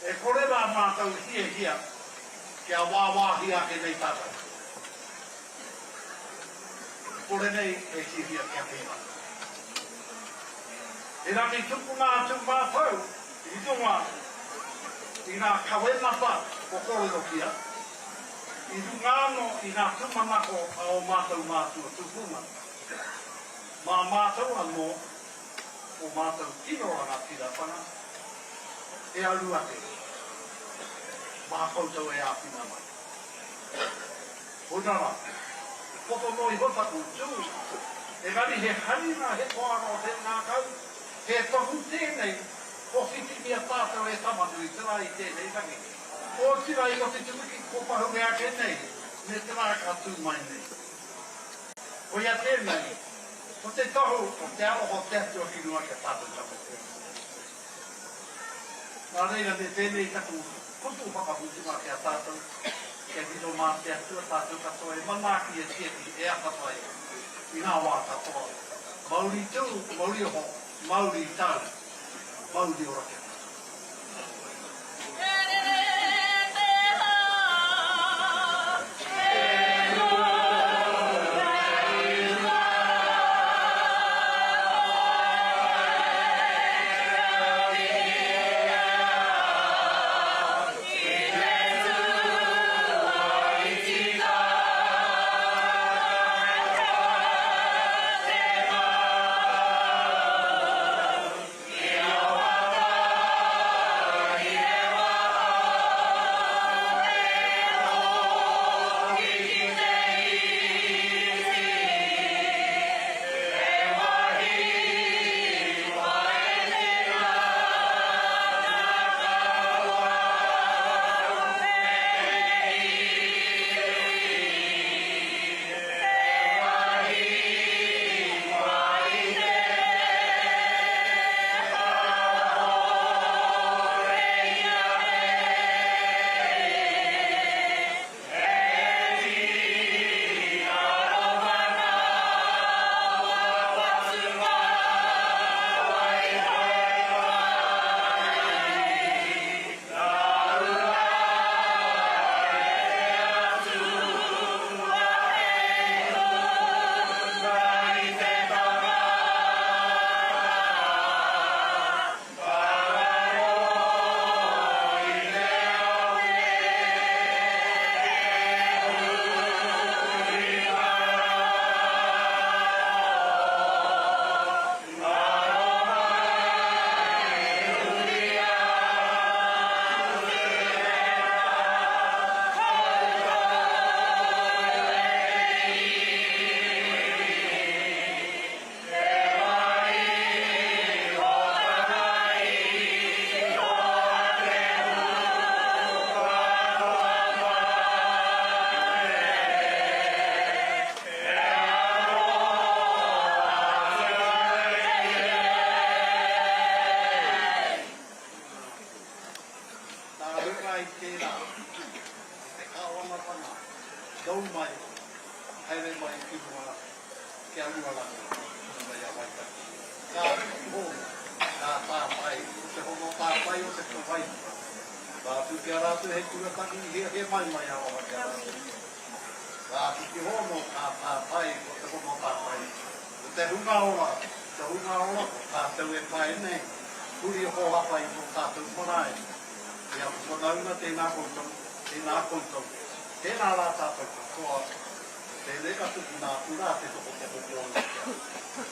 E kore rā mātou hiahia kia wāwāhia ake nei tātou. E kore nei e hiahia kia pērā. Erangi tukuna atu mātou i runga i ngā kawenata kua kōrerohia, i runga anō i ngā tūmanako a ō mātou mātua tūpuna. Mā mātou anō ō mātou tino rangatiratanga e aru ake, mā koutou e āwhina mai. Koina rā, poto noa iho taku tū, engari he haringa, he koanga o te ngākau, he tohu tēnei kua whiwhingia tātou e Tama-nui-te-rā i tēnei rangi. Otirā i oti te wiki kua pahure ake nei, me te rā ka tū mai nei. Koia tēnei, ko te tohu o te aroha o te Atua ki runga ki a tātou katoa. Nā reira, me pēnei taku kupu whakamutunga ki a tātou, kia riro mā te Atua tātou katoa e manaaki, e tiaki, e atawhai i ngā wā katoa. Mauri tū, mauri oho, mauri tau, mauri ora ki a tātou. Nā runga i tērā, i te kāwanatanga, nau mai, haere mai ki runga ki a Ruarangi, ki runga i a Waitangi. Ka iho ngā tātai, ko te hono tātai o te wairua. Ka atu ki a rātou he kura tangi i hiahia mai mai aroha ki a rātou. Ka atu ki hono ka tātai, ko te hono tātai. Ko te hunga ora, te hunga ora ko tātou e pae nei, huri hōhapa i tō tātou marae. E aku whanaunga, tēnā koutou, tēnā koutou, tēnā rā tātou katoa, ko tēnei ka tukuna atu rā te tokotoko kōrero ki a koutou.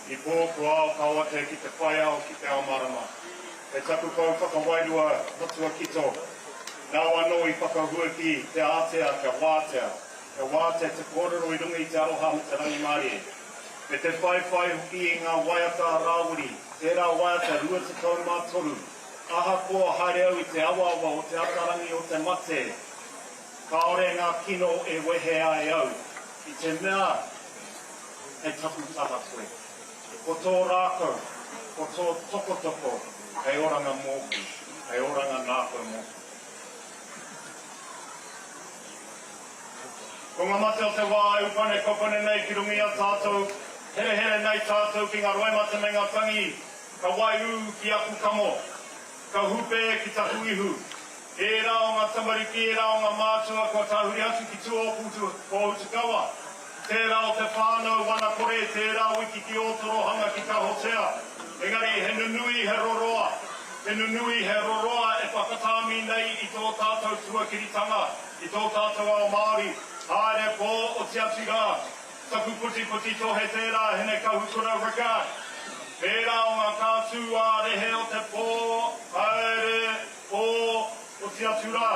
I pō kua ao ka wate ki te whai ao ki te ao marama. Kei taku pou whakawairua matua kito, nāu anō i whakahuaki te ātea kia wātea, kia wātea te kōrero i runga i te aroha me te rangimārie. Me te whaiwhai hoki i ngā waiata a Rāwiri, tērā waiata 23, ahakoa haere au i te awaawa o te atarangi o te mate, kāore ngā kino e wehea e au, i te mea hei taku taha koe. Ko tō rākau, ko tō tokotoko hei oranga mōku, hei oranga nākau mōku. Ko ngā mate o te wā e upane kopane nei ki runga i a tātou, herehere nei tātou ki ngā roimata me ngā tangi, ka waiū ki aku kamo, ka hupē ki taku ihu. Ērā o ngā tamariki, ērā o ngā mātua kua tahuri atu ki tua o Pōhutukawa, tērā o te whānau wana kore, tērā wiki ki Ōtorohanga ki Kahotea. Engari he nunui, he roroa, he nunui, he roroa e whakatāmi nei i tō tātou tuakiritanga, i tō tātou ao Māori. Haere pō, oti atu rā. Taku putiputi tohe tērā Hinekahukura Rickard. Pērā o ngā kātū ā-rehe o te pō, haere. Ō, oti atu rā,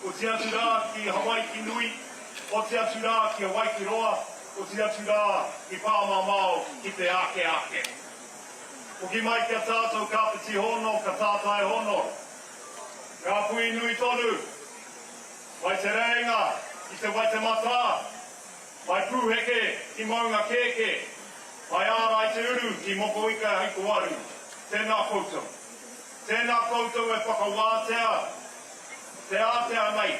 oti atu rā ki Hawaiki nui, oti atu rā ki Hawaiki roa, oti atu rā ki Pāmamao ki te ake ake. Hoki mai ki a tātou Kāpiti Hono, ka tātai hono. Ngā pui nui tonu, mai Te Rēinga ki Te Waitematā, mai Pūheke ki Maungakēkē, mai Āraiteuru ki Mokoika Hikoaru, tēnā koutou. Tēnā koutou e whakawātea te ātea nei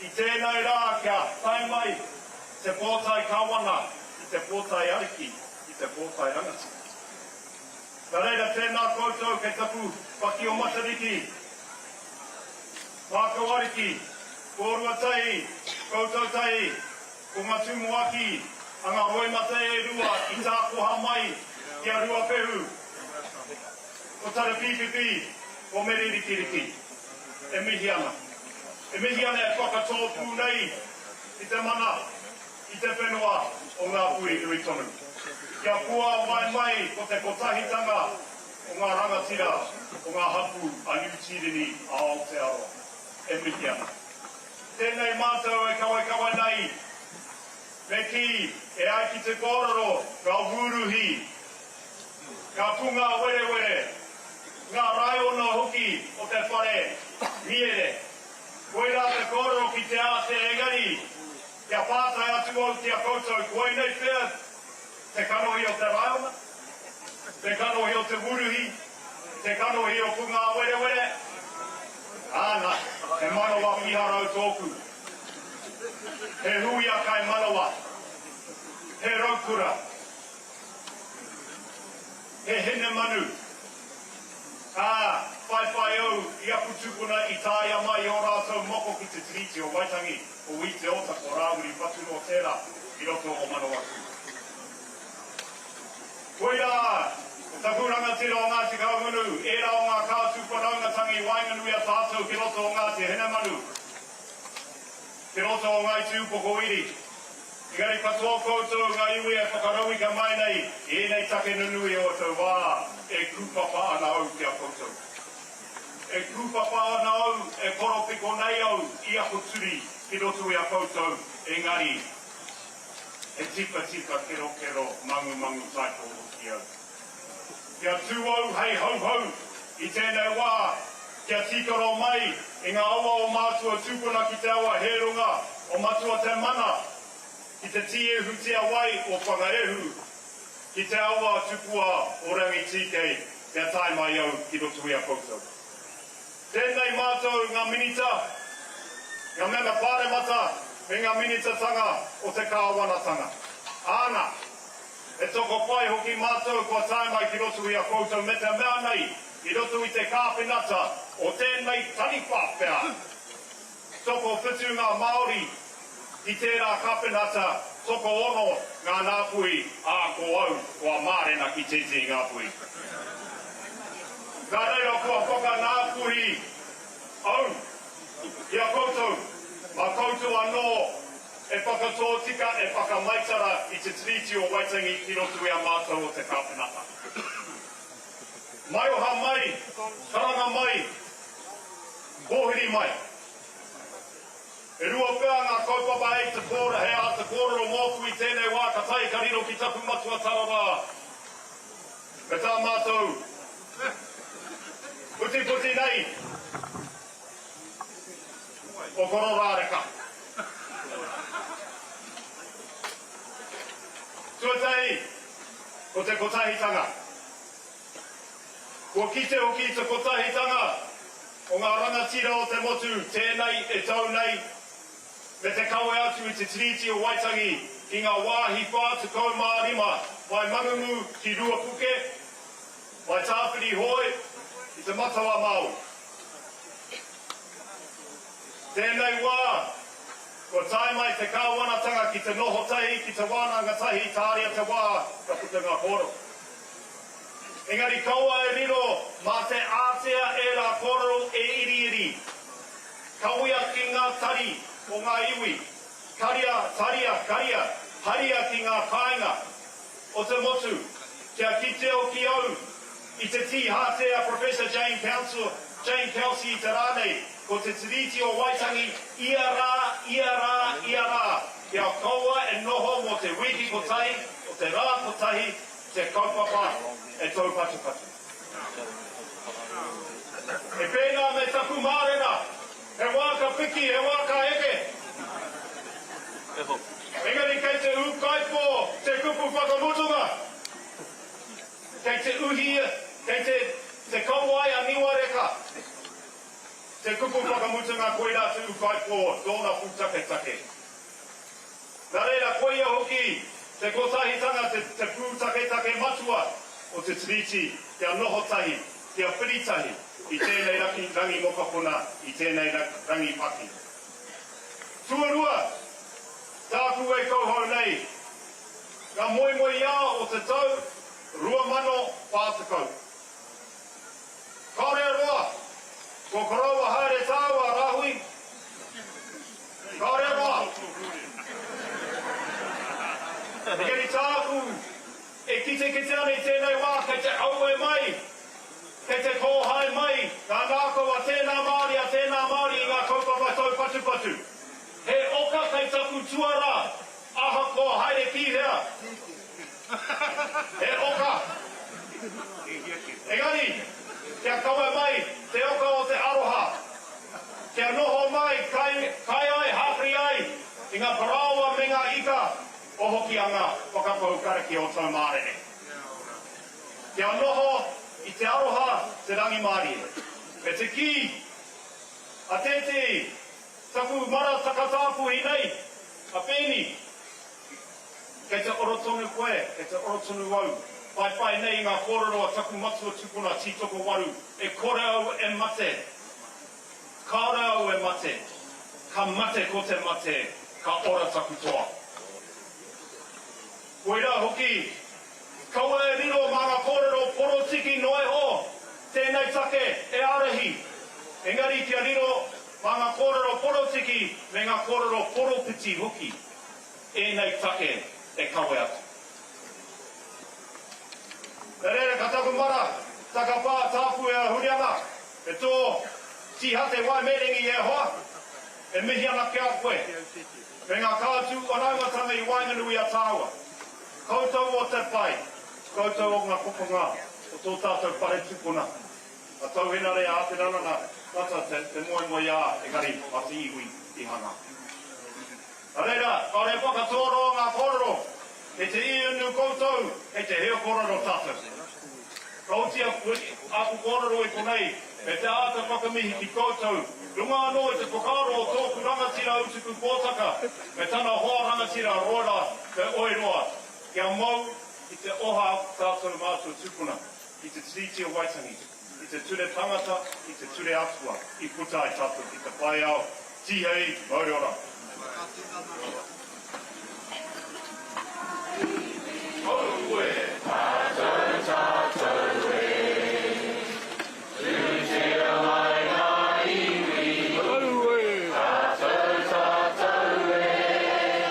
i tēnei rā kia tae mai te pōtae kawana i te pōtae ariki, i te pōtae rangatira. Nā reira tēnā koutou kei taku paki o Matariki, Mākau Ariki, kōrua tahi, koutou tahi, ko ngā tumuaki a ngā roimata e rua i tākoha mai ki a Ruapehu. Ko Tarapīpipi, ko Mere Rikiriki e mihi ana. E mihi ana e whakatōpū nei i te mana, i te whenua o Ngā Puhi nui tonu. Kia puāwai mai ko te kotahitanga o ngā rangatira o ngā hapū a Niu Tīreni a Aotearoa. E mihi ana. Tēnei mātou e kawekawe nei, me kī, e ai ki te kōrero, ka wūruhi Ka punga werewere ngā raiona hoki o te whare miere. Koirā te kōrero ki te ātea engari kia pātai atu au ki a koutou koinei pea te kanohi o te raiona, te kanohi o te wuruhi, te kanohi o Pungāwerewere? Āna, he manawa piharau tōku. He huia kai manawa. He raukura. He hinemanu, ā, whaiwhai au i aku tūpuna i tāia mai i ō rātou moko ki te Tiriti o Waitangi, ko Wī Te Ota, ko Rāwiri Whaturoa tērā i roto o Manawatū. Koirā ko taku rangatira o Ngāti Kahungunu, ērā o ngā kātū whanaungatanga i waenganui a tātou ki roto o Ngāti Hinemanu, ki roto o Ngāi Te Ūpokoiri. Engari katoa koutou nga iwi e whakarauika mai nei i enei take nunui o tou wā, e kūpapa ana au ki a koutou. E kūpapa ana au, e koropiko nei au i aku turi ki roto i a koutou, engari he tipatipa kerokero mangumangu taiko hoki au. Kia tū au hei hauhau i tēnei wā, kia tīkaro mai i ngā awa o Mātua Tūpuna ki te awa Hērunga o Matua Te Mana, ki te tīehutia wai o Whangaehu, ki te awa tupua o Rangitīkei kia tae mai au ki roto i a koutou. Tēnei mātou ngā Minita, ngā Mema Pāremata me ngā Minitatanga o te Kāwanatanga. Āna! He tokopai hoki mātou kua tae mai ki roto i a koutou me te mea nei i roto i te kāpenata o tēnei taniwha pea. Tokowhitu ngā Māori ki tērā kāpenata, tokoono ngā Ngāpuhi, ā, ko au kua mārena ki tētehi Ngāpuhi. Nā reira kua whaka-Ngāpuhi au ki a koutou, mā koutou anō. E whakatōtika, e whakamaitara i te Tiriti o Waitangi ki roto i a mātou o te Kāpenata. Maioha mai, karanga mai, pōhiri mai. E rua pea ngā kaupapa hei te kōrero, hei āta kōrero mōku i tēnei wā ka tae ka riro ki taku matua Tararā me tā mātou putiputi nei o Kororāreka. Tuatahi, ko te kotahitanga. Kua kite hoki i te kotahitanga o ngā rangatira o te motu tēnei e tau nei me te kawe atu i te Tiriti o Waitangi ki ngā wāhi 45 mai Mangungu ki Ruapuke, mai Tāwhirihoe i Te Matau-a-Māui. Tēnei wā, kua tae mai te kāwanatanga ki te noho tahi, ki te wānanga tahi, tāria te wā ka puta ngā kōrero. Engari kaua e riro mā te ātea ērā kōrero e iriiri. Kawea ki ngā tari o ngā iwi, karia, taria, karia, haria ki ngā kāinga o te motu, kia kite hoki au i te tīhāte a Professor Jane Council, Jane Kelsey i te rā nei, ko te Tiriti o Waitangi ia rā, ia rā, ia rā, kia kaua e noho mō te wiki kotahi, o te rā kotahi, te kaupapa e taupatupatu. E pēnā me taku mārena, he wā ka piki, he wā ka eke. Engari kei te ūkaipō te kupu whakamutunga. Kei te uhi, kei te te kauae a Niwareka te kupu whakamutunga koirā te ūkaipō, tōna pūtaketake. Nā reira, koia hoki te kotahitanga, te, te pūtaketake matua o te Tiriti kia noho tahi, kia whiri tahi i tēnei raki, rangi mokopuna, i tēnei rangi paki. Tuarua, tāku e kauhau nei, ngā moemoeā o te tau 2040. Kāore e roa, kua koroua haere tāua, Rāhui. Kāore roa. Engari tāku e kitekite ana i tēnei wā kei te aue mai, kei te kōhae mai ngā ngākau a tēnā Māori, a tēnā Māori i ngā kaupapa taupatupatu. He oka kei taku tuarā, ahakoa haere ki hea. He oka. Engari, kia kawe mai te oka o te aroha. Kia noho mai, kai, kai ai, hākiri ai i ngā parāoa me ngā ika o Hokianga whakapau karakia o Taumārere. Kia noho i te aroha, te rangimārie. Me te kī a tētehi, taku mara takatāpui nei, a Peeni, Kei te ora tonu koe, kei te ora tonu au. Whaiwhai nei i ngā kōrero a taku matua tupuna Tītokowaru, e kore au e mate. Kāore au e mate. Ka mate ko te mate, ka ora taku toa. Koirā hoki, kaua e riro mā ngā kōrero porotiki noa iho tēnei take e ārahi, engari kia riro mā ngā kōrero porotiki me ngā kōrero poropiti hoki. Ēnei take e kawe atu. Nā reira ka taku mara, takapā tāku e Huriana, e tō tīhate waimērengi e hoa, e mihi ana ki a koe, me ngā kātū whanaungatanga i waenganui i a tāua. Koutou o te pai, koutou o ngā kokonga o tō tātou whare tupuna, a Tau Henare a Aperanana Ngata te moemoeā engari a te iwi i hanga. Nā reira, kāore e whakatōroa ngā kōrero, kei te iunu koutou, kei te heo kōrero tātou. Ka oti āku kōrero i konei, me te āta whakamihi ki koutou, runga anō i te whakaaro o tōku rangatira Utuku Pōtaka me tana hoa rangatira Roera Te Oeroa, kia mau i te oha tātou mātua tupuna, i te Tiriti o Waitangi. I te ture tangata, i te ture atua, i puta ai tatou ki te paeao, tihei mauri ora! Aue! Tatou tatou e, tutia mai nga iwi. Aue! Tatou tatou e.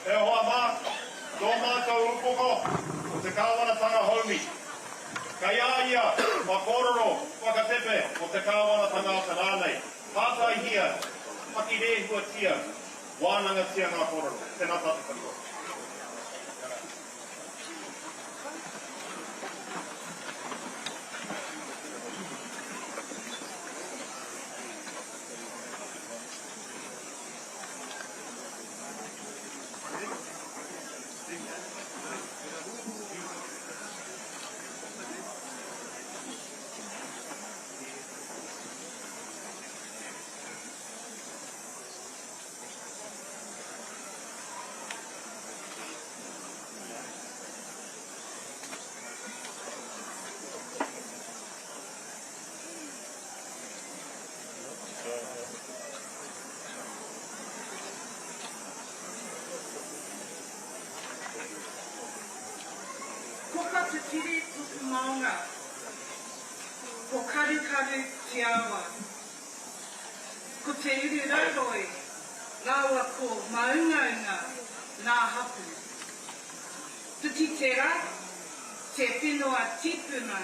E hoa mā, tō mātou upoko ko te kāwanatanga haumi. Kei a ia ngā kōrero whakatepe o te kāwanatanga o te rā nei. Pātaihia, pakirēhuatia, wānangatia ngā kōrero. Tēnā tātou katoa. Ko Whatitiri toku maunga. Ko Karukaru te awa. Ko Te Ururauroi rāua ko Māungaunga ngā hapū. Tutitera te whenua tipuna.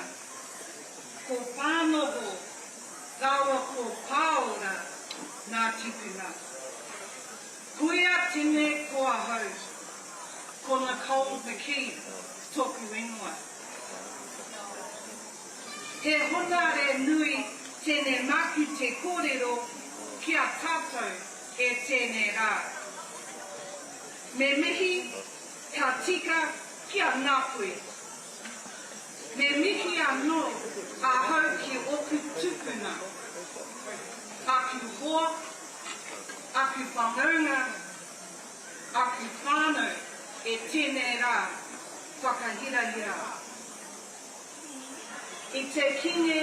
Ko Pānoho rāua ko Pāora ngā tīpuna. Koia tēnei ko ahau, ko Nicole McKee tōku ingoa. He honare nui tēnei māku te kōrero ki a tātou e tēnei rā. Me mihi ka tika ki a Ngāpuhi. Me mihi anō ahau ki oku tupuna, aku hoa, aku whanaunga, aku whānau e tēnei rā whakahirahira. I te kingi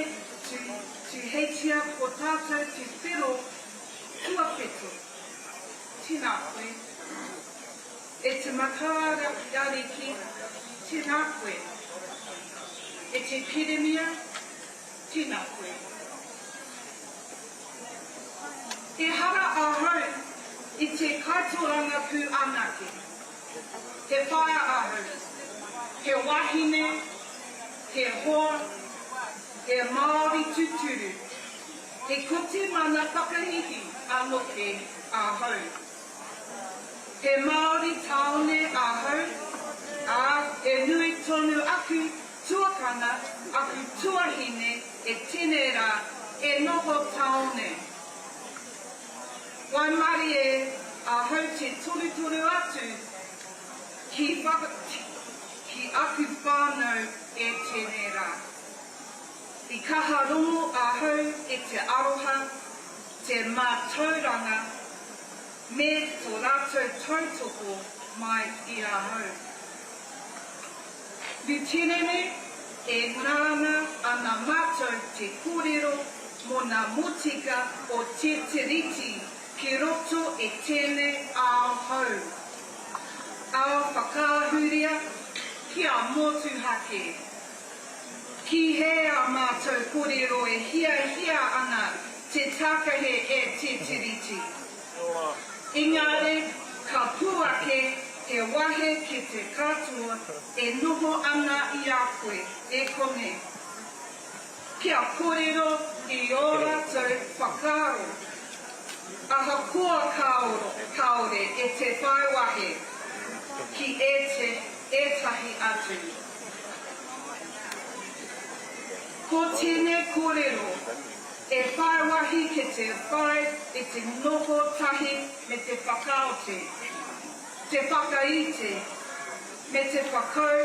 Tuheitia ko tātou te whero tuawhito. Tēnā koe. E te Mataara Ariki, tēnā koe. E te Pirimia, tēnā koe. Ehara ahau i te kaitorangapū anake. He whaea ahau, he wahine, he hoa, he Māori tuturu, he koti mana whakahīhī anoke ahau. He Māori tāone ahau, ā, he nui tonu aku tuakana, aku tuahine e tene rā e noho tāone. Waimarie ahau te torutoru atu ki ki aku whānau e tene rā. I kaha rongo ahau i te aroha, te mātauranga me to ratou tautoko mai i ahau. Ritenene, e ngana ana matou te korero mo na motika o te Tiriti ki roto i tenei ao hou, ao whakaahuria kia motuhake. Ki hea a matou korero e hiahia ana te takahe e te Tiriti? Engari ka pū ake he wahe ki te katoa e noho ana i a koe, e kone. Kia korero i ō ratou whakaaro, ahakoa kāore e te whai wahe ki ētahi atu. Ko tēnei kōrero e whai wāhi ki te whai i te noho tahi me te whakaote, te whakaite me te whakau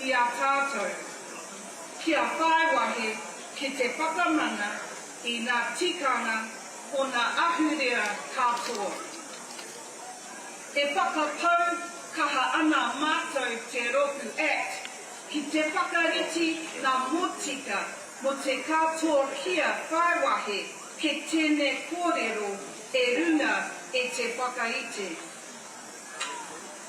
i a tātou, kia whai wāhi ki te whakamana i ngā tikanga o ngā ahurea katoa. E whakapau kaha ana mātou te Rōpū act ki te whakarite ngā motika Mo te katoa kia whai wahi ke tene korero e runga e te whakaite.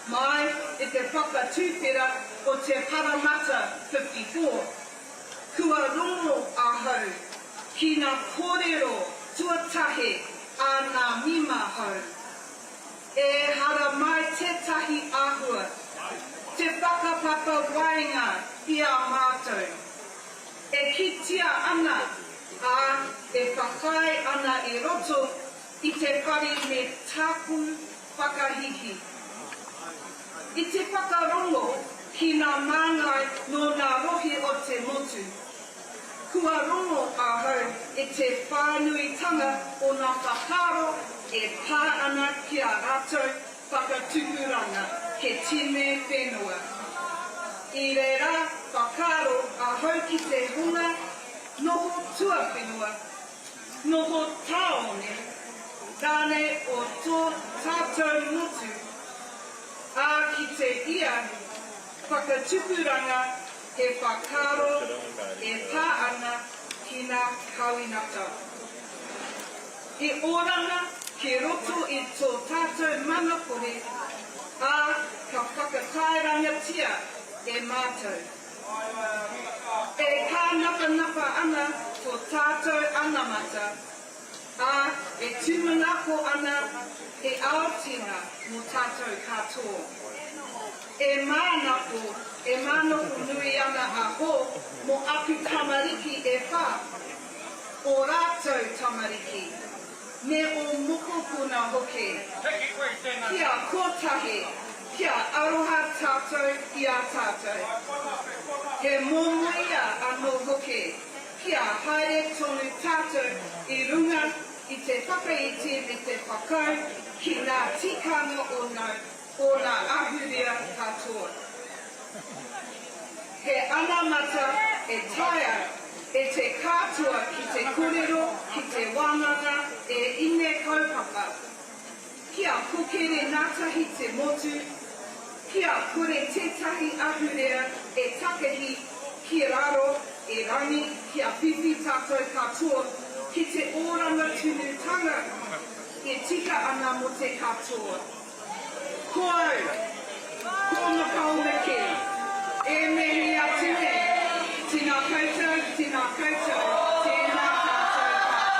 Mai i te whakatuwhera o te Paramata 54, kua rongo ahau ki nga korero tuatahi a nga mima hou. E haramai te. tētahi āhua, te whakapapa waenga i a mātou. E kitea ana, ā, e whakaae ana i roto i te whare me tāku whakahīhī. I te whakarongo ki ngā māngai nō ngā rohe o te motu, kua rongo ahau i te whānuitanga o ngā whakaaro e pā ana ki a rātou whakatupuranga he time whenua. I reira whakaaro ahau ki te hunga noho tuawhenua, noho tāone rānei o tō tātou motu, ā, ki te ia whakatupuranga he whakaaro e pā ana ki ngā kawenata. He oranga ki roto i tō tātou mana kore, ā, ka whakatairanga-tia e mātou. E kānapanapa ana tō tātou anamata, ā, e tūmanako ana he ao tina mō tātou katoa. E mānako, e mānoko nui ana a Ho mō aku tamariki e whā, ō rātou tamariki, me ō mokopuna hoki, kia kotahi, kia aroha tātou i a tātou. He momoia anō hoki, kia haere tonu tātou i runga i te whakaiti me te whakau ki ngā tikanga o nau, o ngā ahurea katoa. He anamata e taea e te kātua ki te korero, ki te wānanga e ine kaupapa. Kia kokere ngātahi te motu, kia kore tētahi ahurea e takahi ki raro erangi kia whiwhi tātou katoa ki te oranga tunutanga e tika ana mo te katoa. Ko au, ko Makaomeke, e mihi atu nei, tēnā koutou, tēnā koutou, tēnā tātou katoa.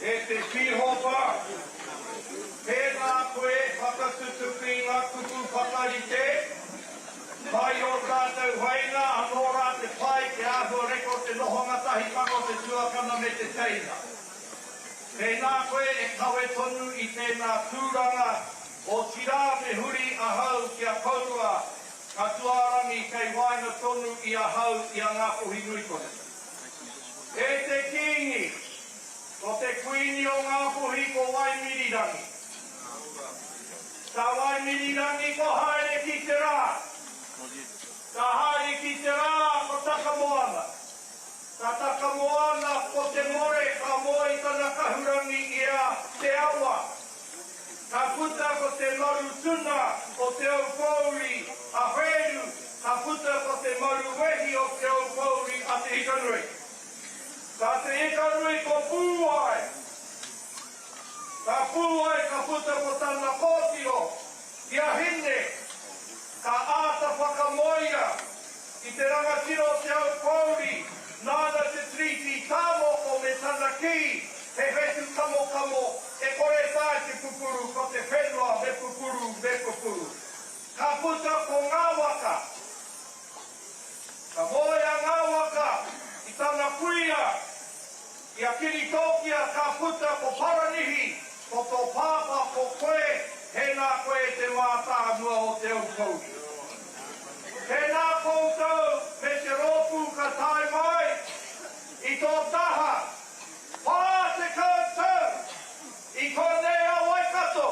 E te Pīhopa, tēnā koe whakatutuki i ngā kupu whakarite, mai ō tātou whainga anō rā te pai, te āhua reka o te nohonga tahitanga o te tuakana me te teina. Tēnā koe e kawe tonu i tēnā tūranga, otirā me huri ahau ki a kōrua, ka tuārangi kei waenga tonu i ahau i a Ngāpuhi-nui-tonu. E te Kīngi, ko te Kuini o Ngāpuhi ko Waimirirangi. Ka Waimirirangi ko haere ki te rā. Ka haere ki te rā ko Takamoana. Ka Takamoana ko Te More ka moe i tana kahurangi i a Te Awa. Ka puta ko te maru tuna o Te Aupōuri a Whēru, ka puta ko te maru wehi o Te Aupōuri a Te Hikanui. Ka Te Hikanui ko Pūai. Ka Pūai ka puta ko tana kōtiro, i a Hine, ka āta whakamoea i te rangatira o Te Aupōuri, nāna te Tiriti i tāmoko me tana kī, he whetū kamokamo e kore e taea te pupuru, ko te whenua me pupuru, me pupuru. Ka puta ko Ngāwaka. Ka moe a Ngāwaka i tana kuia, I a Kiritokia ka puta ko Paranihi, ko tō pāpā ko koe, tēnā koe e te mātāmua o Te Aupōuri. Tēnā koutou me te rōpū ka tae mai i tō taha, 40 tau i konei a Waikato,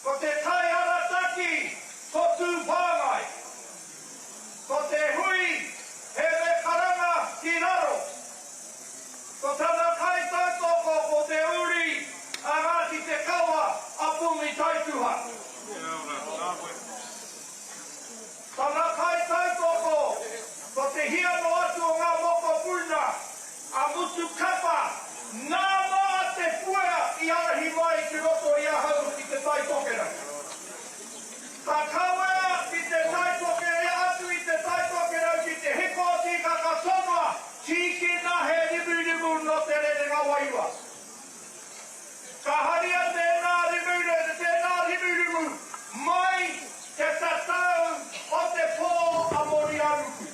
ko te kaiarataki ko Tūwhāngai. Ko te hui he me karanga ki raro. Ko tana kaitautoko ko te uri a Ngāti Te Kawa a Pumi Taituha. Tana kaitautoko ko te hiamo atu o ngā mokopuna a Mutu Kapa, nāna a Te Puea i ārahi mai ki roto i ahau ki Te Tai Tokerau. Ka kawea ki Te Tai Tokerau atu i Te Tai Tokerau ki Te Hikoti ka ka tonoa, tīkina he rimurimu nō te rerenga wairua. Ka haria tēnā rimurimu, tēnā rimurimu mai te tatau o te pō a Morianuku.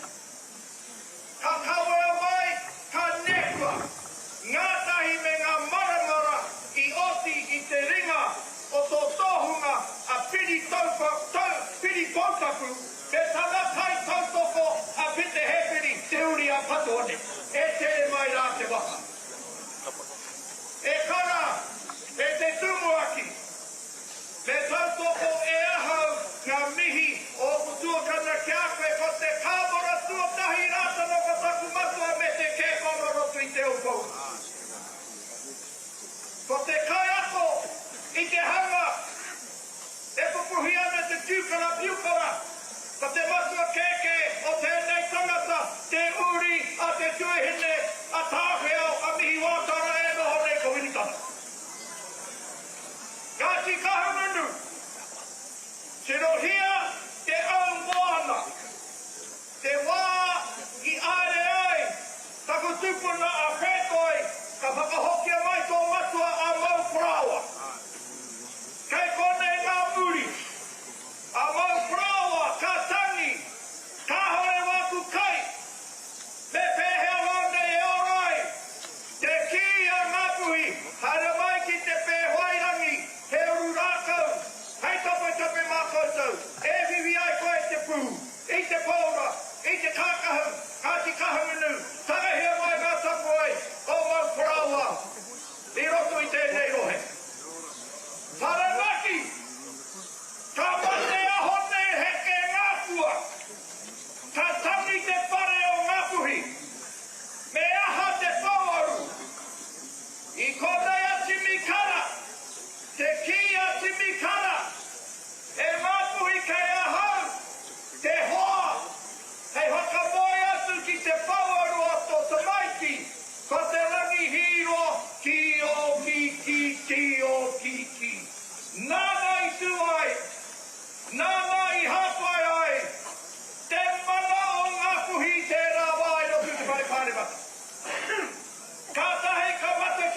Ka kawea mai, ka nehua, ngātahi me ngā maramara i oti i te ringa o tō tohunga a Piri Taupa, Tau, Piri Poutapu me tana kaitautoko a Pete Heperi, te uri a Patuone, e tere mai rā te waka. E kara, e te tumuaki, Me tautoko e ahau ngā mihi o ōku tuakana ki a koe, ko te kāmora tuatahi Rātana ko taku matua me te kēkō nō roto i Te Aupōuri. Ko te kaiako i te hanga e pupuhi ana te piukara piukara, ko te matua kēkē o tēnei tangata, te uri a te tuahine a Tāwhiao a Mihi Wātara e noho nei ko Winitana. Ngāti Kahungunu, Tirohia te au moana, te wā i āre ai taku tupuna a Whētoi ka whakahokia mai tō matua a Mau Parāoa. Kei konei ngā muri a Mau Parāoa ka tangi, kāhore wāku kai, me pēhea rānei e ora ai? Te kī a Ngāpuhi, haere mai ki te Pēwhairangi, he uru rākau, hei tapetape mā koutou.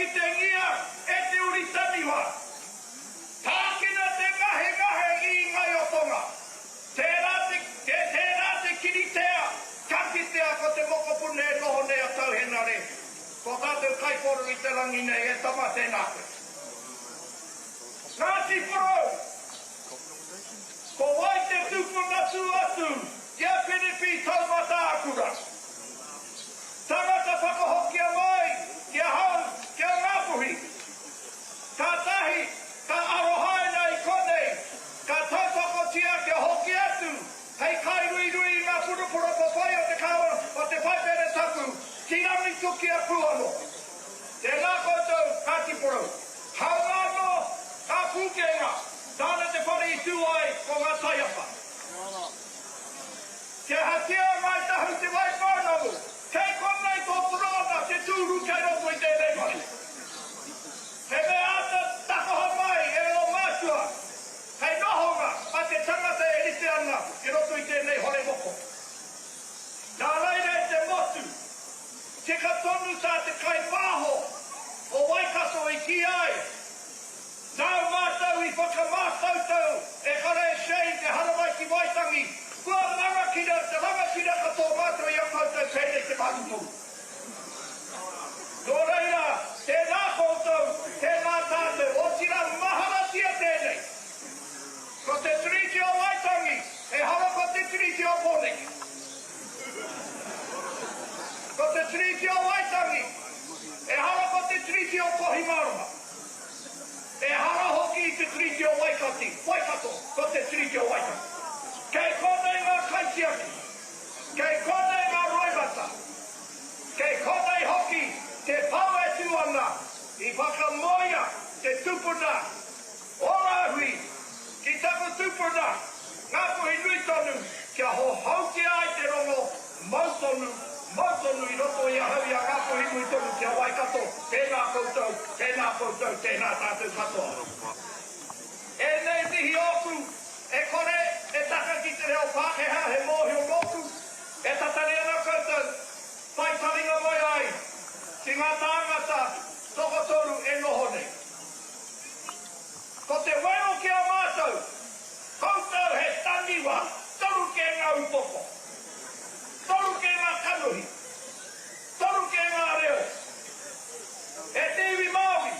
kitengia e te uri taniwha. Tākina te ngahengahe i Ngaiotonga. Tērā te, te, tērā te kiritea, ka kitea ko te mokopuna e noho nei a Tau Henare, ko tātou kaikōrero i te rangi nei, e tama tēnā koe. Ngāti Porou, ko wai te tupuna tū atu ki a Piripi Taumatākura? Tangata whakahokia mai ki ahau, ki a Ngāpuhi. Kātahi ka arohaina i konei, ka tautokotia kia hoki atu hei kairuirui i ngā purapura papai o te kāwana, o te Paipera Tapu, ki Rangitukia pū anō. Tēnā koutou, Ngāti Porou. Hāunga anō ngā pūkenga, nāna te whare i tū ai ko ngā taiapa. Kia ahatia Ngāi Tahu Te Waipounamu, kei konei tō torōna te tūru kei roto i tēnei whare. He mea āta takoha mai e ō mātua hei nohonga mā te tangata e rite ana i roto i tēnei hore moko. Nā reira e te motu, tika tonu tā te kaipāho o Waikato i kī ai, Nāu mātou i whakamātautau e kore e Shane te haramai ki Waitangi, kua rangatira te rangatira katoa mātou i a koutou pēnei te mātotoru. Nō reira, tēnā koutou, tēnā tātou, otirā maharatia tēnei. Ko te Tiriti o Waitangi, ehara ko te Tiriti o Pōneke. Ko te Tiriti o Waitangi, ehara ko te Tiriti o Kohimarama. Ehara hoki i te Tiriti o Waikati, Waikato, ko te Tiriti o Waitangi. Kei konei ngā kaitiaki, kei konei ngā roimata, Kei konei hoki te pou e tū ana i whakamoea te tupuna o Rāhui ki taku tupuna Ngāpuhi nui tonu kia hohoutia ai te rongo mau tonu, mau tonu i roto i ahau i a Ngāpuhi nui tonu ki a Waikato, tēnā koutou, tēnā koutou, tēnā tātou katoa. Ēnei mihi ōku e kore e taka ki te reo Pākehā he mōhio nōku, e tatari ana koutou, whai taringa mai ai ki ngā tāngata tokotoru e noho nei. Ko te wero ki a mātou, koutou he taniwha, toruke ngā upoko, toruke ngā kanohi, toruke ngā reo. E te iwi Māori,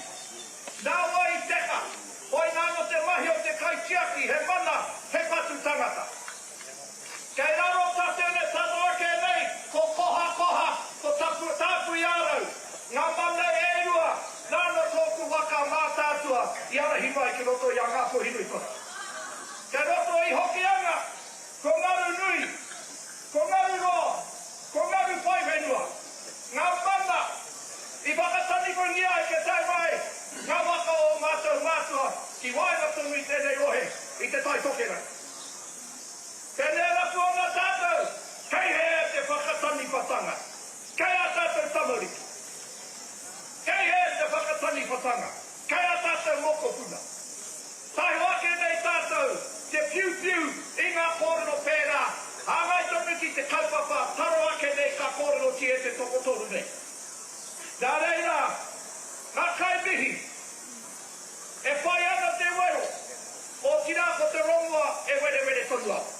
Nā wai i teka? Koinā nō te mahi o te kaitiaki, he mana, he patu tangata. Kei raro tatene tata ake nei, ko Kohakoha, ko taku, Tāpuiārau, ngā mana e rua, nāna tōku waka mātātua i arahi mai ki roto i a Ngāpuhi-nui-tonu. Kei roto i Hokianga, ko Ngarunui, ko Ngaruroa, ko Ngaruwhaiwhenua, ngā mana i whakataniwhangia ai kia tae mai ngā waka o ō mātou mātua ki waenga tonu i tēnei rohe i Te Tai Tokerau. Pēnei rapu ana tātou, kei hea te whakataniwhatanga? Kei ā tātou tamariki. Kei hea te whakataniwhatanga? Kei ā tātou mokopuna. Taiho ake nei tātou te piupiu i ngā kōrero pērā, hāngai tonu ki te kaupapa taro ake nei ka kōrerotia e te tokotoru nei. Nā reira, ngā kaimihi, e whai ana te wero, otirā ko te rongoa e werewere tonu ana.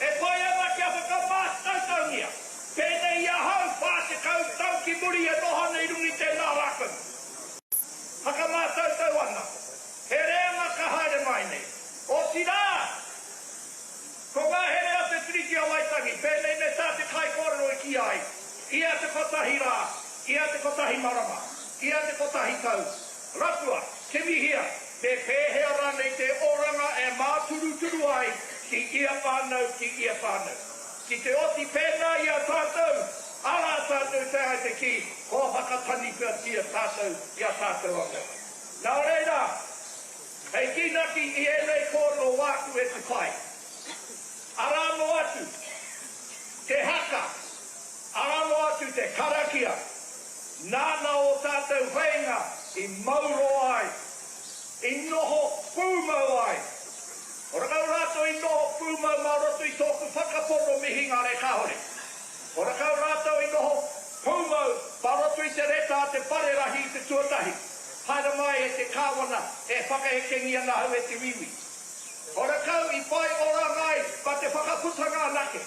E whai ana kia whakamātautaungia, pēnei i ahau 40 tau ki muri e noho ana i runga i tēnā rākau. Whakamātautau ana. He reanga ka haere mai nei. Otirā, ko ngā here a te Tiriti o Waitangi, pēnei me tā te kaikōrero i kī ai, ia te kotahi rā, ia te kotahi marama, ia te kotahi tau, rapua, kimihia, me pēhea rānei te oranga e māturuturu ai ki ia whānau, ki ia whānau. Ki te oti pēnā i a tātou, arā tātou te ai te kī, kua whakataniwhatia tātou i a tātou anō. Nā reira, hei kīnaki i ēnei kōrero wāku e te whai. Arā noa atu te haka, arā noa atu te karakia, nāna ō tātou wheinga i mau roa ai, i noho pūmau ai. Horakau rātou i noho pūmau mā roto i tōku whakapono mihingare kāore. Horakau rātou i noho pūmau mā roto i te reta. mā te whare rahi i te tuatahi. Haere mai e te Kāwana, e whakaekengia ana ahau e te Wīwī. Horekau i whai oranga ai mā te whakaputanga anake.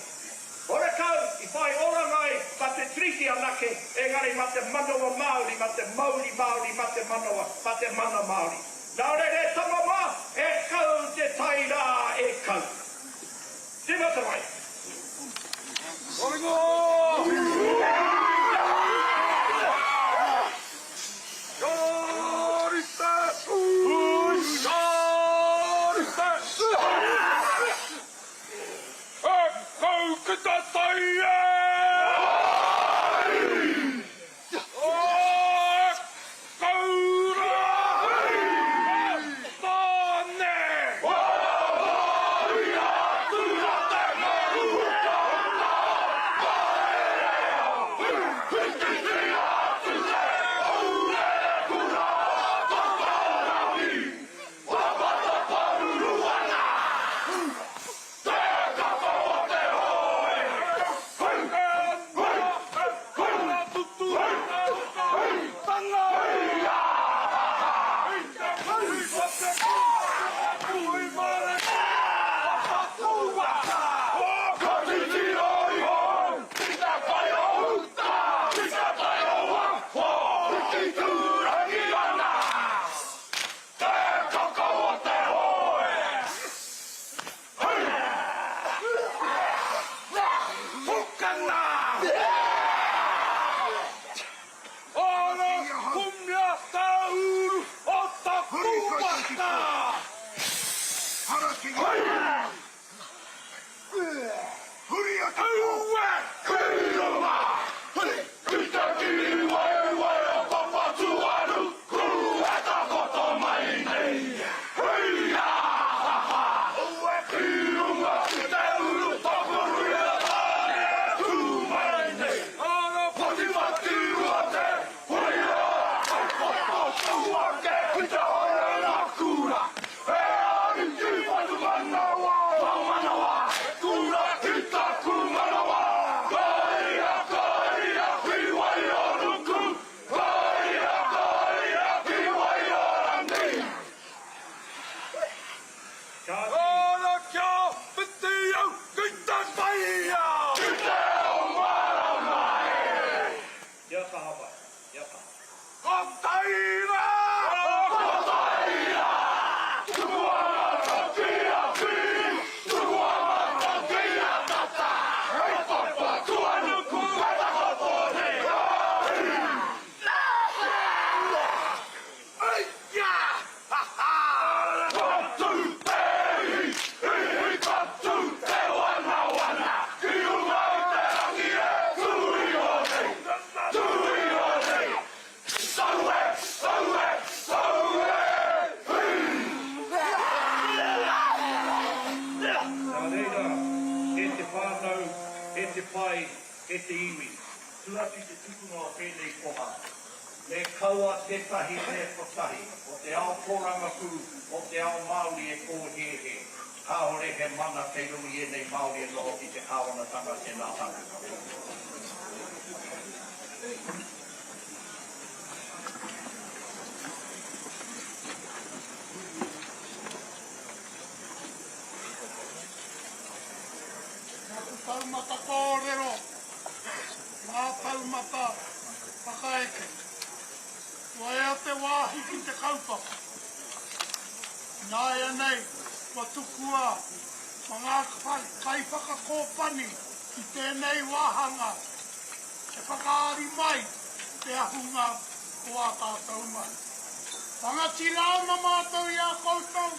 Horekau i whai oranga ai mā te Tiriti anake, engari mā te manawa Māori, mā te mauri Māori, mā te manawa, mā te mana Māori. Nā reira e tama mā, e kau te tai rā, e kau. Tīmata mai. Nā reira, e te whānau, e te pae, e te iwi, tū atu i te tukunga o tēnei koha, me kaua tētahi mea kotahi o te ao tōrangapū, o te ao Māori e kōhēhē, kāore he mana kei runga i ēnei Māori e noho ki te kāwanatanga tēnā tātou katoa. Nā te taumata kōrero, ngā taumata whakaeke. Kua ea te wāhi ki te kaupapa. Ināianei, kua tukua ma ngā kaiwhakakōpani i tēnei wāhanga e whakaari mai te ahunga o ā tātou mahi. Rangatira ana mātou i a koutou,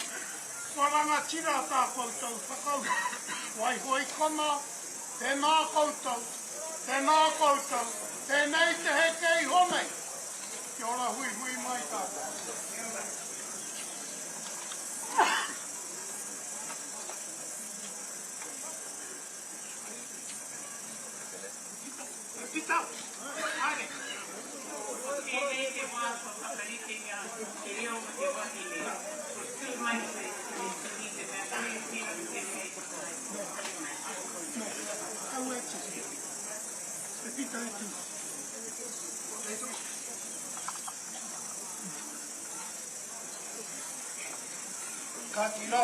kua rangatira tā koutou whakauru. Waiho i konā, tēnā koutou, tēnā koutou, tēnei te heke iho nei. Kia ora huihui mai tātou. Pita, haere. Tēnei te wā kua whakaritenga te reo mo te wahine, ko tū mai koe ki te tuhi te mea koe tino tēnei te Kaua e tuhi. E Pita e tū. Kāti rā,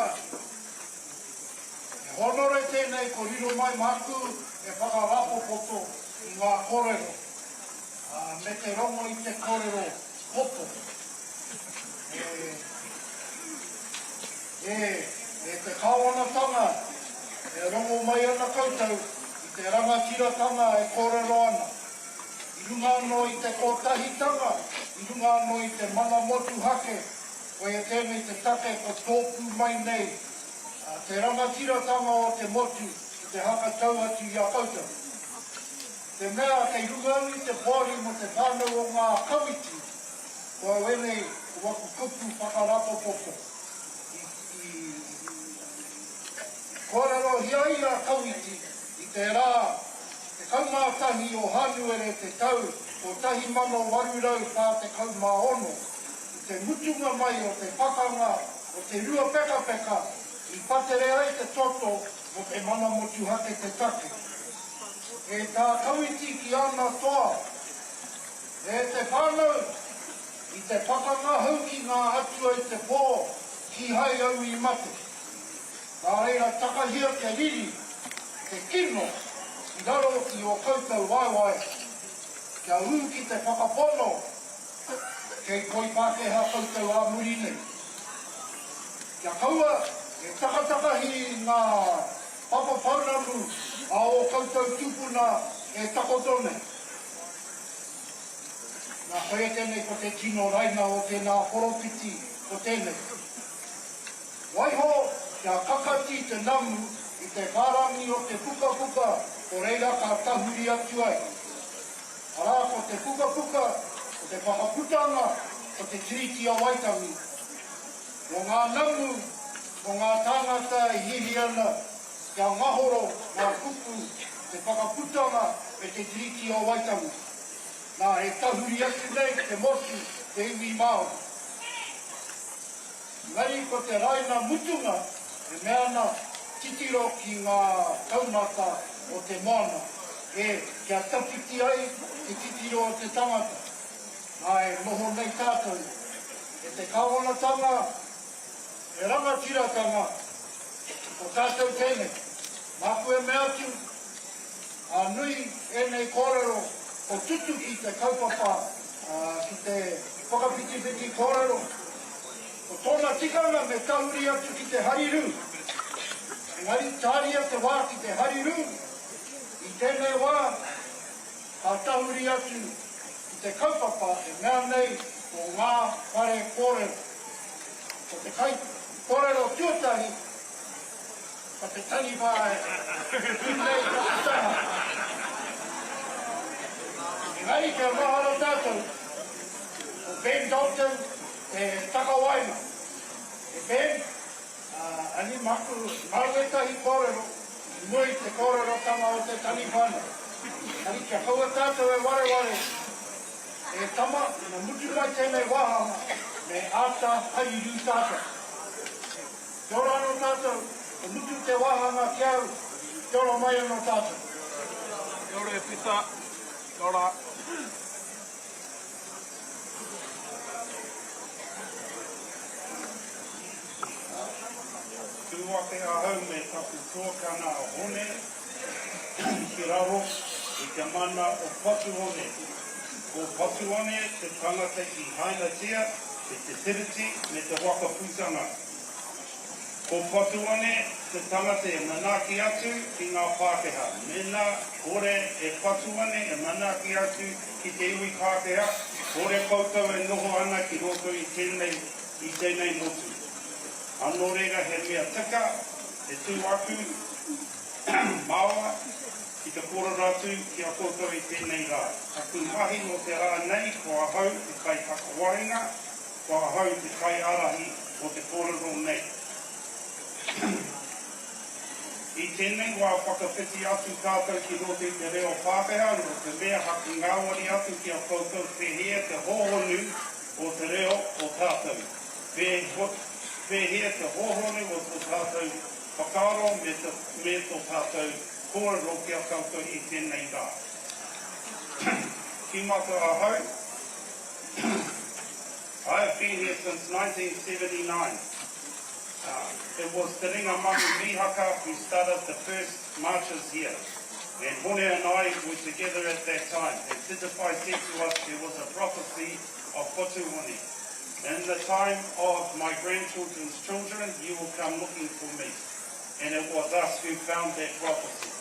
he hōnore tēnei ko riro mai māku e whakarāpopoto i ngā kōrero, ā, me te rongo i te kōrero poto. E, e, e te Kāwanatanga, e rongo mai ana koutou i te rangatiratanga e kōrero ana. I runga anō i te kotahitanga, i runga anō i te mana motuhake, koia tēnei te take ko tōpū mai nei te rangatiratanga o te motu ki te hakatau atu i a koutou. Te mea kei runga au i te poari mō te whānau o ngā Kawiti, ko au ēnei ko waku kupu whakarapopoto i, i, i kōrerohia ai a Kawiti I te rā 11 o Hānuere te tau 1846, i te mutunga mai o te pakanga o Te Ruapekapeka i patere ai te toto mō te mana motuhake te take. E tā Kawiti ki ana toa, E te whānau, i te pakanga hau ki ngā atua i te pō, kīhai au i mate. Nā reira takahia te riri, te kino, i raro i ō koutou waewae, kia ū ki te whakapono kei koi Pākehā koutou ā muri nei. Kia kaua e takatakahi i ngā papa pounamu a ō koutou tūpuna e takoto nei. Nā, koia tēnei ko te tino raina o tēnā poropiti ko tēnei. Waiho kia kakati te namu i te whārangi o te pukapuka ko reira ka tahuri atu ai. Arā ko te pukapuka, ko te whakaputanga o te Tiriti o Waitangi, mō ngā namu, mō ngā tāngata e hihi ana kia ngahoro ngā kupu te whakaputanga me te Tiriti o Waitangi. Nā, e tahuri atu nei te motu, te iwi Māori. Engari ko te raina mutunga e mea ana titiro ki ngā taumata o te moana, e, kia tawhiti ai te titiro o te tangata. Nā e noho nei tātou, e te kāwanatanga, e rangatiratanga, ko tātou tēnei. Māku e mea atu, ā nui ēnei kōrero ko tutuki te kaupapa ki te whakawhitiwhiti kōrero. Ko tōna tikanga me tahuri atu ki te harirū. Engari tāria te wā ki te harirū, i tēnei wā ka tahuri atu ki te kaupapa e mea nei ko ngā whare kōrero. Ko te kaikōrero tuatahi ko te taniwha e tū nei taku taha. Engari kia mahara tātou, ko Ben Dalton Te takawaenga. E Ben, ani maku, mau ētahi kōrero i mua i te kōrerotanga o te taniwha nei. Engari kia kaua tātou e wareware, e tama, ina mutu mai tēnei wāhanga, me āta harirū tātou. Kia ora anō tātou, kua mutu te wāhanga ki au, kia ora mai anō tātou. Kia ora e Pita, kia ora. Tū ake ahau me taku tuakana a Hone ki raro i te mana o Patuone. Ko Patuone te tangata i hainatia e te Tiriti me te Waka Putanga. Ko Patuone te tangata e manaaki atu ki ngā Pākehā. Mēnā kore e Patuone e manaaki atu ki te iwi Pākehā, kore koutou e noho ana ki roto i tēnei, i tēnei motu. Ā, nō reira he mea tika e tū atu māua ki te kōrero atu ki a koutou i tēnei rā. Taku mahi mō te rā nei ko ahau te kaitakawaenga, Ko ahau te kaiārahi o te kōrero nei. I tēnei wā whakawhiti atu tātou ki roto i te reo Pākehā nō te mea haku ngāwari atu ki a koutou pēhea te hōhonu o te reo o tātou, pēhea te hōhonu o tō tātou whakaaro me tō tātou kōrero ki a koutou i tēnei rā. Tīmata ahau. I have been here since 1979. Uh, it was Te Ringa Mangu Mihaka who started the first marches here. And Hone and I were together at that time. And Titawhai said to us there was a prophecy of Patuone. In the time of my grandchildren's children, you will come looking for me. And it was us who found that prophecy.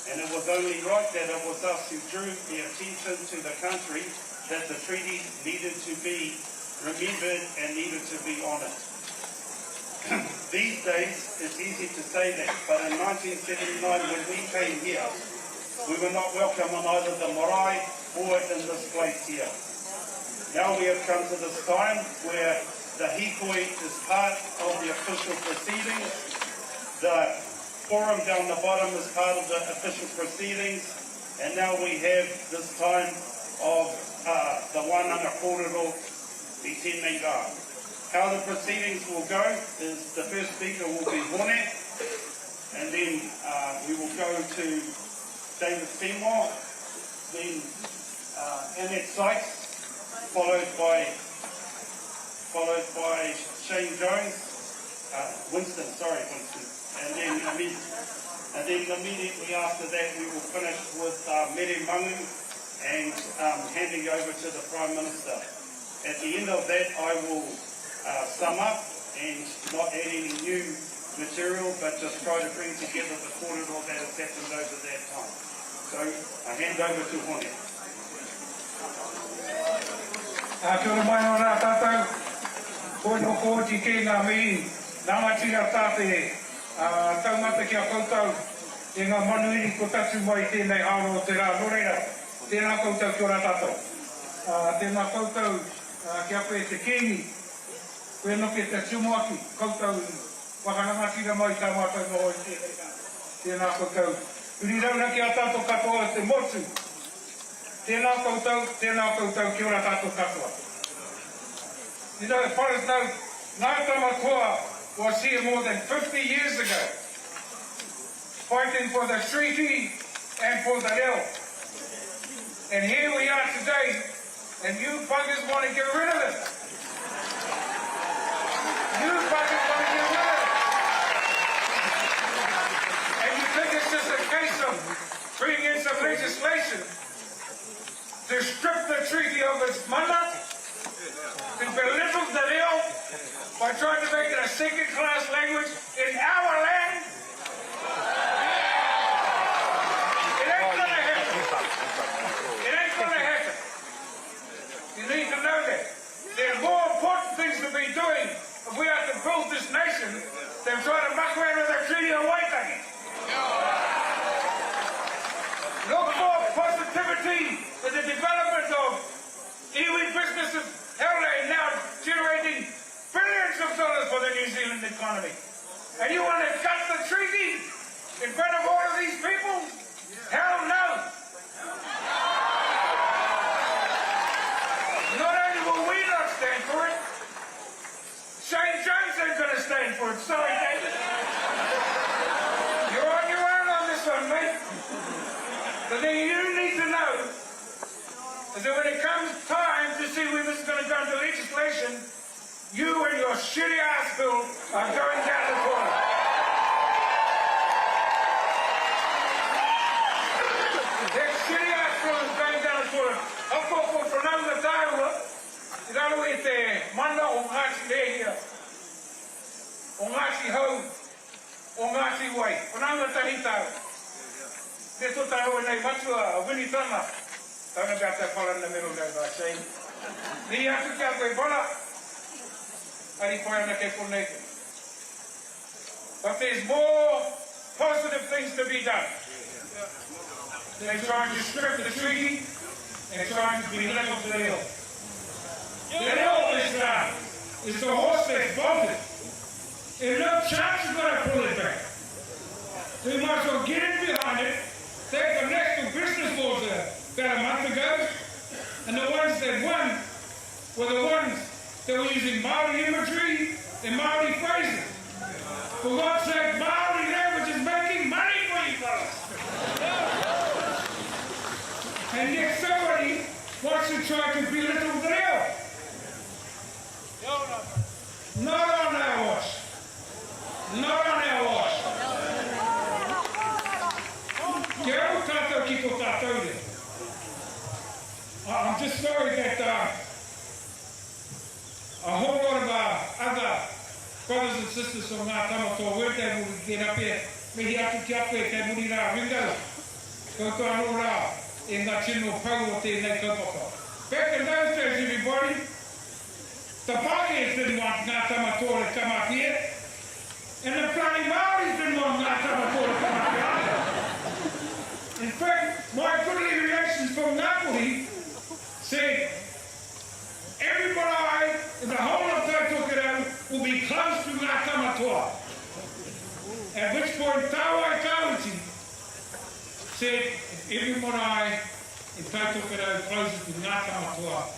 And it was only right that it was us who drew the attention to the country that the treaty needed to be remembered and needed to be honoured. These days, it's easy to say that, but in 1979 when we came here, we were not welcome on either the marae or in this place here. Now we have come to this time where the hikoi is part of the official proceedings, the forum down the bottom is part of the official proceedings, and now we have this time of uh, the wānanga kōrero i tēnei rā. How the proceedings will go is the first speaker will be Hone, and then uh, we will go to David Seymour, then uh, Annette Sykes, followed by followed by Shane Jones, uh, Winston, sorry, Winston, and then and then immediately after that we will finish with uh, Mere Mangu and um, handing over to the Prime Minister. At the end of that, I will uh, sum up and not add any new material, but just try to bring together the kōrero that has happened over that time. So I hand over to Hone. Uh, kia ora mai nō rā tātou. Koe nō kōti kē ngā mihi rangatira tā te uh, taumata ki a koutou e ngā manuhiri ko tatu mai i tēnei haora o te rā. Nō reira, tēnā koutou kia ora tātou. Uh, tēnā koutou uh, ki a koe te Kīngi, koe noke te tumuaki, koutou i whakarangatira mai i tā mātou noho i tēnei rā. Tēnā koutou. Huri rauna ki a tātou katoa o te motu. Tēnā koutou, tēnā koutou, kia ora tātou katoa. You know, as far as know, Ngā Tama Toa was here more than 50 years ago, fighting for the treaty and for the reo. And here we are today, and you buggers want to get rid of it. You buggers want to get rid of it. And you think it's just a case of bringing in some legislation to strip the treaty of its mana, to belittle the reo by trying to make it a second-class language in our land? It ain't gonna happen. It ain't gonna happen. You need to know that. There are more important things to be doing if we are to build this nation than try to muck around with a Treaty of Waitangi. Look for positivity in the development of iwi businesses. Hell, they now generating billions of dollars for the New Zealand economy. And you want to cut the treaty in front of all of these people? Hell no! Not only will we not stand for it, Shane Jones ain't going to stand for it. Sorry, David. You're on your own on this one, mate. The thing you need to know is that when it comes time to see whether this is going to go into legislation, you and your shitty ass bill are going down the toilet. That shitty ass bill is going down the toilet. Ako ko whanaunga tāua, i raro i te mana o Ngāti Rēhia, o Ngāti Hau, o Ngāti Wai. Whanaunga tahi tāua. Me tō tāua nei matua, a Winitana. Don't know about that fella in the middle there, I see. Mihi atu ki a koe, brother. Ari pai ana kei konei koe. But there's more positive things to be done. Than trying to strip the treaty and trying to belittle te reo. Te reo is the, is the horse that's bolted. And no chance is going to pull it back. So you might as well get in behind it, take the National Business Laws about a month ago, and the ones that won were the ones that were using Māori imagery and Māori phrases. For God's sake, Māori language is making money for you fellas. And yet somebody wants to try to belittle the reo. Not on our watch. sisters from Ngā Tamatoa weren't able to get up here, mihi atu ki a koe kei muri rā, Ringo, koutou anō rā e ngā tino pou o tēnei kaupapa. Back in those days everybody, the Pākehās didn't want Ngā Tamatoa to come up here, and the bloody Māoris didn't want Ngā Tamatoa to come up here either. In fact, my goodly relations from Ngāpuhi said, Every marae in the whole of Tai Tokerau will be close to Ngā Tamatoa. At which point Tāwai Kawiti said, if every marae in Tai Tokerau closes to Ngā Tamatoa,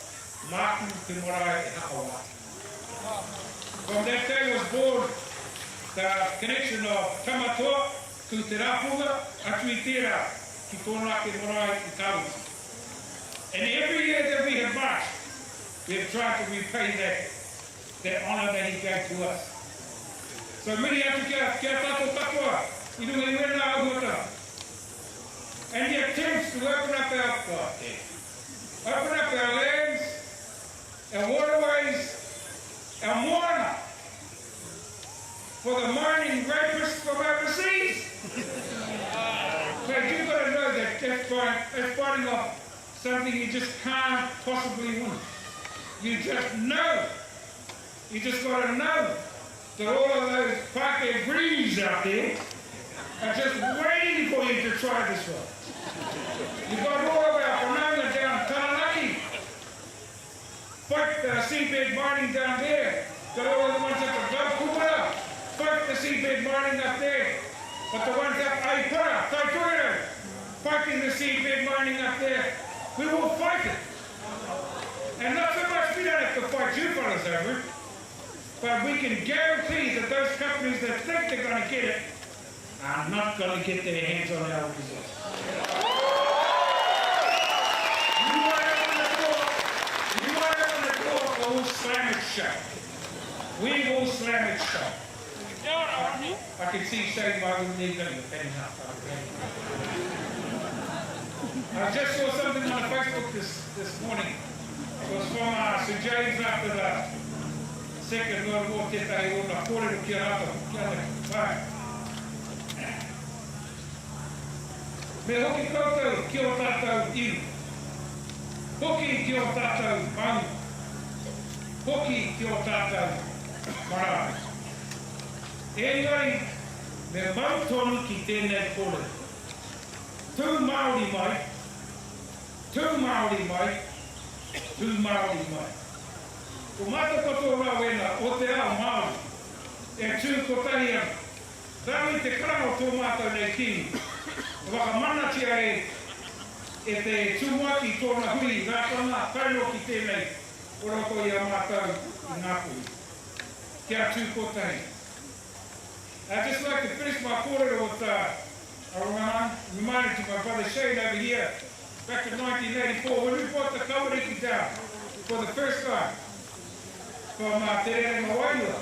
māku te marae e hakawātea. From that day was born the connection of Tamatoa to Te Rapunga, atu i tērā ki tōna ake marae i Kawiti. And every year that we have marched, we have tried to repay that, that honour that he gave to us. So mihi atu ki a, ki a tātou katoa i runga i wēnā āhuatanga. And the attempts to open up our, God damn, open up our lands, our waterways, our moana, for the mining rapists from overseas. Mate, you've got to know that that's, fight, that's fighting off something you just can't possibly win. You just know. You just got to know that all of those Pākehā greens out there are just waiting for you to try this one. You've got all of our whanaunga down Taranaki. Fight the seabed mining down there. Got all of the ones up at Gulf Fight the seabed mining up there. But the ones up Aipara, Taitoero, fighting the seabed mining up there. We will fight it. And not so much we don't have to fight you fellas over it, but we can guarantee that those companies that think they're going to get it are not going to get their hands on our resources. You might open the door, you might open the door, but we'll slam it shut. We will slam it shut. I can see Shane Marvin I just saw something on Facebook this, this morning. It was from uh, Sir James after the Second World War, tētahi o ngā kōrero ki a rātou, ki a rātou. Me hoki koutou ki ō tātou iwi. Hoki ki ō tātou maunga. Hoki ki ō tātou marae. Engari, me mau tonu ki tēnei kōrero. Tū Māori mai, tū Māori mai, tū Māori mai. Ko mātou katoa rā wēnā o te ao Māori e tū kotahi ana. Raro i te karanga o tō mātou nei Kīngi, i whakamanatia e e te Tumuaki tōna hui i Rātana tae noa ki tēnei o roto i a mātou i Ngāpuhi. Kia tū kotahi. I'd just like to finish my kōrero with uh, a reminder to my brother Shane over here, back in 1984, when we brought the kawariki down for the first time from uh, Te Rerenga Wairua.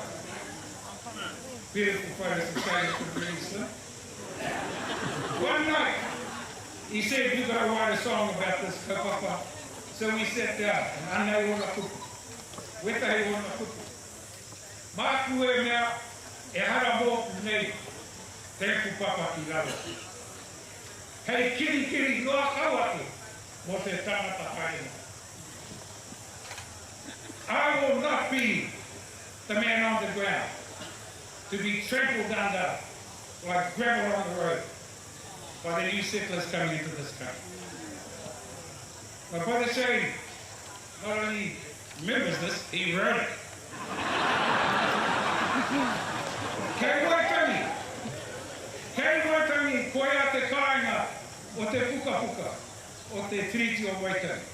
Beautiful photos of Shane from really slim. One night, he said, we've got to write a song about this kaupapa. So we sat down, and anei ona kupu. Wetahi ona kupu. Māku e mea, ehara mōku nei te kupapa ki raro. Hei kirikiri noa kau ake mō te tangata haere mai. I will not be the man on the ground to be trampled under like gravel on the road by the new settlers coming into this country. My brother Shane not only remembers this, he wrote it. Kei Waitangi, kei Waitangi koia te kāinga o te pukapuka o te Tiriti o Waitangi.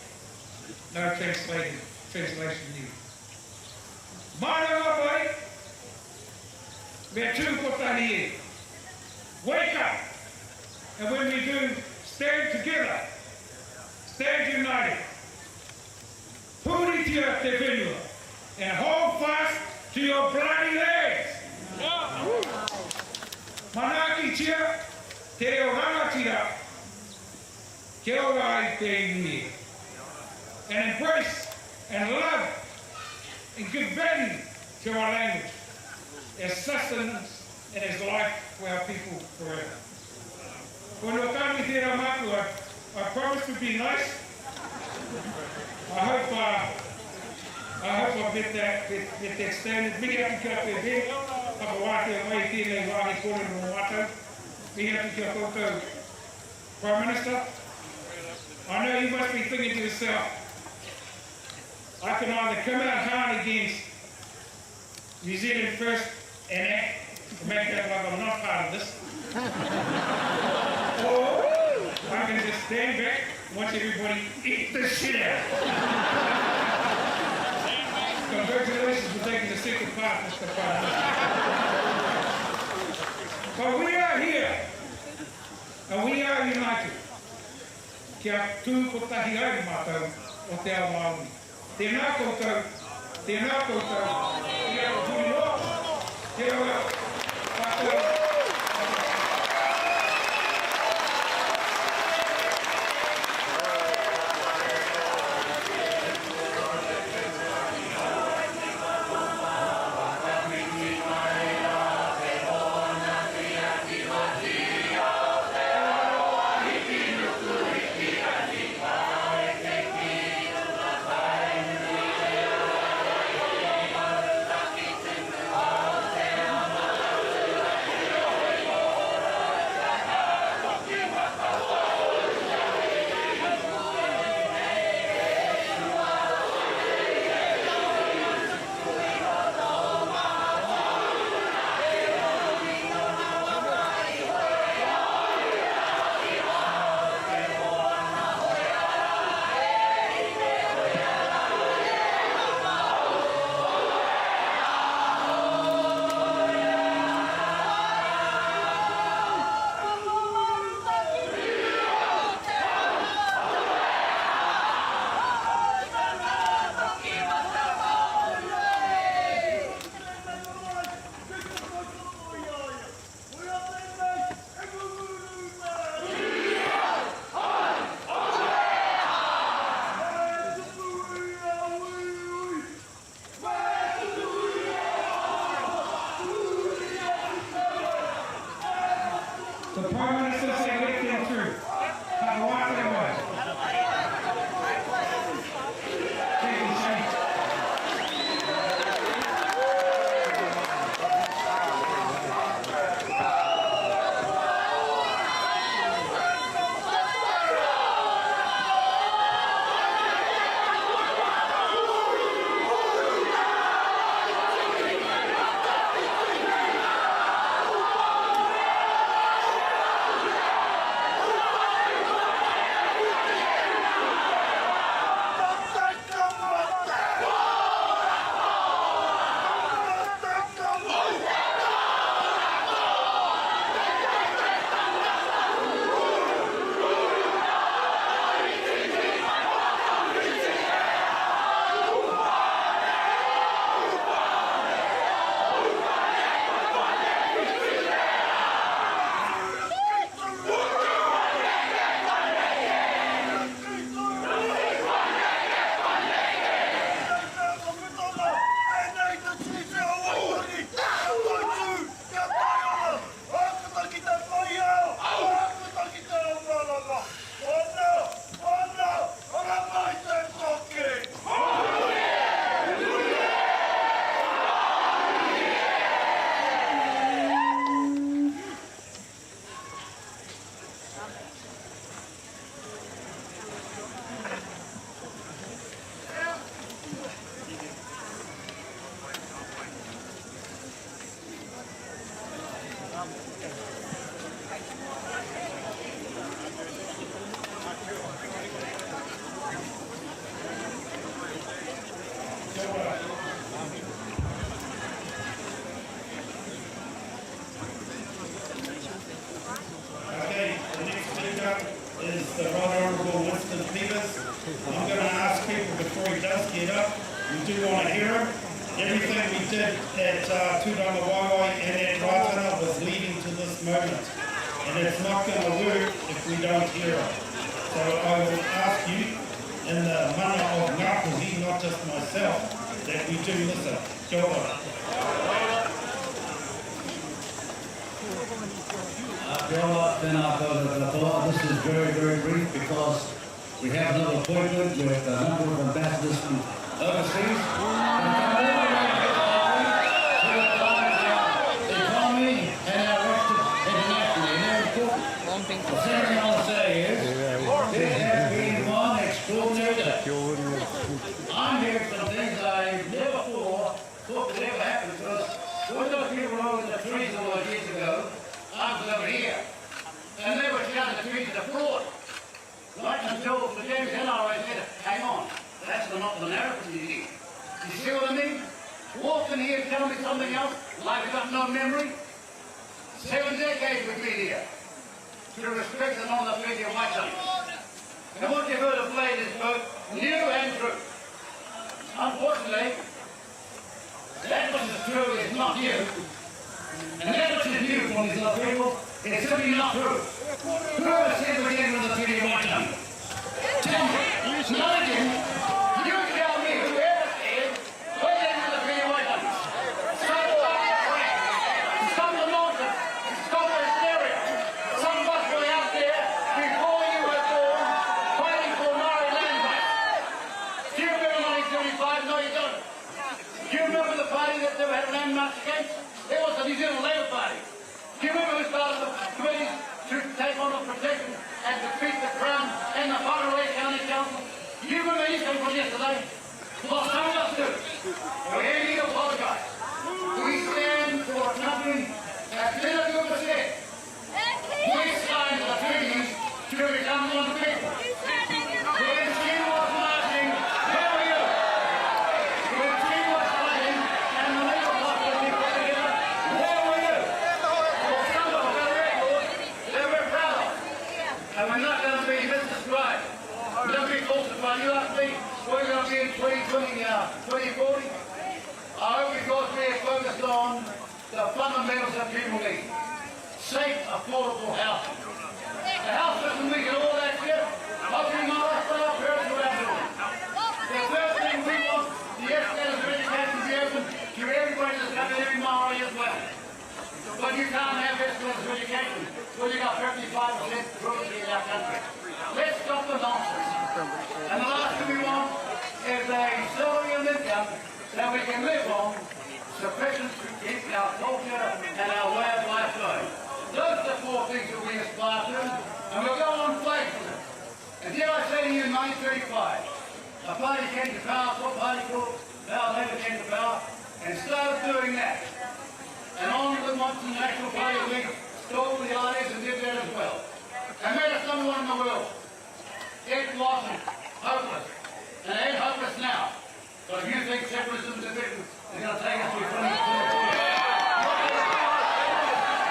No translating, translation needed. Mārama mai, me tū kotahi e. Wake up! And when we do, stand together, stand united. Puritia te whenua and hold fast to your bloody lands! Manaakitia te reo rangatira kia ora ai te iwi e. And embrace and love and give value to our language. As sustenance and as life for our people forever. Ko no tāmi tērā māku, I, I promise to be nice. I hope, uh, I hope I've met that, met, met that standard. Mihi atu ki a koe Ben, whakawātea mai i tēnei wāhi kōrero mō mātou. Mihi atu ki a koutou Prime Minister. I know you must be thinking to yourself, I can either come out hard against New Zealand First and act to make it like I'm not part of this. or I can just stand back and watch everybody eat the shit out. Congratulations for taking the second part, Mr. Prime Minister. But we are here, and we are united. Kia tū kotahi ai mātou o te ao Māori. Tēnā koutou, tēnā koutou, kia huri noa, kia ora tātou. The Prime Minister said let them through. Whakawātea mai. Thank you, Shane. Okay, the next speaker is the Right Honourable Winston Peters. I'm going to ask people before he does get up, we do want to hear him. Everything we did at uh, Tūrangawaewae and at Rātana was leading to this moment. And it's not going to work if we don't hear him. So I will ask you, in the mana of Ngāpuhi, not just myself, that we do listen. Kia ora. Kia ora, tēnā koutou katoa. This is very, very brief because we have another appointment with a number of ambassadors from overseas. Economy and our record internationally. And they're important. The second thing I want to say is, there has been one extraordinary day. I'm hearing some things I never thought thought could ever happen because when those people were over the trees all those years ago, I was over here. And they were shouting the trees are fraud. Right until Sir James Henare said, hang on, that's the, not the narrative you need. You see what I mean? Walk in here and tell me something else, like I've got no memory. Seven decades we've been here to respect and honour the Treaty of Waitangi. And what you've heard of late is both new and true. Unfortunately, that which is true is not new. And that which is new from these other people is simply not true. Who ever said we're getting rid of the Treaty of Waitangi? Tell me. No, they didn't. You tell me who ever said we're getting rid of the Treaty of Waitangi. Some Stop the nonsense. Stop the hysteria. Some of us were out there before you were born fighting for Maori land rights. Do you remember 1975? No, you don't. Do you remember the party that never had a land march against? It was the New Zealand Labour Party. Do you remember who started the committees to take on the protection and defeat the Crown and the Whangarei County Council? Do you remember anything from yesterday? Well, some of us do. We need to apologise. We stand for a country that did a good percent. We signed the treaties to become one people. When she was marching, where were you? When she was fighting and the Labour Party was being put together, where were you? Well, some of us got a record that we're proud of. And we're not going to be misdescribed. We're not going to be falsified. You ask me, we're going to be in 2020, uh, 2040. I hope because we are focused on the fundamentals that people need. Safe, affordable housing. The house system, we get all that shit. Hopefully my lifestyle, parents will have it. The third thing we want, the escalators of education to be open to everybody that's coming, every Maori as well. But you can't have escalators of education when you got 55% truancy in our country. Let's stop the nonsense. And the last thing we want is a salary and income that we can live on sufficient to keep our culture and our way of life going. Those are the four things that we aspire to, and we'll go on fighting for them. And dare I say to you, in 1935, a party came to power, what party called Power Labour came to power, and started doing that. And on the the National Party League stole the ideas and did that as well. And made us number one in the world. It wasn't hopeless. And it ain't hopeless now. But if you think separatism and division is going to take us to 2024,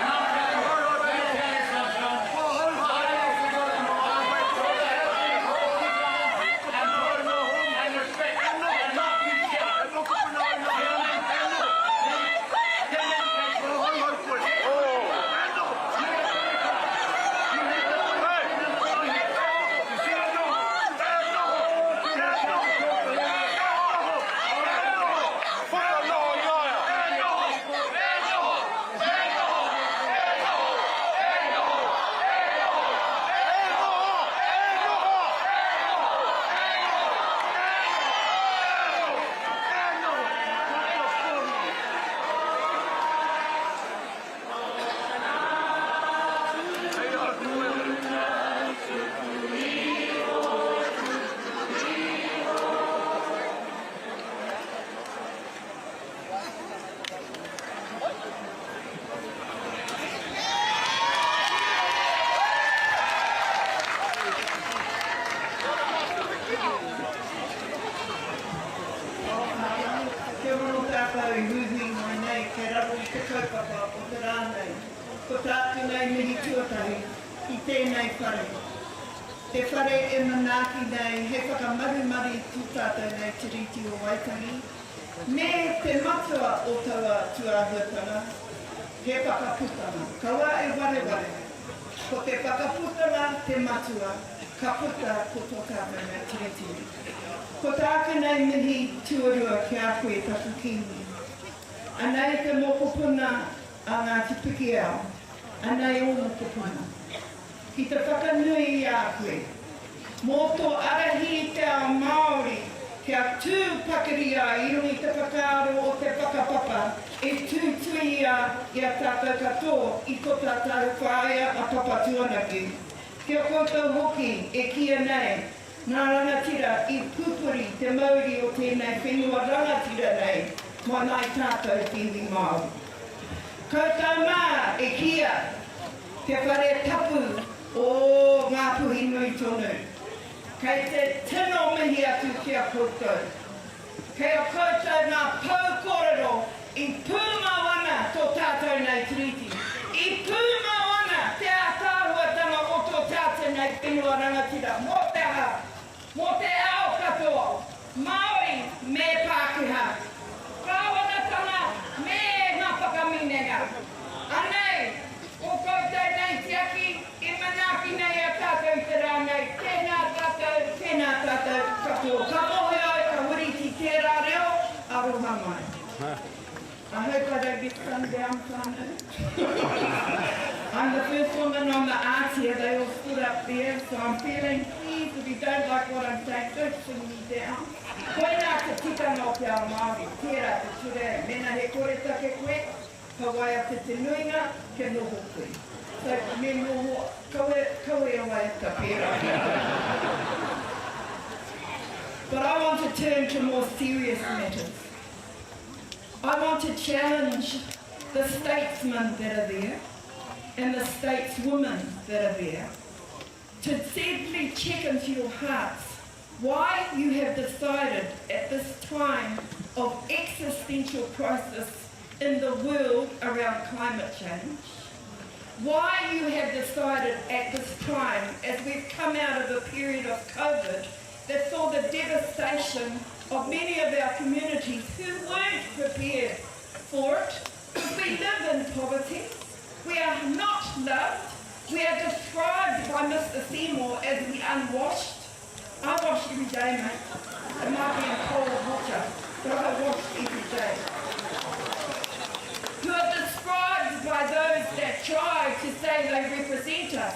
and I'm telling you, let me tell you something, I used to go to the and respect and not be Kia rongo tātou i huihui mai nei kei raro i te kaupapa o te rā nei. Ko tāku nei mihi tuatahi i tēnei whare. Te whare e manaaki nei hei whakamarumaru i tū tātou nei Tiriti o Waitangi, me te matua o taua tūāhuatanga, he whakaputanga. Kaua e wareware, ko te whakaputanga te matua, ka puta ko tō tātou nei Tiriti. Ko tāku nei mihi tuarua ki a koe taku Kīngi. Anei te mokopuna a Ngāti Pikiao. Anei ō mokopuna. Ki te whakanui i a koe. Mō tō arahi i te ao Māori kia tū pakari ai i runga i te whakaaro o te whakapapa e tuituia i a tātou katoa i tō tātou whaea a Papatūānuku. Ki a koutou hoki e kīia nei ngā rangatira i pupuri te mauri o tēnei whenua rangatira nei mā ngāi tātou te iwi Māori. Koutou mā e kīia te whare tapu o Ngāpuhi nui tonu. Kei te tino mihi atu ki a koutou. Kei a koutou ngā pou kōrero i pūmau ana tō tātou nei Tiriti, i pūmau ana te ātaahuatanga o tō tātou nei whenua rangatira mō te aha? Mō te ao katoa, Māori me Pākehā, kāwanatanga me ngā whakaminenga. Anei ō koutou nei tiaki i manaaki nei a tātou i te rā nei, tēnā tātou, tēnā tātou katoa. Ka mōhio au ka huri ki tērā reo, aroha mai. I hope I don't get sundown whānau. I'm the first woman on the ātea, they all stood up there, so I'm feeling please if you don't like what I'm saying, don't sing me down. Koinā te tikanga o te ao Māori, tērā te ture, mēnā he koretake koe, ka waiata te nuinga, kia noho koe. So me noho, kaua, kaua e waiata pērā. But I want to turn to more serious matters. I want to challenge the statesmen that are there and the stateswomen that are there to simply check into your hearts why you have decided at this time of existential crisis in the world around climate change, why you have decided at this time, as we've come out of a period of COVID that saw the devastation of many of our communities who weren't prepared for it, because we live in poverty, we are not loved, we are described by Mr Seymour as the unwashed. I wash every day, mate. It might be in cold water, but I wash every day. Who are described by those that try to say they represent us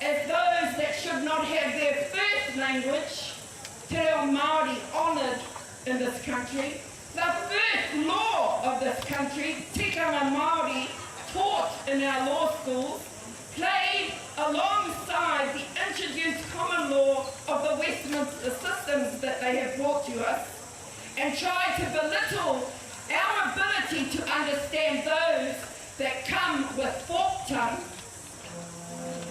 as those that should not have their first language, Te Reo Māori, honoured in this country, the first law of this country, Tikanga Māori, taught in our law schools, played alongside the introduced common law of the Westminster systems that they have brought to us, and tried to belittle our ability to understand those that come with forked tongue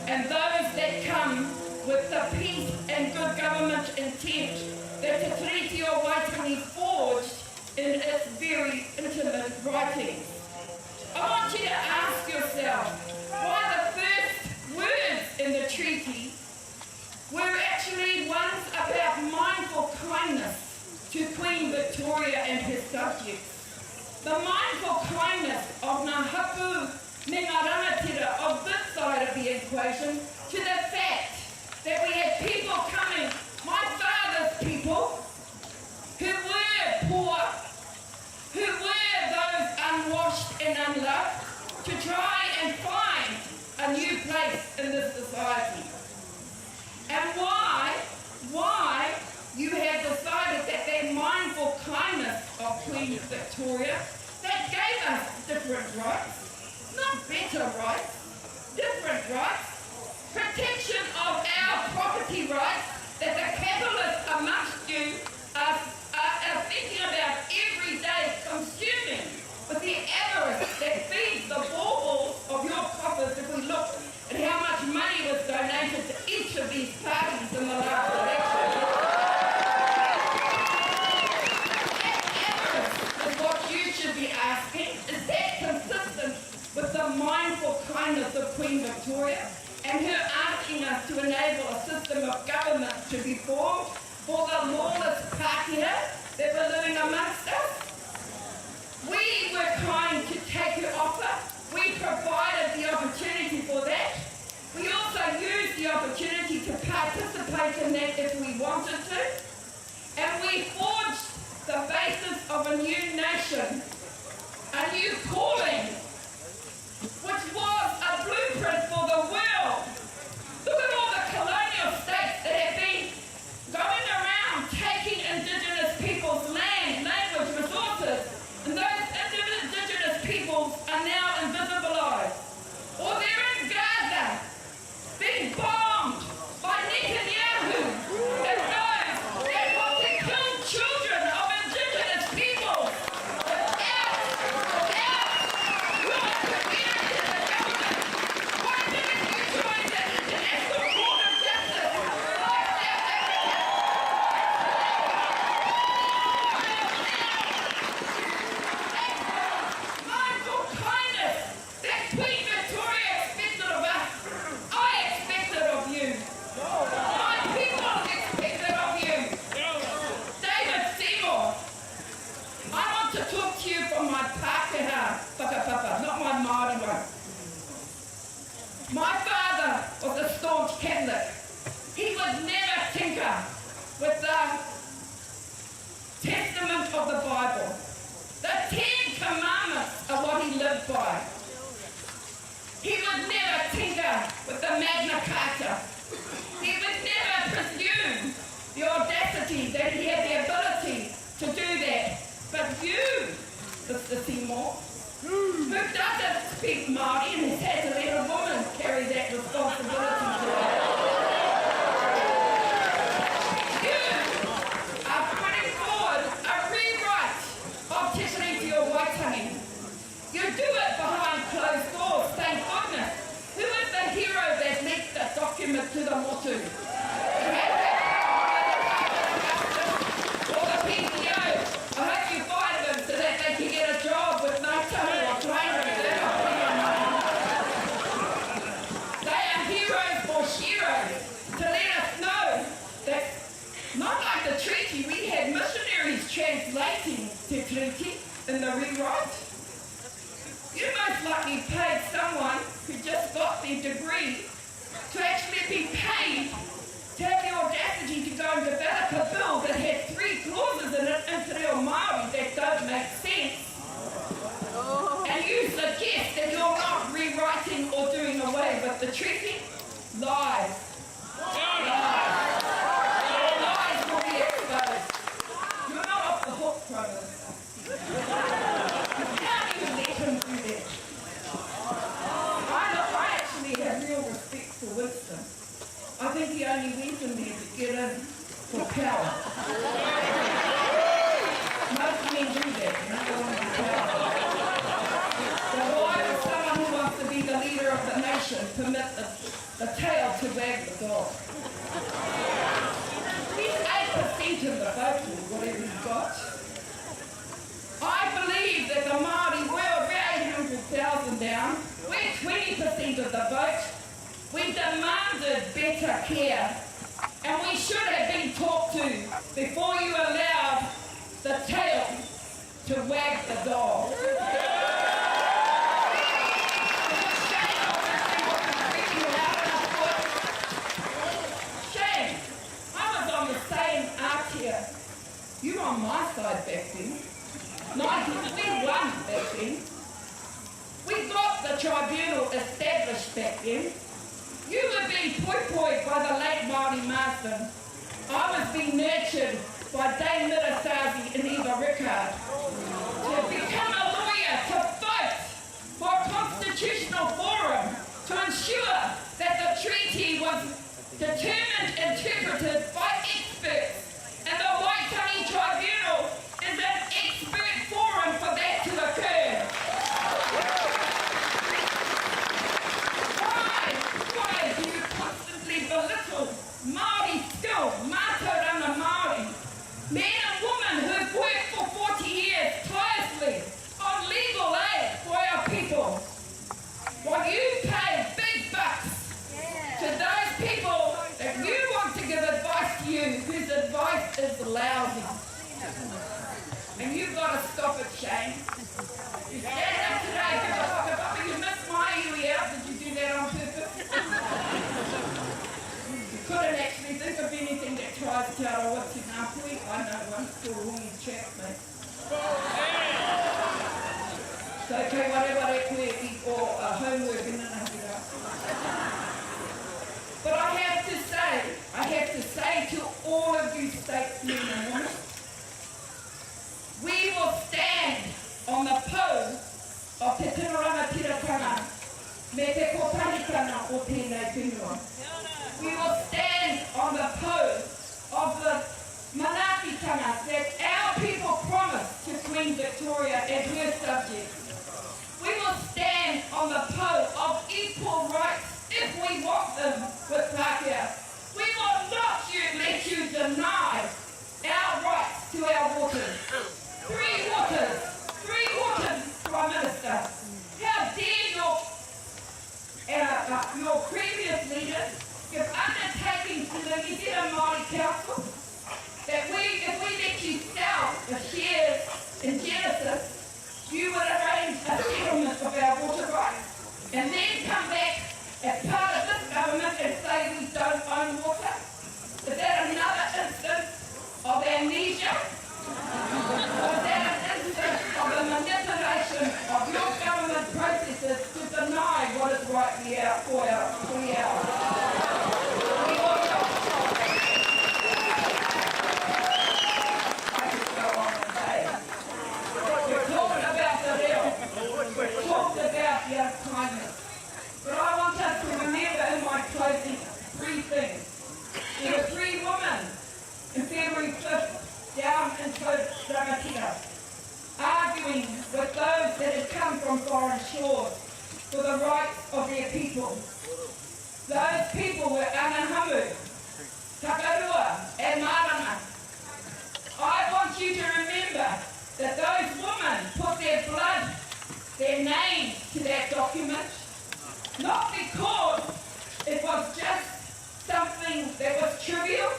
and those that come with the peace and good government intent that Te Tiriti o Waitangi forged in its very intimate writings. I want you to ask yourself why the first words in the treaty were actually ones about mindful kindness to Queen Victoria and her subjects. The mindful kindness of Ngā Hapu me ngā rangatira of this side of the equation to the fact that we had people coming, my father's people, who were poor, who were those unwashed and unloved, to try and find a new place in this society. And why, why you have decided that that mindful kindness of Queen Victoria that gave us different rights, not better rights, different rights, protection of our property rights that the capitalists amongst you are, are, are thinking about every day consuming with the avarice that feeds the baubles of your coffers if we look at how much money was donated to each of these parties in the last election. That avarice is what you should be asking. Is that consistent with the mindful kindness of Queen Victoria and her asking us to enable a system of government to be formed for the lawless Pākehā that were living amongst us? We were kind to take her offer. We provided the opportunity for that. We also used the opportunity to participate in that if we wanted to. And we forged the basis of a new nation, a new calling, which was a to talk to you from my Pākehā whakapapa, not my Māori one. My father was a staunch Catholic. He would never tinker with the Testament of the Bible. The Ten Commandments are what he lived by. He would never tinker with the Magna Carta. He would never presume the audacity that he had the ability to do that. But you, Mr Seymour, who doesn't speak Māori and has had to let a woman carry that responsibility today. You are putting forward a rewrite of Te Tiriti o Waitangi. You do it behind closed doors, thank goodness. Who is the hero that leaked the document to the motu? Or the PTO? I hope you find them so that they can get a job with Ngāi Tahu or Tainui. They're not They are heroes for sheroes to let us know that not like the treaty, we had missionaries translating Te Tiriti in the rewrite. You most likely paid someone who just got their degree to actually be paid to have the audacity to go and develop a bill that had three clauses in it in te reo Māori that don't make sense. And you suggest that you're not rewriting or doing away with the treaty? Lies. Lies. Your lies will be exposed. You're not off the hook, Prime Minister. How do you let him do that? I, look, I actually have real respect for Winston. I think he only went in there to get in for power. Most men do that, you know, they want to be power. So why would someone who wants to be the leader of the nation permit the, the tail to wag the dog? He's 8% in the vote or whatever he's got. I believe that the Māori world, we're 800,000 down, we're 20% of the vote. We demanded better care and we should have been talked to before you allowed the tail to wag the dog. Shame. I was on the same here. You were on my side back then. 19, we won back then. We got the tribunal established back then. You were being poipoied by the late Māori Marsden. I was being nurtured by Dame Mira Szaszy and Eva Rickard to become a lawyer, to fight for a constitutional forum to ensure that the treaty was determined, interpreted by experts. And the Waitangi Tribunal is an expert forum for that to occur. Why, why do you constantly belittle Māori skill, mātauranga Māori, men and women who've worked for 40 years tirelessly on legal aid for our people? While you pay big bucks to those people that you want to give advice to you, whose advice is lousy. And you've got to stop it, Shane. You stand up today, give a whakapapa, you missed my iwi out. Did you do that on purpose? You couldn't actually think of anything that tries Te Arawa to Ngāpuhi. I know one called Hongi Chap, mate. So kei wareware koe i o uh, homework in nanahi rā. But I have to say, I have to say to all of you statesmen and women, we will stand on the pou of Te Tino Rangatiratanga me te kotahitanga o tēnei whenua. We will stand on the pou of the manaakitanga that our people promised to Queen Victoria and her subjects. We will stand on the pou of equal rights if we want them with Pākehā. We will not you, let you deny our rights to our waters. Three waters, three waters, Prime Minister. How dare your, uh, uh, your previous leaders give undertakings to the New Zealand Māori Council that we, if we let you sell the shares in Genesis, arguing with those that had come from foreign shores for the rights of their people. Those people were Anahamu, Takarua and Marama. I want you to remember that those women put their blood, their names to that document, not because it was just something that was trivial,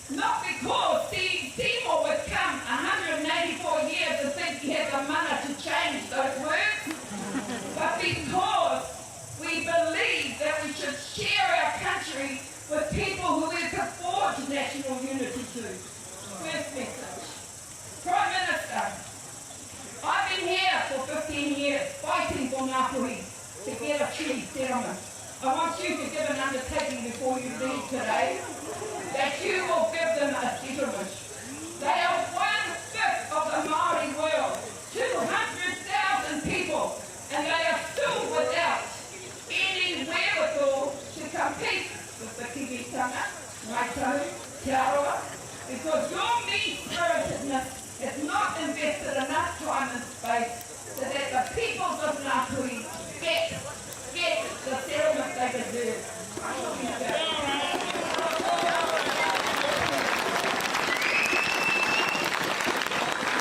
not because Seymour would come 184 years and think he had the money to change those words, but because we believe that we should share our country with people who we could forge national unity to. First message. Prime Minister, I've been here for 15 years fighting for Ngāpuhi to get a treaty settlement. I want you to give an undertaking before you leave today that you will give them a settlement. They are one-fifth of the Māori world, 200,000 people, and they are still without any wherewithal to compete with the Kingitanga, Ngāi Tahu, Te Arawa, because your mean-spiritedness has not invested enough time and space so that the peoples of Ngāpuhi get, get the settlement they deserve.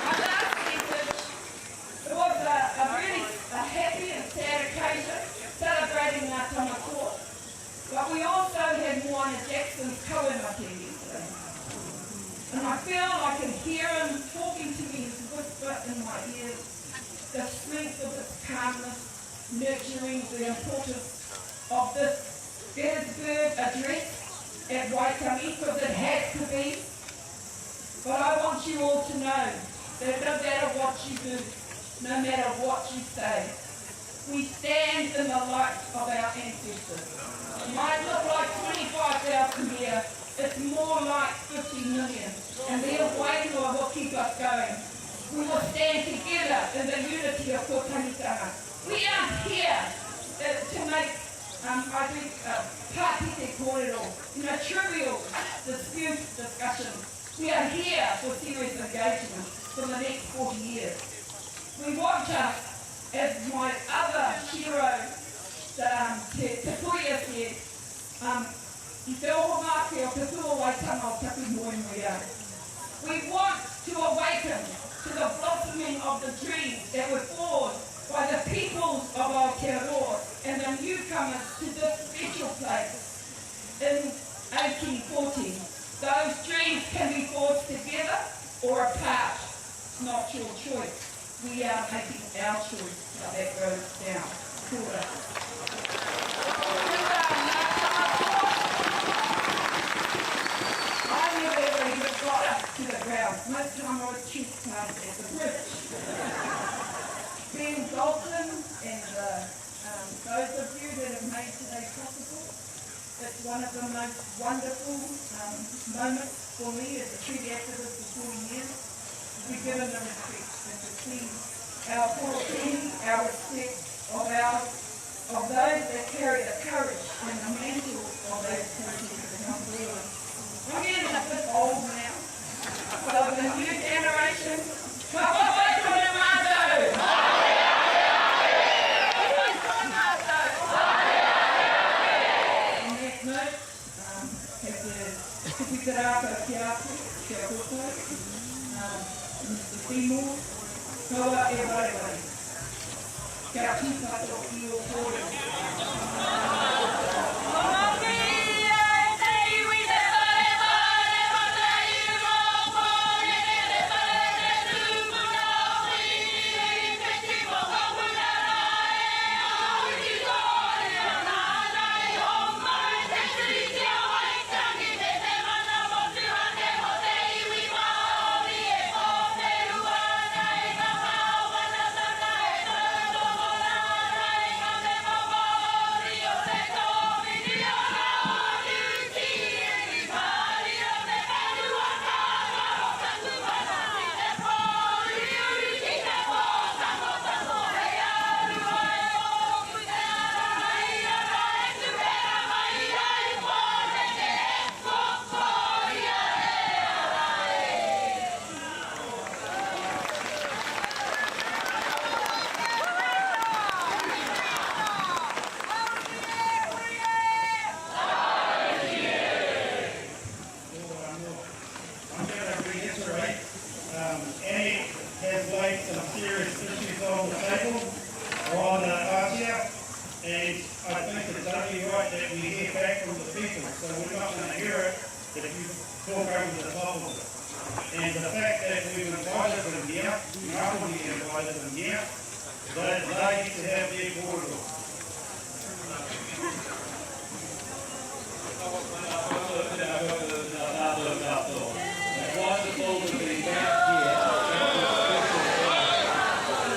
My last message, it was a, a really a happy and sad occasion celebrating Ngā Tamatoa. But we also had Moana Jackson's kauemate yesterday. And I feel I can hear him talking to me, his whisper in my ears, the strength of his calmness, nurturing the importance of this Gettysburg address at Waitangi, because it has to be. But I want you all to know that no matter what you do, no matter what you say, we stand in the light of our ancestors. It might look like 25,000 here, it's more like 50 million. And their wairua will keep us going. We will stand together in the unity of Kotahitanga. We aren't here uh, to make, um, I think, uh, pātete kōrero, you know, trivial dispute discussion. We are here for serious engagement for the next 40 years. We want us, as my other shiro, um, Te, Te Puia said, um, i te oho ngā o te waitanga o taku moemoeā. We want to awaken to the blossoming of the dreams that were forged by the peoples of Aotearoa and the newcomers to this special place in 1840. Those dreams can be forged together or apart. It's not your choice. We are making our choice how that goes down. Kia ora. I never ever even got up to the ground. Most time I was trespassed at the bridge. Ben Dalton and uh, um, those of you that have made today possible, it's one of the most wonderful um, moments for me as a treaty activist for 40 years to be given the respect and to see our poropeni, our respect of our of those that carry the courage and the mantle of those protesters to come forward. I'm getting a bit old now. So the new generation, ka pai tonu mātou! Ka pai tonu mātou! On that note, um, kei te tuku te rākau ki a koe, ki a koutou, um, Mr Seymour, kaua e wareware. Kia tūpato ki ō kōrero. some serious issues on the table on Aotea, and I think it's only right that we hear back from the people, so we're not going to hear it if you talk over the top of it. And the fact that we've invited them here, Ngāpuhi invited them here, they, they get to have their kōrero. Wonderful to be back here at this special day.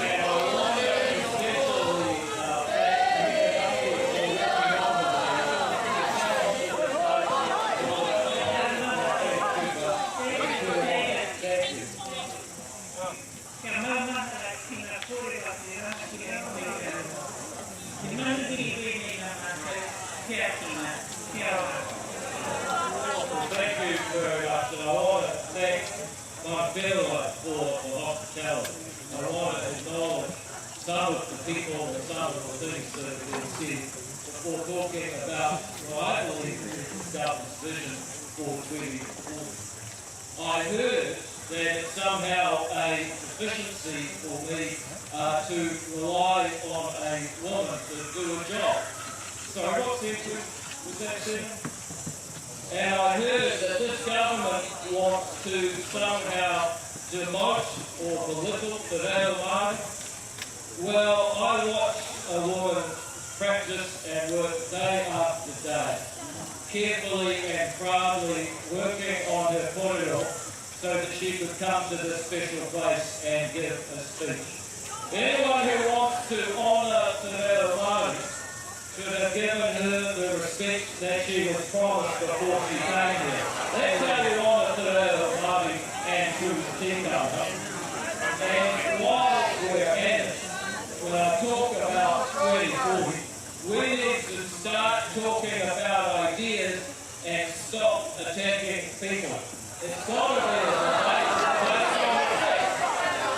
And I want to especially thank you. Kia maumahara ki ngā kōrero a te rangatira o te reo. Te manuhiri wēnei nā mātou, kia tina, kia ora. Thank you very much, and I want to thank my whenua for the hospitality. I want to acknowledge some of the people and some of the things that have been said before talking about what I believe is the government's vision for 2040. I heard that it's somehow a deficiency for me uh, to rely on a woman to do a job. Sorry, what century was that, Stephen? And I heard that this government wants to somehow demote or belittle the reo Māori. Well, I watched a woman practice and work day after day, carefully and proudly working on her kōrero so that she could come to this special place and give a speech. Anyone who wants to honour Te Reo Māori should have given her the respect that she was promised before she came here. That's how you honour Te Reo Māori and true tikanga. And while we're at it, when I talk about 2040, we need to start talking about ideas and stop attacking people. It's got to be a debate based on facts.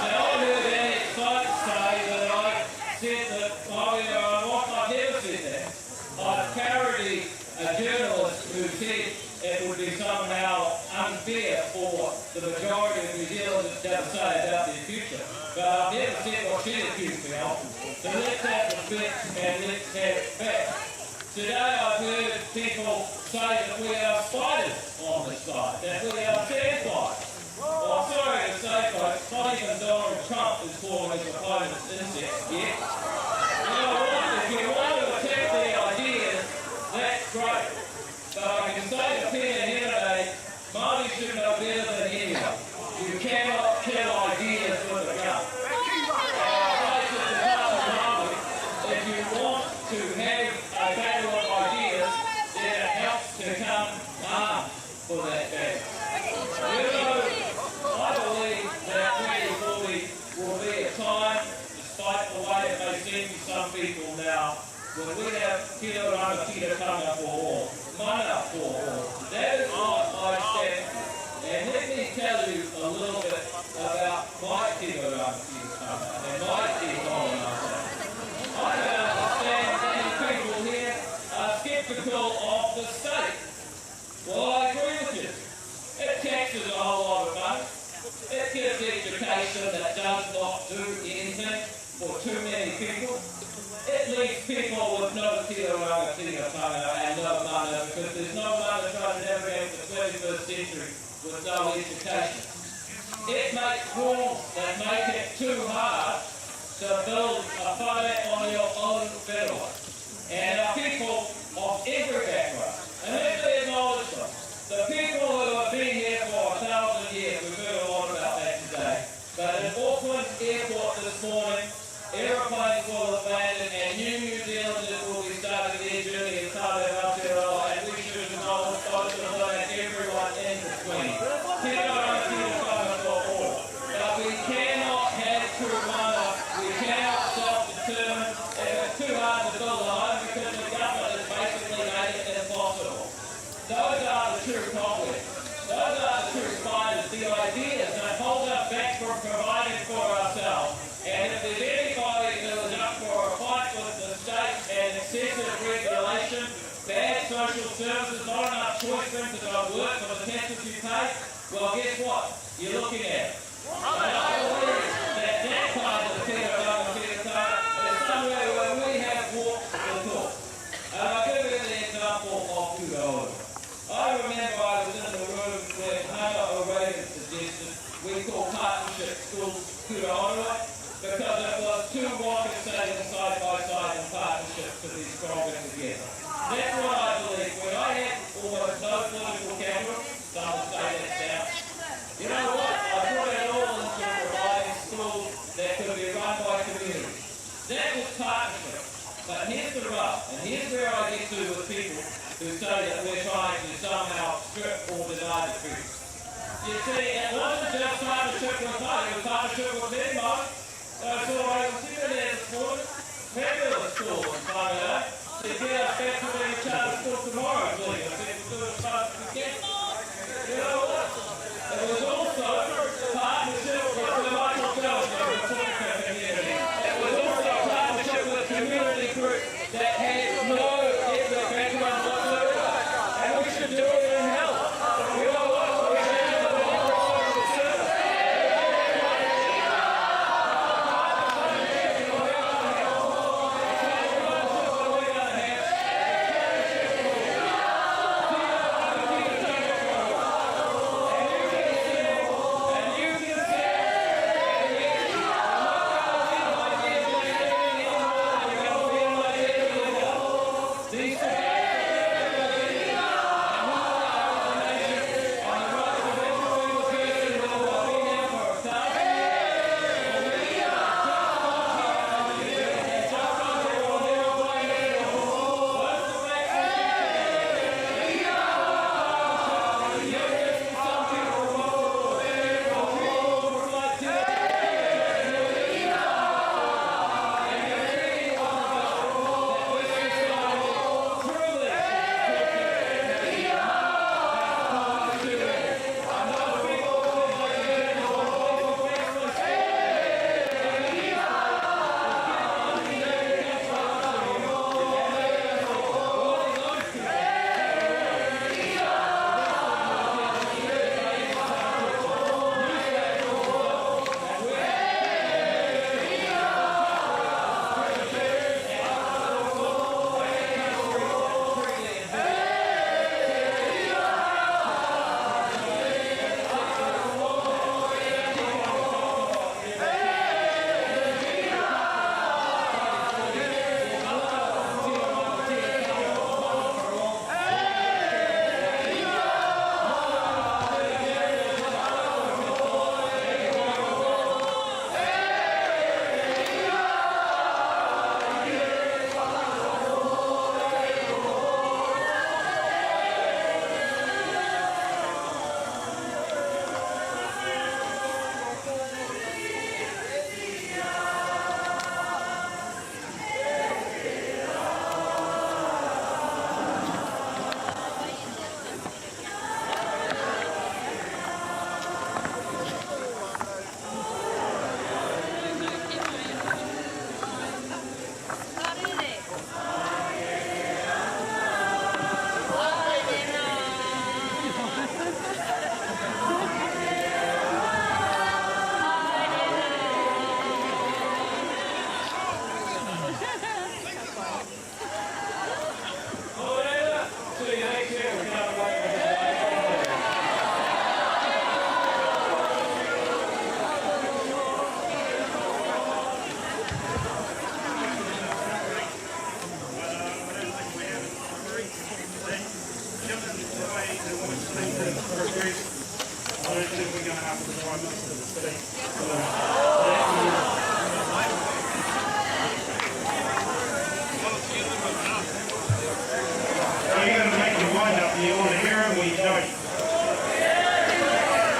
Now, I heard Annette Sykes say that I said that I, I've never said that. I've parodied a journalist who said it would be somehow unfair for the majority of New Zealanders to have a say about their future. But I've never said what she accused me of. So let's have respect and let's have facts. Today I've heard people say that we are spiders on this side, that we are sandflies. Well, I'm sorry to say, folks, not even Donald Trump is calling his opponents insects yet. You know what? If you want to attack the ideas, that's great. But I can say to Peter Henry, Māori should know better than anyone. You cannot kill ideas with a gun. And I say to the Māori, if you want to have a battle of ideas, then it helps to come armed for that battle. You know, I believe that 2040 will be a time, despite the way it may seem to some people now, when we have tino rangatiratanga for all, mana for all. That is what I stand for. And let me tell you a little bit about my tino rangatiratanga and my tino I don't understand many people here are sceptical of the state. Well, I agree with you. It taxes a whole lot of money. It gives education that does not do anything for too many people. It leaves people with no tino rangatiratanga and no mana because there's no mana trying to navigate the 21st century with no education. It makes rules that make it too hard to build a whare on your own whenua. And our people of every background, and let me acknowledge them, the people who have been here for 1,000 years, we've heard a lot about that today, but in Auckland Airport this morning, aeroplanes will have landed and new New Zealanders will be starting their journey in Tāne Aotearoa, and we should acknowledge both of them and everyone in between. Tino rangatira for all. But we cannot have true mana, we cannot self-determine if it's too hard to build a home because the government has basically made it impossible. Those are the true cobwebs. Those are the true spiders, the ideas that hold us back from providing for ourselves. And if there's anybody who is up for a fight, Kura Ottawa, because it was two waka sailing side by side in partnership to be stronger together. That's what I believe. When I had almost no political capital, some will say that's down. You know what? I put it all into providing schools that could be run by communities. That was partnership. But here's the rub, and here's where I get to with people who say that we're trying to somehow strip or deny the truth. You see, it wasn't just partnership with us, it was partnership with them, mate. I saw Ravensira there this morning. Fabulous school in Whangarei. Said, get us back to being a charter school tomorrow, please. I said, we'll do it as fast as we can. You know what? It was also partnership with the Michael Phelps of the Tunica community. It was also partnership with community groups that had no ethnic background whatsoever. And we should do it in health. You know what? We should do it in every social service.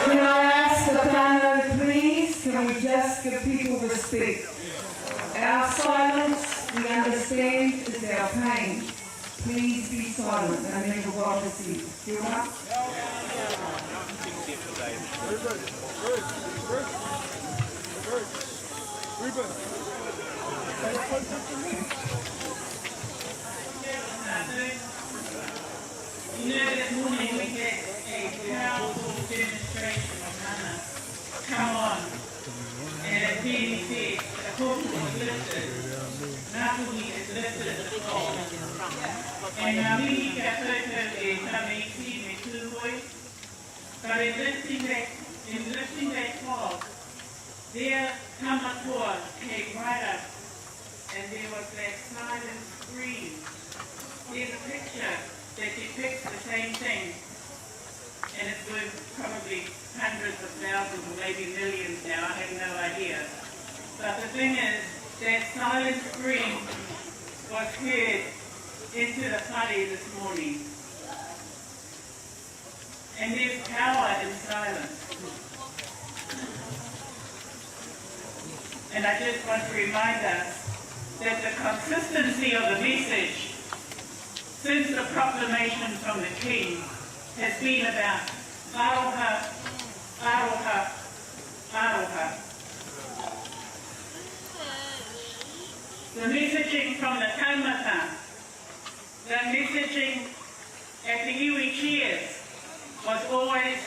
Can I ask the whānau please, can we just give people respect? Our silence, we understand, is our pain. Please be silent and remember what is said. Kia ora. You know, this morning we had a powerful demonstration of mana come on. And as Penny said, the hook was lifted. Ngāpuhi has lifted the pole. And ngā mihi kia koutou e Tamaiti me Tūhoe. But in lifting that, in lifting that fog, There Tamatoa came right up and there was that silent scream. There's a picture that depicts the same thing and it's worth probably hundreds of thousands or maybe millions now, I have no idea. But the thing is, that silent scream was heard into the party this morning. And there's power in silence. And I just want to remind us that the consistency of the message since the proclamation from the King has been about aroha, aroha, aroha. The messaging from the taumata, the messaging at the iwi chairs was always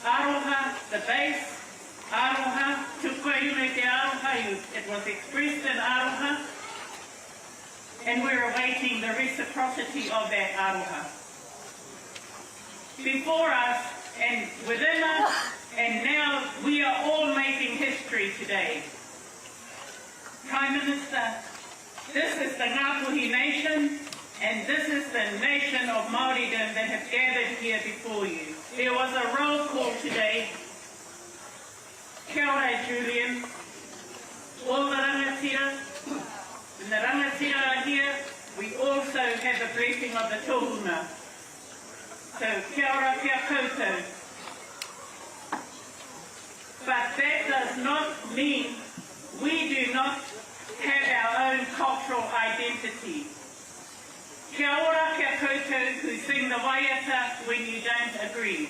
aroha, the base, aroha, tukua i te aroha, it was expressed in aroha, and we're awaiting the reciprocity of that aroha. Before us and within us, and now we are all making history today. Prime Minister, this is the Ngāpuhi Nation, and this is the nation of Māoridom that have gathered here before you. There was a roll call today. Kia ora, Julian. All the rangatira, when the rangatira are here, we also have the blessing of the tohunga. So, kia ora, kia koutou. But that does not mean we do not have our own cultural identity. Kia ora kia koutou who sing the waiata when you don't agree.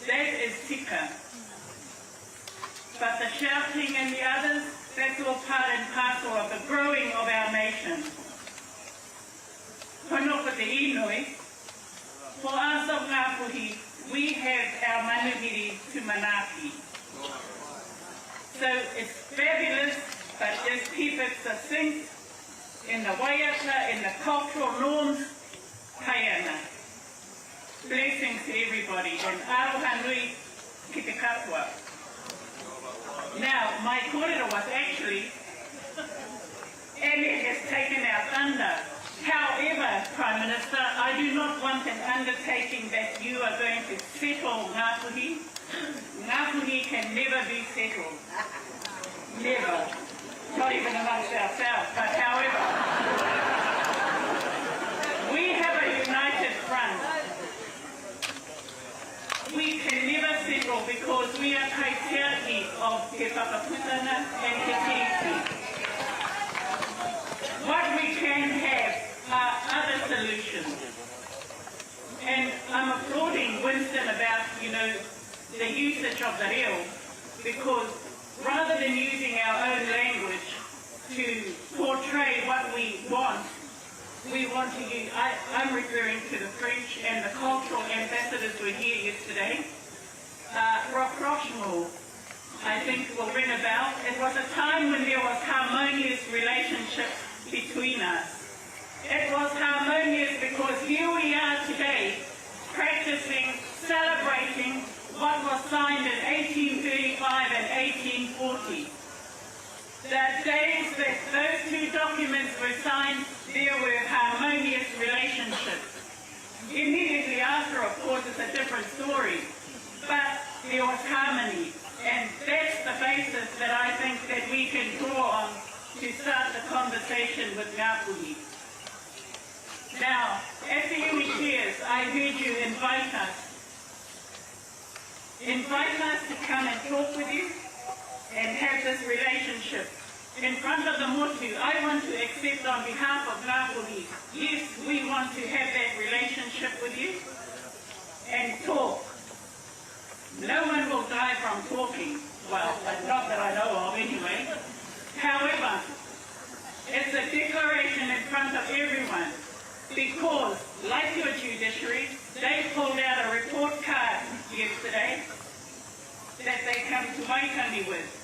That is tika. But the shouting and the others, that's all part and parcel of the growing of our nation. Pono ko te inoi, for us of Ngāpuhi, we have our manuhiri to manaaki. So it's fabulous, but just keep it succinct in the waiata, in the cultural norms, pai ana. Blessings to everybody, and aroha nui ki te katoa. Now, my kōrero was actually, Elliot has taken our thunder. However, Prime Minister, I do not want an undertaking that you are going to settle Ngāpuhi. Ngāpuhi can never be settled. Never. Not even amongst ourselves. But however, we have a united front. We can never settle because we are kaitiaki of Te Whakaputanga and Te Tiriti. What we can have are other solutions. And I'm applauding Winston about, you know, the usage of the reo, because rather than using our own language to portray what we want, we want to use, I, I'm referring to the French and the cultural ambassadors were here yesterday. Uh, rapprochement, I think, will ring a bell. It was a time when there was harmonious relationships between us. It was harmonious because here we are today practicing, celebrating what was signed in 1835 and 1840. The days that those two documents were signed, there were harmonious relationships. Immediately after, of course, it's a different story. But there was harmony. And that's the basis that I think that we can draw on to start the conversation with Ngāpuhi. Now, at the iwi chairs, I heard you invite us. Invite us to come and talk with you and have this relationship. In front of the motu, I want to accept on behalf of Ngāpuhi, yes, we want to have that relationship with you and talk. No one will die from talking. Well, not that I know of anyway. However, it's a declaration in front of everyone because, like your judiciary, they pulled out a report card yesterday that they come to Waitangi with.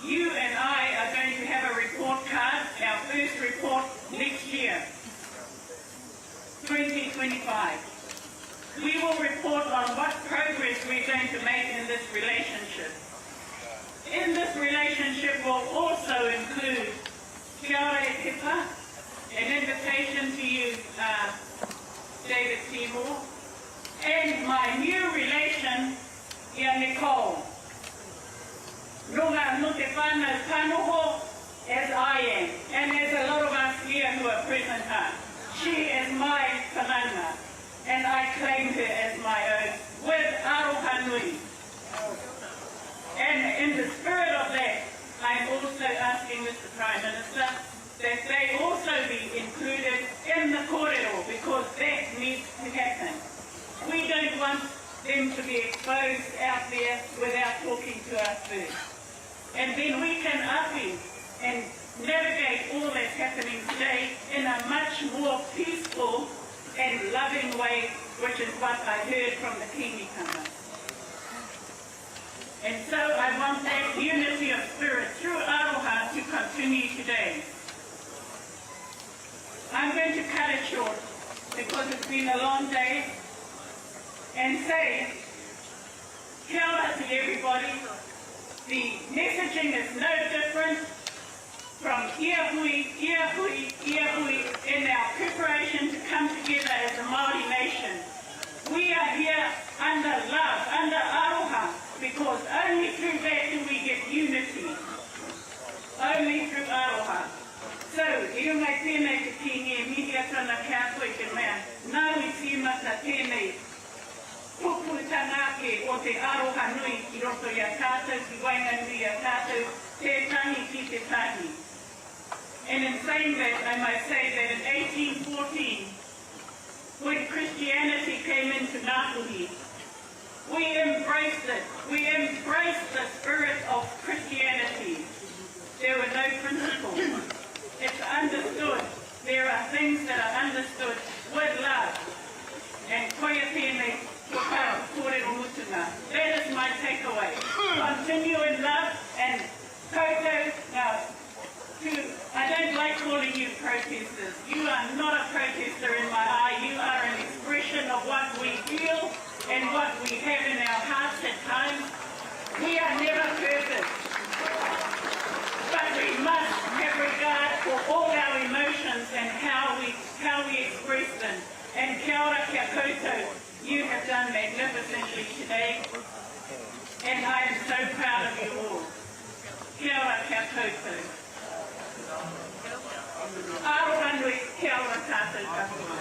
You and I are going to have a report card, our first report next year, 2025. We will report on what progress we're going to make in this relationship. In this relationship will also include Kia ora e Pepa, an invitation to you, uh, David Seymour, and my new relation, ia Nicole. Nō ngā, nō te whānau panoho, as I am, and as a lot of us here who are present are. She is my whanaunga, and I claim her as my own, with aroha nui. And in the spirit of that, I'm also asking Mr Prime Minister that they also be included in the kōrero, because that needs to happen. We don't want them to be exposed out there without talking to us first. And then we can awhi and navigate all that's happening today in a much more peaceful and loving way, which is what I heard from the Kingitanga. And so I want that unity of spirit through aroha to continue today. I'm going to cut it short because it's been a long day and say kia ora to everybody. The messaging is no different from ia hui, ia hui, ia hui in our preparation to come together as a Māori nation. We are here under love, under aroha, because only through that do we get unity. Only through aroha. So, i runga i tēnei te Kīngi e mihi atu ana ki a koe te mea, nāu i tīmata tēnei puputanga ake o te aroha nui ki roto i a tātou, ki waenganui i a tātou, tētahi ki te tahi. And in saying that, I might say that in 1814, when Christianity came into Ngāpuhi, we embraced it. We embraced the spirit of Christianity. There were no principles. It's understood. There are things that are understood with love. And koia tēnei whakaaro kōrero mutunga. That is my takeaway. Continue in love and koutou, now, to, I don't like calling you protesters. You are not a protester in my eye. You are an expression of what we feel and what we have in our hearts at times. We are never perfect. But we must have regard for all our emotions and how we, how we express them. And kia ora kia koutou, you have done magnificently today. And I am so proud of you all. Kia ora kia koutou. Aroha nui, kia ora tātou katoa.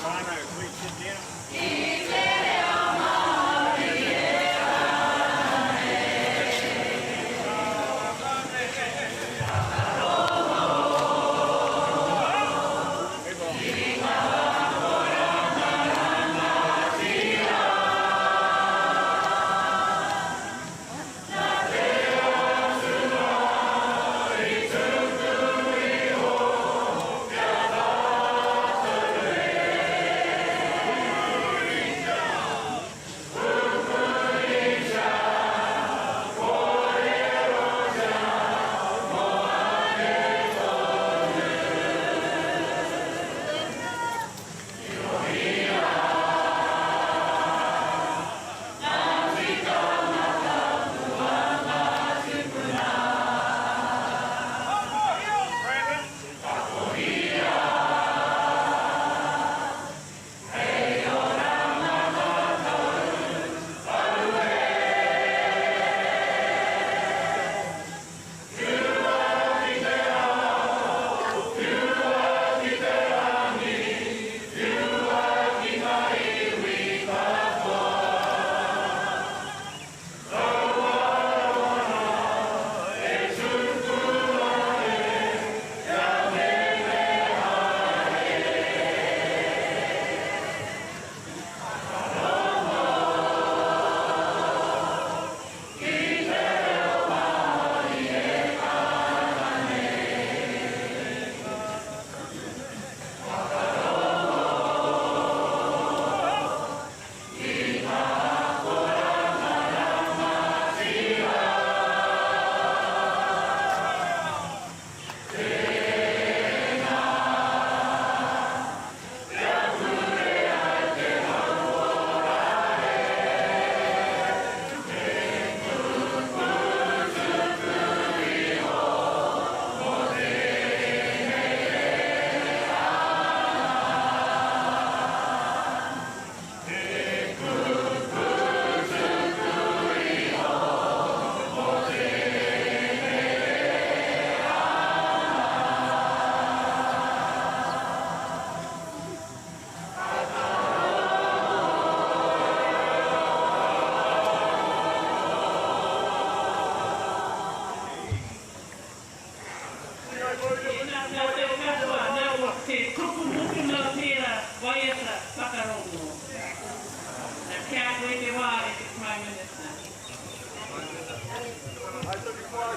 Whānau, please sit down. I te reo Māori e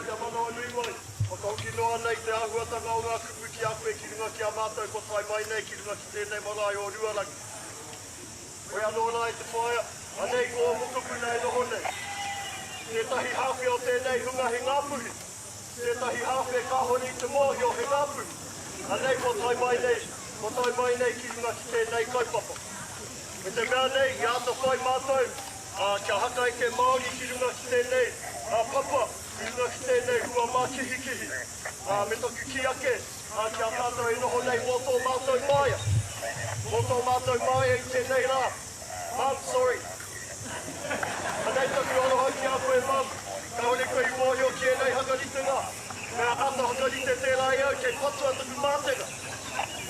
kia manawanui mai, whakahoki noa ana i te āhuatanga o ngā kupu ki a koe ki runga ki a mātou kua tae mai nei ki runga ki tēnei marae o Ruarangi. Koe anō rā e te whaea, anei ko ō mokopuna e noho nei. Tētahi hāwhe o tēnei hunga he Ngāpuhi, tētahi hāwhe kāhore i te mōhio he Ngāpuhi. Anei kua tae mai nei, kua tae mai nei ki runga ki tēnei kaupapa. Me te mea nei, i āta whai mātou, ā, kia hakaeke Māori ki runga ki tēnei, ā, papa, ki runga ki tēnei hua mākihikihi. Ā, me taku kī ake, ā, ki a tātou e noho nei mō tō mātou māia, mō tō mātou māia i tēnei rā. Mum, sorry. Anei taku aroha ki a koe, Mum. Kāore koe i mōhio ki ēnei hakaritenga. Me āta hakarite tērā e au kei patua taku mātenga.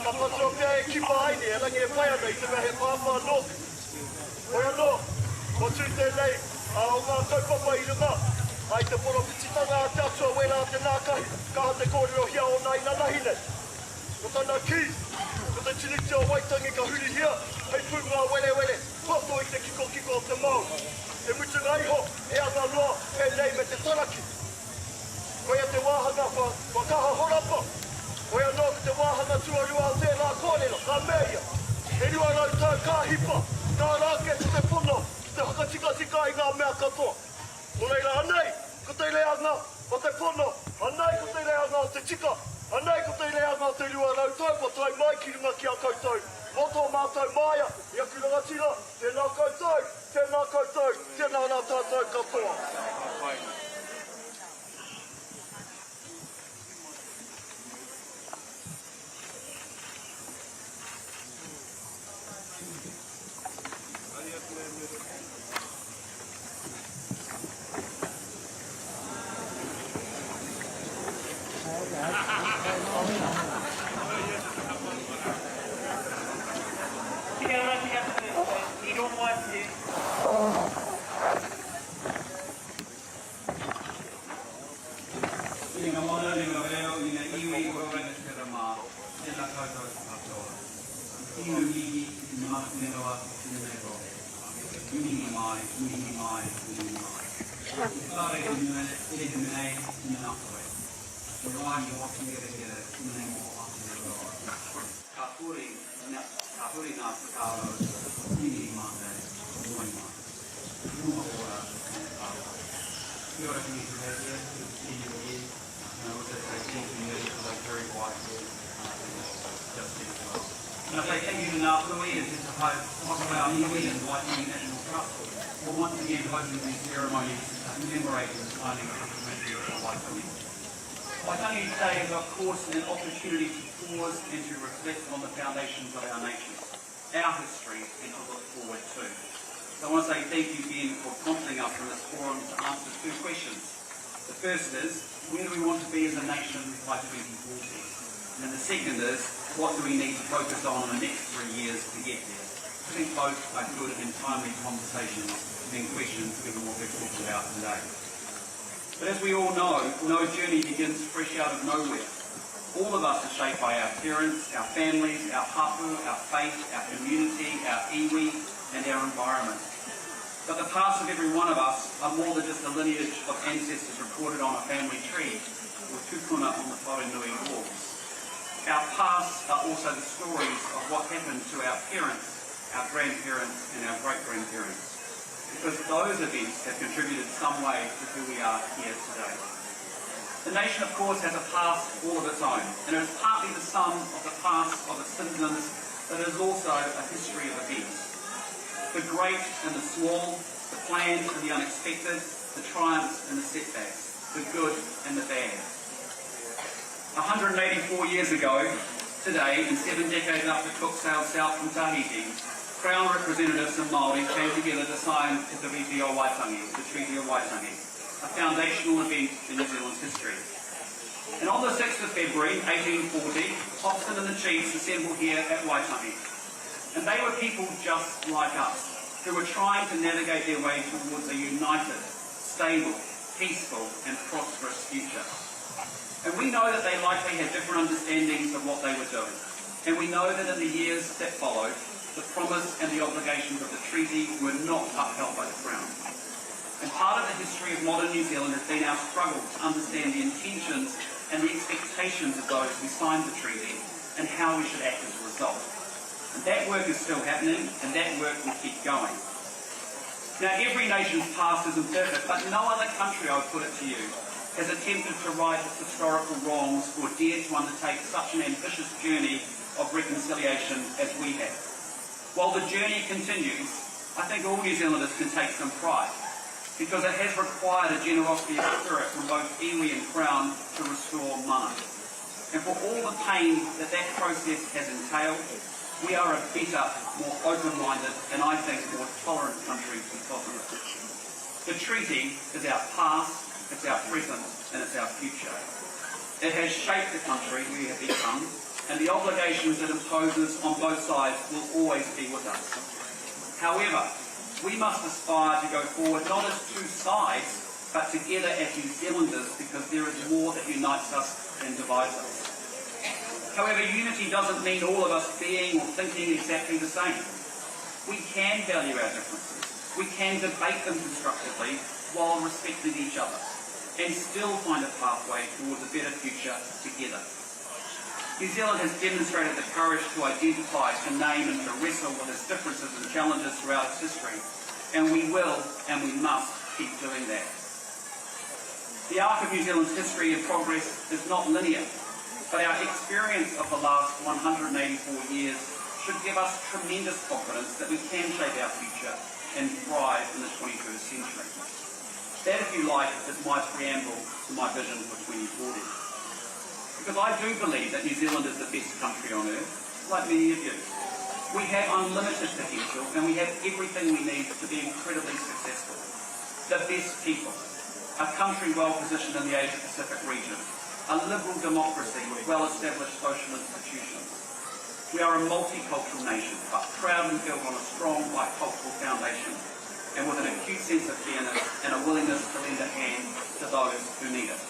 Ka patua pea e Kipa Aini, erangi e pai ana i te mea he pāpā nōku. Hoi anō, kua tū tēnei o ngā kaupapa i runga i te poropititanga a te Atua wērā a te nākahi, kaha te kōrerohia ōna inanahi nei. Ko tana kī, ko te Tiriti o Waitangi ka hurihia hei pūngāwerewere poto i te kikokiko o te Māori. Te mutunga iho, he anga noa pēnei me te taraki. Koia te wāhanga kua kaha horapa. Hoi anō ko te wāhanga tuarua o tērā kōrero, ka mea ia, e 200 tau ka hipa, ka ara ake ko te pono ki te whakatikatika i ngā mea katoa. Nō reira, anei ko te reanga o te pono, anei ko te reanga o te tika, anei ko te reanga o te 200 tau kua tae mai ki runga ki a koutou. Mō tō mātou māia, i aku rangatira, tēnā koutou, tēnā koutou, tēnā rā tātou katoa. Kia ora ki a koutou, i rongo atu. I nga mana me nga reo i nga iwi o Rangatira ma, tena koutou katoa. Inu mihi ki te mahuneroa o tenei rohe. Mihi mai, mihi mai, mihi mai. Te whare te mea e te mea tena koe. Te rangi o Herehere tenei mo Aotearoa. Ka huri, ka huri nga whakaaro, mihi mātou, moe mai. Runga ora me te aroha. Kia ora ki Te Reitia, good to see you again. And I also say thank you Mary for those very wise words uh, just then as well. And I say thank you to Ngāpuhi and Te Whakawau Iwi and Waitangi National Trust for once again hosting these ceremonies commemorating the signing of the Treaty of Waitangi. Waitangi Day is of course an opportunity to pause and to reflect on the foundations of our nation our history and to look forward to. So I want to say thank you, Ben, for prompting us in this forum to answer two questions. The first is, where do we want to be as a nation by 2040? And the second is, what do we need to focus on in the next three years to get there? I think both are good and timely conversations and questions given what we're talking about today. But as we all know, no journey begins fresh out of nowhere. All of us are shaped by our parents, our families, our hapu, our faith, our community, our iwi, and our environment. But the pasts of every one of us are more than just a lineage of ancestors recorded on a family tree or tupuna on the wharenui walls. Our pasts are also the stories of what happened to our parents, our grandparents, and our great-grandparents, because those events have contributed some way to who we are here today. The nation, of course, has a past all of its own, and it is partly the sum of the past of its citizens, but it is also a history of events. The great and the small, the planned and the unexpected, the triumphs and the setbacks, the good and the bad. 184 years ago, today, and seven decades after Cook sailed south from Tahiti, Crown representatives and Māori came together to sign Te Tiriti o Waitangi, the Treaty of Waitangi, a foundational event in New Zealand's history. And on the 6th of February 1840, Hobson and the chiefs assembled here at Waitangi. And they were people just like us, who were trying to navigate their way towards a united, stable, peaceful and prosperous future. And we know that they likely had different understandings of what they were doing. And we know that in the years that followed, the promise and the obligations of the treaty were not upheld by the Crown. And part of the history of modern New Zealand has been our struggle to understand the intentions and the expectations of those who signed the treaty and how we should act as a result. And that work is still happening, and that work will keep going. Now, every nation's past isn't perfect, but no other country, I would put it to you, has attempted to right its historical wrongs or dared to undertake such an ambitious journey of reconciliation as we have. While the journey continues, I think all New Zealanders can take some pride, because it has required a generosity of spirit from both iwi and Crown to restore mana. And for all the pain that that process has entailed, we are a better, more open-minded, and I think more tolerant country because of it. The treaty is our past, it's our present, and it's our future. It has shaped the country we have become, and the obligations it imposes on both sides will always be with us. However, we must aspire to go forward not as two sides, but together as New Zealanders because there is more that unites us than divides us. However, unity doesn't mean all of us being or thinking exactly the same. We can value our differences. We can debate them constructively while respecting each other and still find a pathway towards a better future together. New Zealand has demonstrated the courage to identify, to name and to wrestle with its differences and challenges throughout its history, and we will and we must keep doing that. The arc of New Zealand's history and progress is not linear, but our experience of the last 184 years should give us tremendous confidence that we can shape our future and thrive in the 21st century. That, if you like, is my preamble to my vision for 2040. Because I do believe that New Zealand is the best country on earth, like many of you. We have unlimited potential and we have everything we need to be incredibly successful. The best people, a country well positioned in the Asia Pacific region, a liberal democracy with well-established social institutions. We are a multicultural nation, but proudly built on a strong bicultural foundation and with an acute sense of fairness and a willingness to lend a hand to those who need it.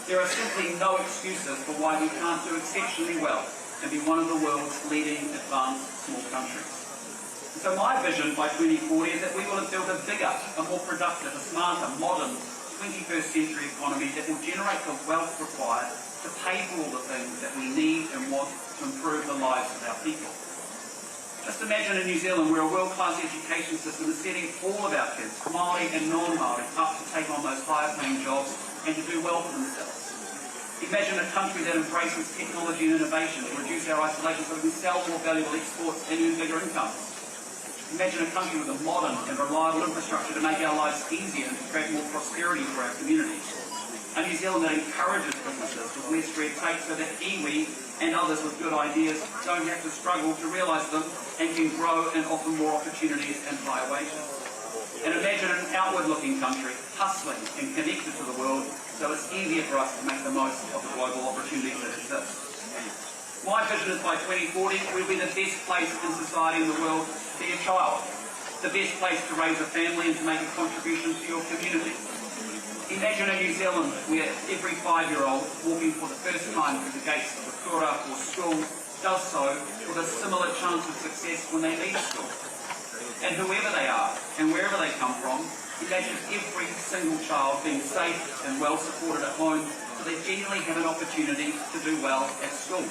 There are simply no excuses for why we can't do exceptionally well and be one of the world's leading advanced small countries. And so my vision by 2040 is that we will have built a bigger, a more productive, a smarter, modern 21st century economy that will generate the wealth required to pay for all the things that we need and want to improve the lives of our people. Just imagine in New Zealand where a world-class education system is setting all of our kids, Māori and non-Māori, up to take on those higher-paying jobs and to do well for themselves. Imagine a country that embraces technology and innovation to reduce our isolation so we can sell more valuable exports and earn bigger incomes. Imagine a country with a modern and reliable infrastructure to make our lives easier and to create more prosperity for our communities. A New Zealand that encourages businesses with less red tape so that iwi and others with good ideas don't have to struggle to realise them and can grow and offer more opportunities and higher wages. And imagine an outward-looking country, hustling and connected to the world, so it's easier for us to make the most of the global opportunities that exist. My vision is by 2040, we'll be the best place in society in the world to be a child, the best place to raise a family and to make a contribution to your community. Imagine a New Zealand where every five-year-old walking for the first time through the gates of a kura or school does so with a similar chance of success when they leave school. And whoever they are and wherever they come from, imagine every single child being safe and well supported at home so they genuinely have an opportunity to do well at school.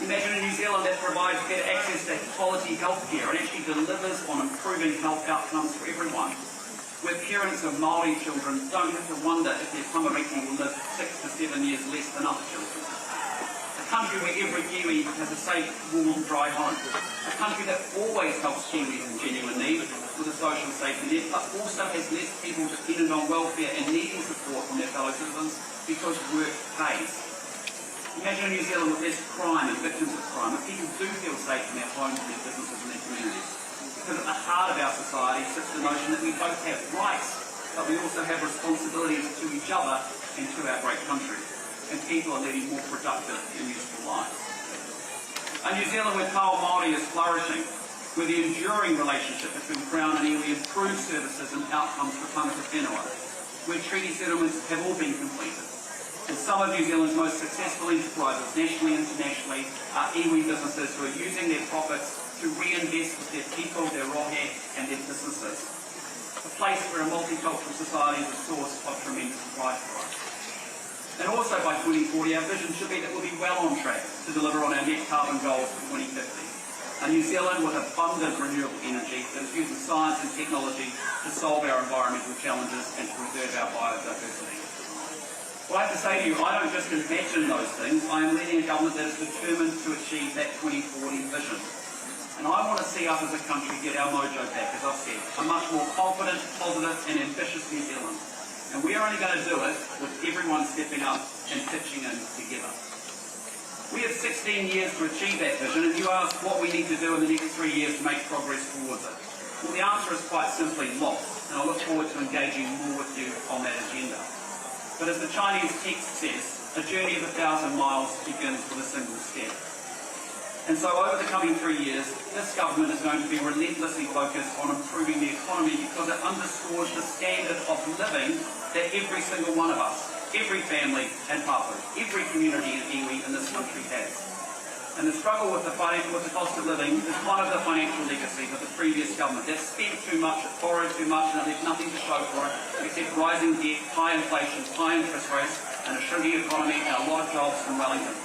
Imagine a New Zealand that provides better access to quality healthcare and actually delivers on improving health outcomes for everyone, where parents of Māori children don't have to wonder if their tamariki will live six to seven years less than other children. A country where every Kiwi has a safe, warm, dry home. A country that always helps Kiwis in genuine need with a social safety net, but also has less people dependent on welfare and needing support from their fellow citizens because work pays. Imagine a New Zealand with less crime and victims of crime, where people do feel safe in their homes, and their businesses and their communities. Because at the heart of our society sits the notion that we both have rights, but we also have responsibilities to each other and to our great country. And people are leading more productive and useful lives. A New Zealand where Pao Māori is flourishing, where the enduring relationship between Crown and iwi improves services and outcomes for tangata whenua, where treaty settlements have all been completed, And some of New Zealand's most successful enterprises, nationally and internationally, are iwi businesses who are using their profits to reinvest with their people, their rohe, and their businesses. place where a multicultural society is a source of tremendous pride for us. And also by 2040, our vision should be that we'll be well on track to deliver on our net carbon goals for 2050. A New Zealand with abundant renewable energy that is using science and technology to solve our environmental challenges and to preserve our biodiversity. Well, I have to say to you, I don't just imagine those things. I am leading a government that is determined to achieve that 2040 vision. And I want to see us as a country get our mojo back, as I've said, a much more confident, positive and ambitious New Zealand. And we are only going to do it with everyone stepping up and pitching in together. We have 16 years to achieve that vision, and you ask what we need to do in the next three years to make progress towards it. Well, the answer is quite simply lots, and I look forward to engaging more with you on that agenda. But as the Chinese text says, a journey of a 1,000 miles begins with a single step. And so over the coming three years, this government is going to be relentlessly focused on improving the economy because it underscores the standard of living that every single one of us, every family and hapu, every community and iwi in this country has. And the struggle with the, financial, with the cost of living is one of the financial legacies of the previous government that spent too much, it borrowed too much, and it left nothing to show for it except rising debt, high inflation, high interest rates, and a shrinking economy and a lot of jobs in Wellington.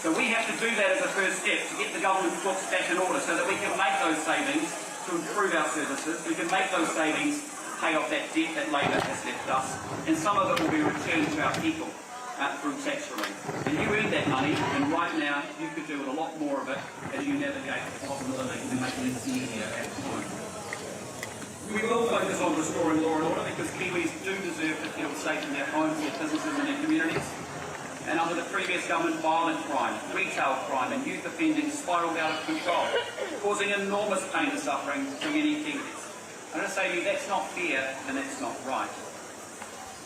So we have to do that as a first step to get the government's books back in order so that we can make those savings to improve our services, we can make those savings pay off that debt that Labour has left us, and some of it will be returned to our people uh, through tax relief. And you earned that money, and right now you could do with a lot more of it as you navigate the cost of living and make it easier at home. We will focus on restoring law and order because Kiwis do deserve to feel safe in their homes, their businesses and their communities. And under the previous government, violent crime, retail crime and youth offending spiralled out of control, causing enormous pain and suffering to many Kiwis. I'm going to say to you, that's not fair and that's not right.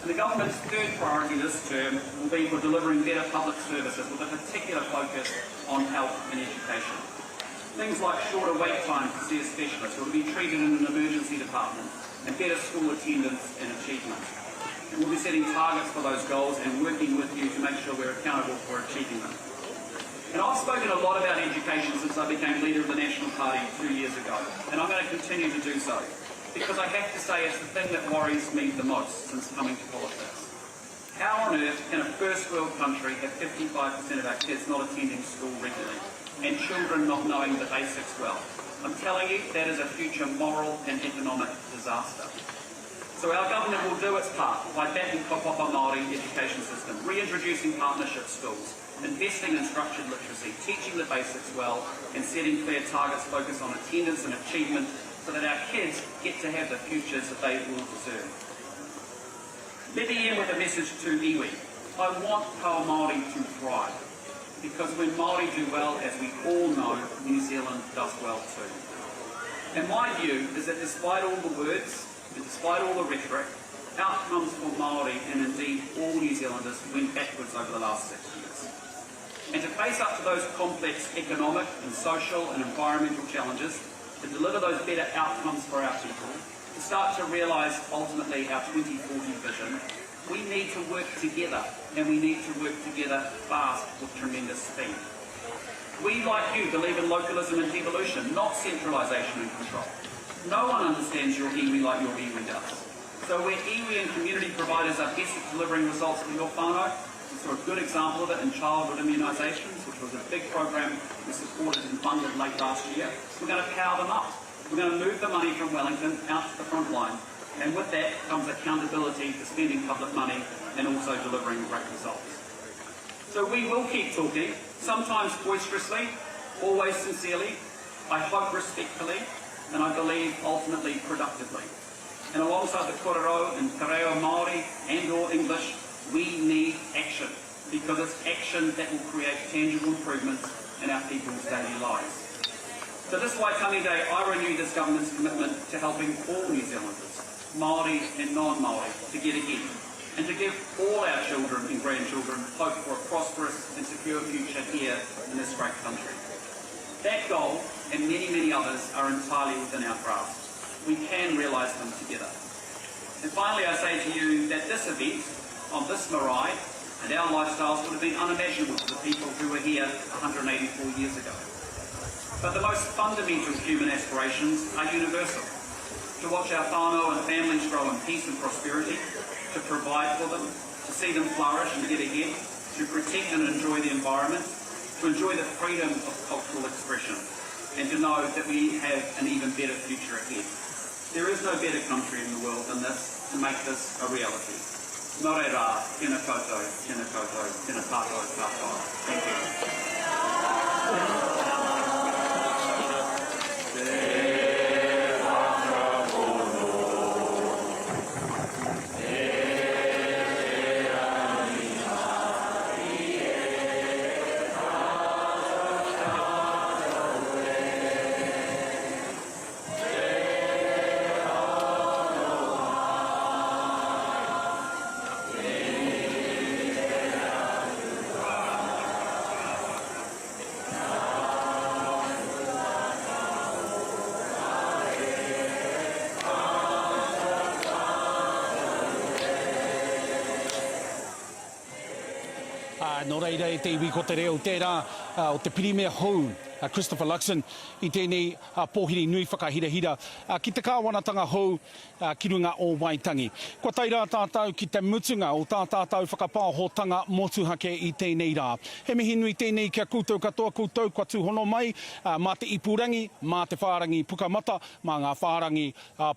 And the government's third priority this term will be for delivering better public services with a particular focus on health and education. Things like shorter wait times to see a specialist or to be treated in an emergency department and better school attendance and achievement. And we'll be setting targets for those goals and working with you to make sure we're accountable for achieving them. And I've spoken a lot about education since I became leader of the National Party two years ago, and I'm going to continue to do so, because I have to say it's the thing that worries me the most since coming to politics. How on earth can a first world country have 55% of our kids not attending school regularly and children not knowing the basics well? I'm telling you, that is a future moral and economic disaster. So our government will do its part by backing kaupapa Māori education system, reintroducing partnership schools, investing in structured literacy, teaching the basics well, and setting clear targets focused on attendance and achievement so that our kids get to have the futures that they all deserve. Let me end with a message to iwi. I want Kawa Māori to thrive, because when Māori do well, as we all know, New Zealand does well too. And my view is that despite all the words, and despite all the rhetoric, outcomes for Māori and indeed all New Zealanders went backwards over the last six years. And to face up to those complex economic and social and environmental challenges, to deliver those better outcomes for our people, to start to realise ultimately our 2040 vision, we need to work together, and we need to work together fast with tremendous speed. We, like you, believe in localism and devolution, not centralisation and control. No one understands your iwi like your iwi does. So where iwi and community providers are best at delivering results for your whānau, we saw a good example of it in childhood immunisations, which was a big program we supported and funded late last year. We're going to power them up. We're going to move the money from Wellington out to the front line. And with that comes accountability for spending public money and also delivering great results. So we will keep talking, sometimes boisterously, always sincerely, I hope respectfully, and I believe ultimately productively. And alongside the kōrero and te reo Māori and or English, we need action, because it's action that will create tangible improvements in our people's daily lives. So this Waitangi Day, I renew this government's commitment to helping all New Zealanders, Māori and non-Māori, to get ahead and to give all our children and grandchildren hope for a prosperous and secure future here in this great country. That goal, and many, many others, are entirely within our grasp. We can realise them together. And finally, I say to you that this event, on this marae, and our lifestyles would have been unimaginable to the people who were here 184 years ago. But the most fundamental human aspirations are universal. To watch our whānau and families grow in peace and prosperity, to provide for them, to see them flourish and get ahead, to protect and enjoy the environment, to enjoy the freedom of cultural expression, and to know that we have an even better future ahead. There is no better country in the world than this to make this a reality. Nō reira, tēnā koutou, tēnā koutou, tēnā tātou katoa. Thank you. Ā, nō reira e te iwi ko te reo tērā o te pirimia hou a Christopher Luxon i tēnei pōhiri nui whakahirahira ki te kāwanatanga hou ki runga o Waitangi. Kua tae rā tātou ki te mutunga o tā tātou whakapaohotanga motuhake i tēnei rā. He mihi nui tēnei ki a koutou katoa, koutou kua tūhono mai mā te ipurangi, mā te whārangi Pukamata, mā ngā whārangi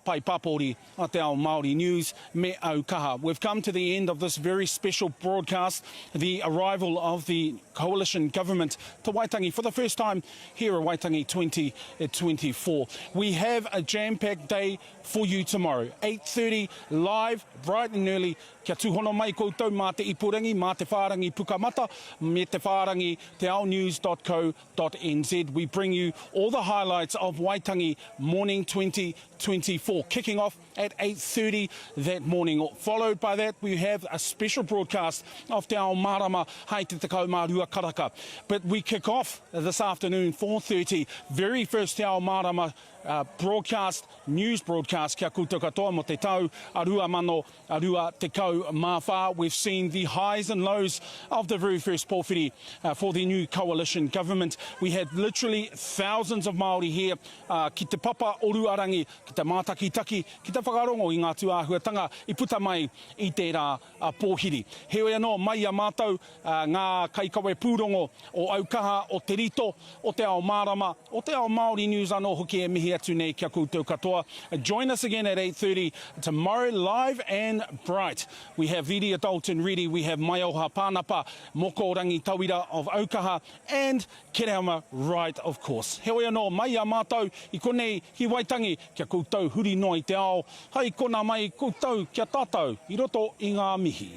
pae pāpori a Te Ao Māori News me au kaha. We've come to the end of this very special broadcast, the arrival of the coalition government to Waitangi for the first time here at Waitangi 2024. We have a jam-packed day for you tomorrow. 8.30 live, bright and early. Kia tūhono mai koutou mā te ipurangi, mā te whārangi Pukamata, me te whārangi teaonews.co.nz. We bring you all the highlights of Waitangi Morning 2024, kicking off at 8.30 that morning. Followed by that, we have a special broadcast of Te Ao Marama hai te tekau mā rua karaka. But we kick off this afternoon, 4.30, very first Te Ao Marama uh, broadcast, news broadcast kia koutou katoa mo te tau a 2024. We've seen the highs and lows of the very first pōwhiri uh, for the new coalition government. We had literally thousands of Māori here uh, ki te papa o Ruarangi, ki te mātakitaki, ki te whakarongo i ngā tūāhuatanga i puta mai i tērā pōhiri. Heoi anō, mai i a mātou ngā kaikawe pūrongo o Aukaha, o Te Rito, o Te Ao Mārama, o Te Ao Māori News anō hoki e mihi atu nei ki a koutou katoa. Join us again at 8.30 tomorrow, live and bright. We have Viria Dalton ready, we have Maioha Pānapa, Moko Rangitauira of Aukaha, and Kereama Wright of course. Heoi anō, mai i a mātou i konei ki Waitangi, kia koutou huri noa i te ao, hai kona mai koutou ki a tātou i roto i ngā mihi.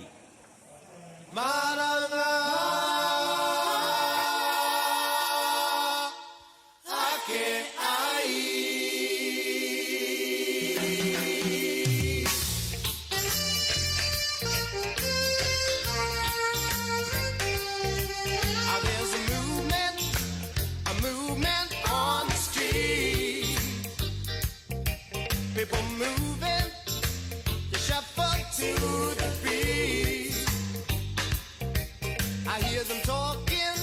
Maranga ake ai. There's a movement, a movement on the street. People moving, they shuffle to the beat. I hear them talking,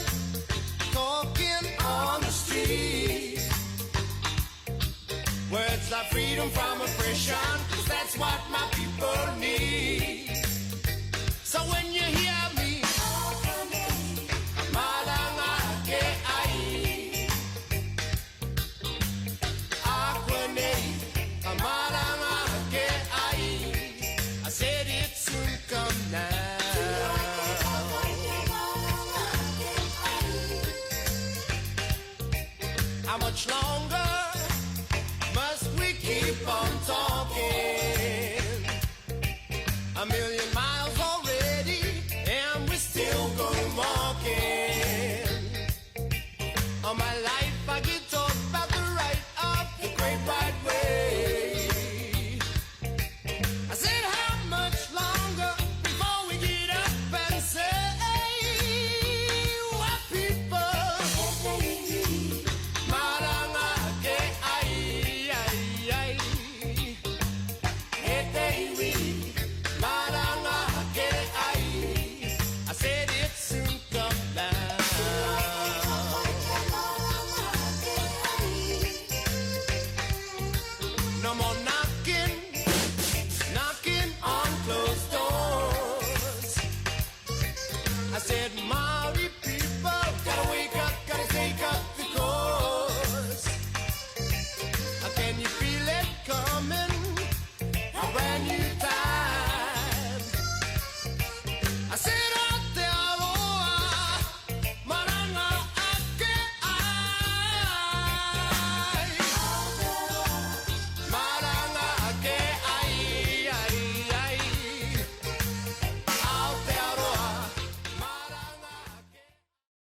talking on the street. Words like freedom from oppression, cause that's what my people need. So when you hear me, maranga ke ai. Aquanei, maranga ke ai. I said it soon come now. How much longer must we keep on talking?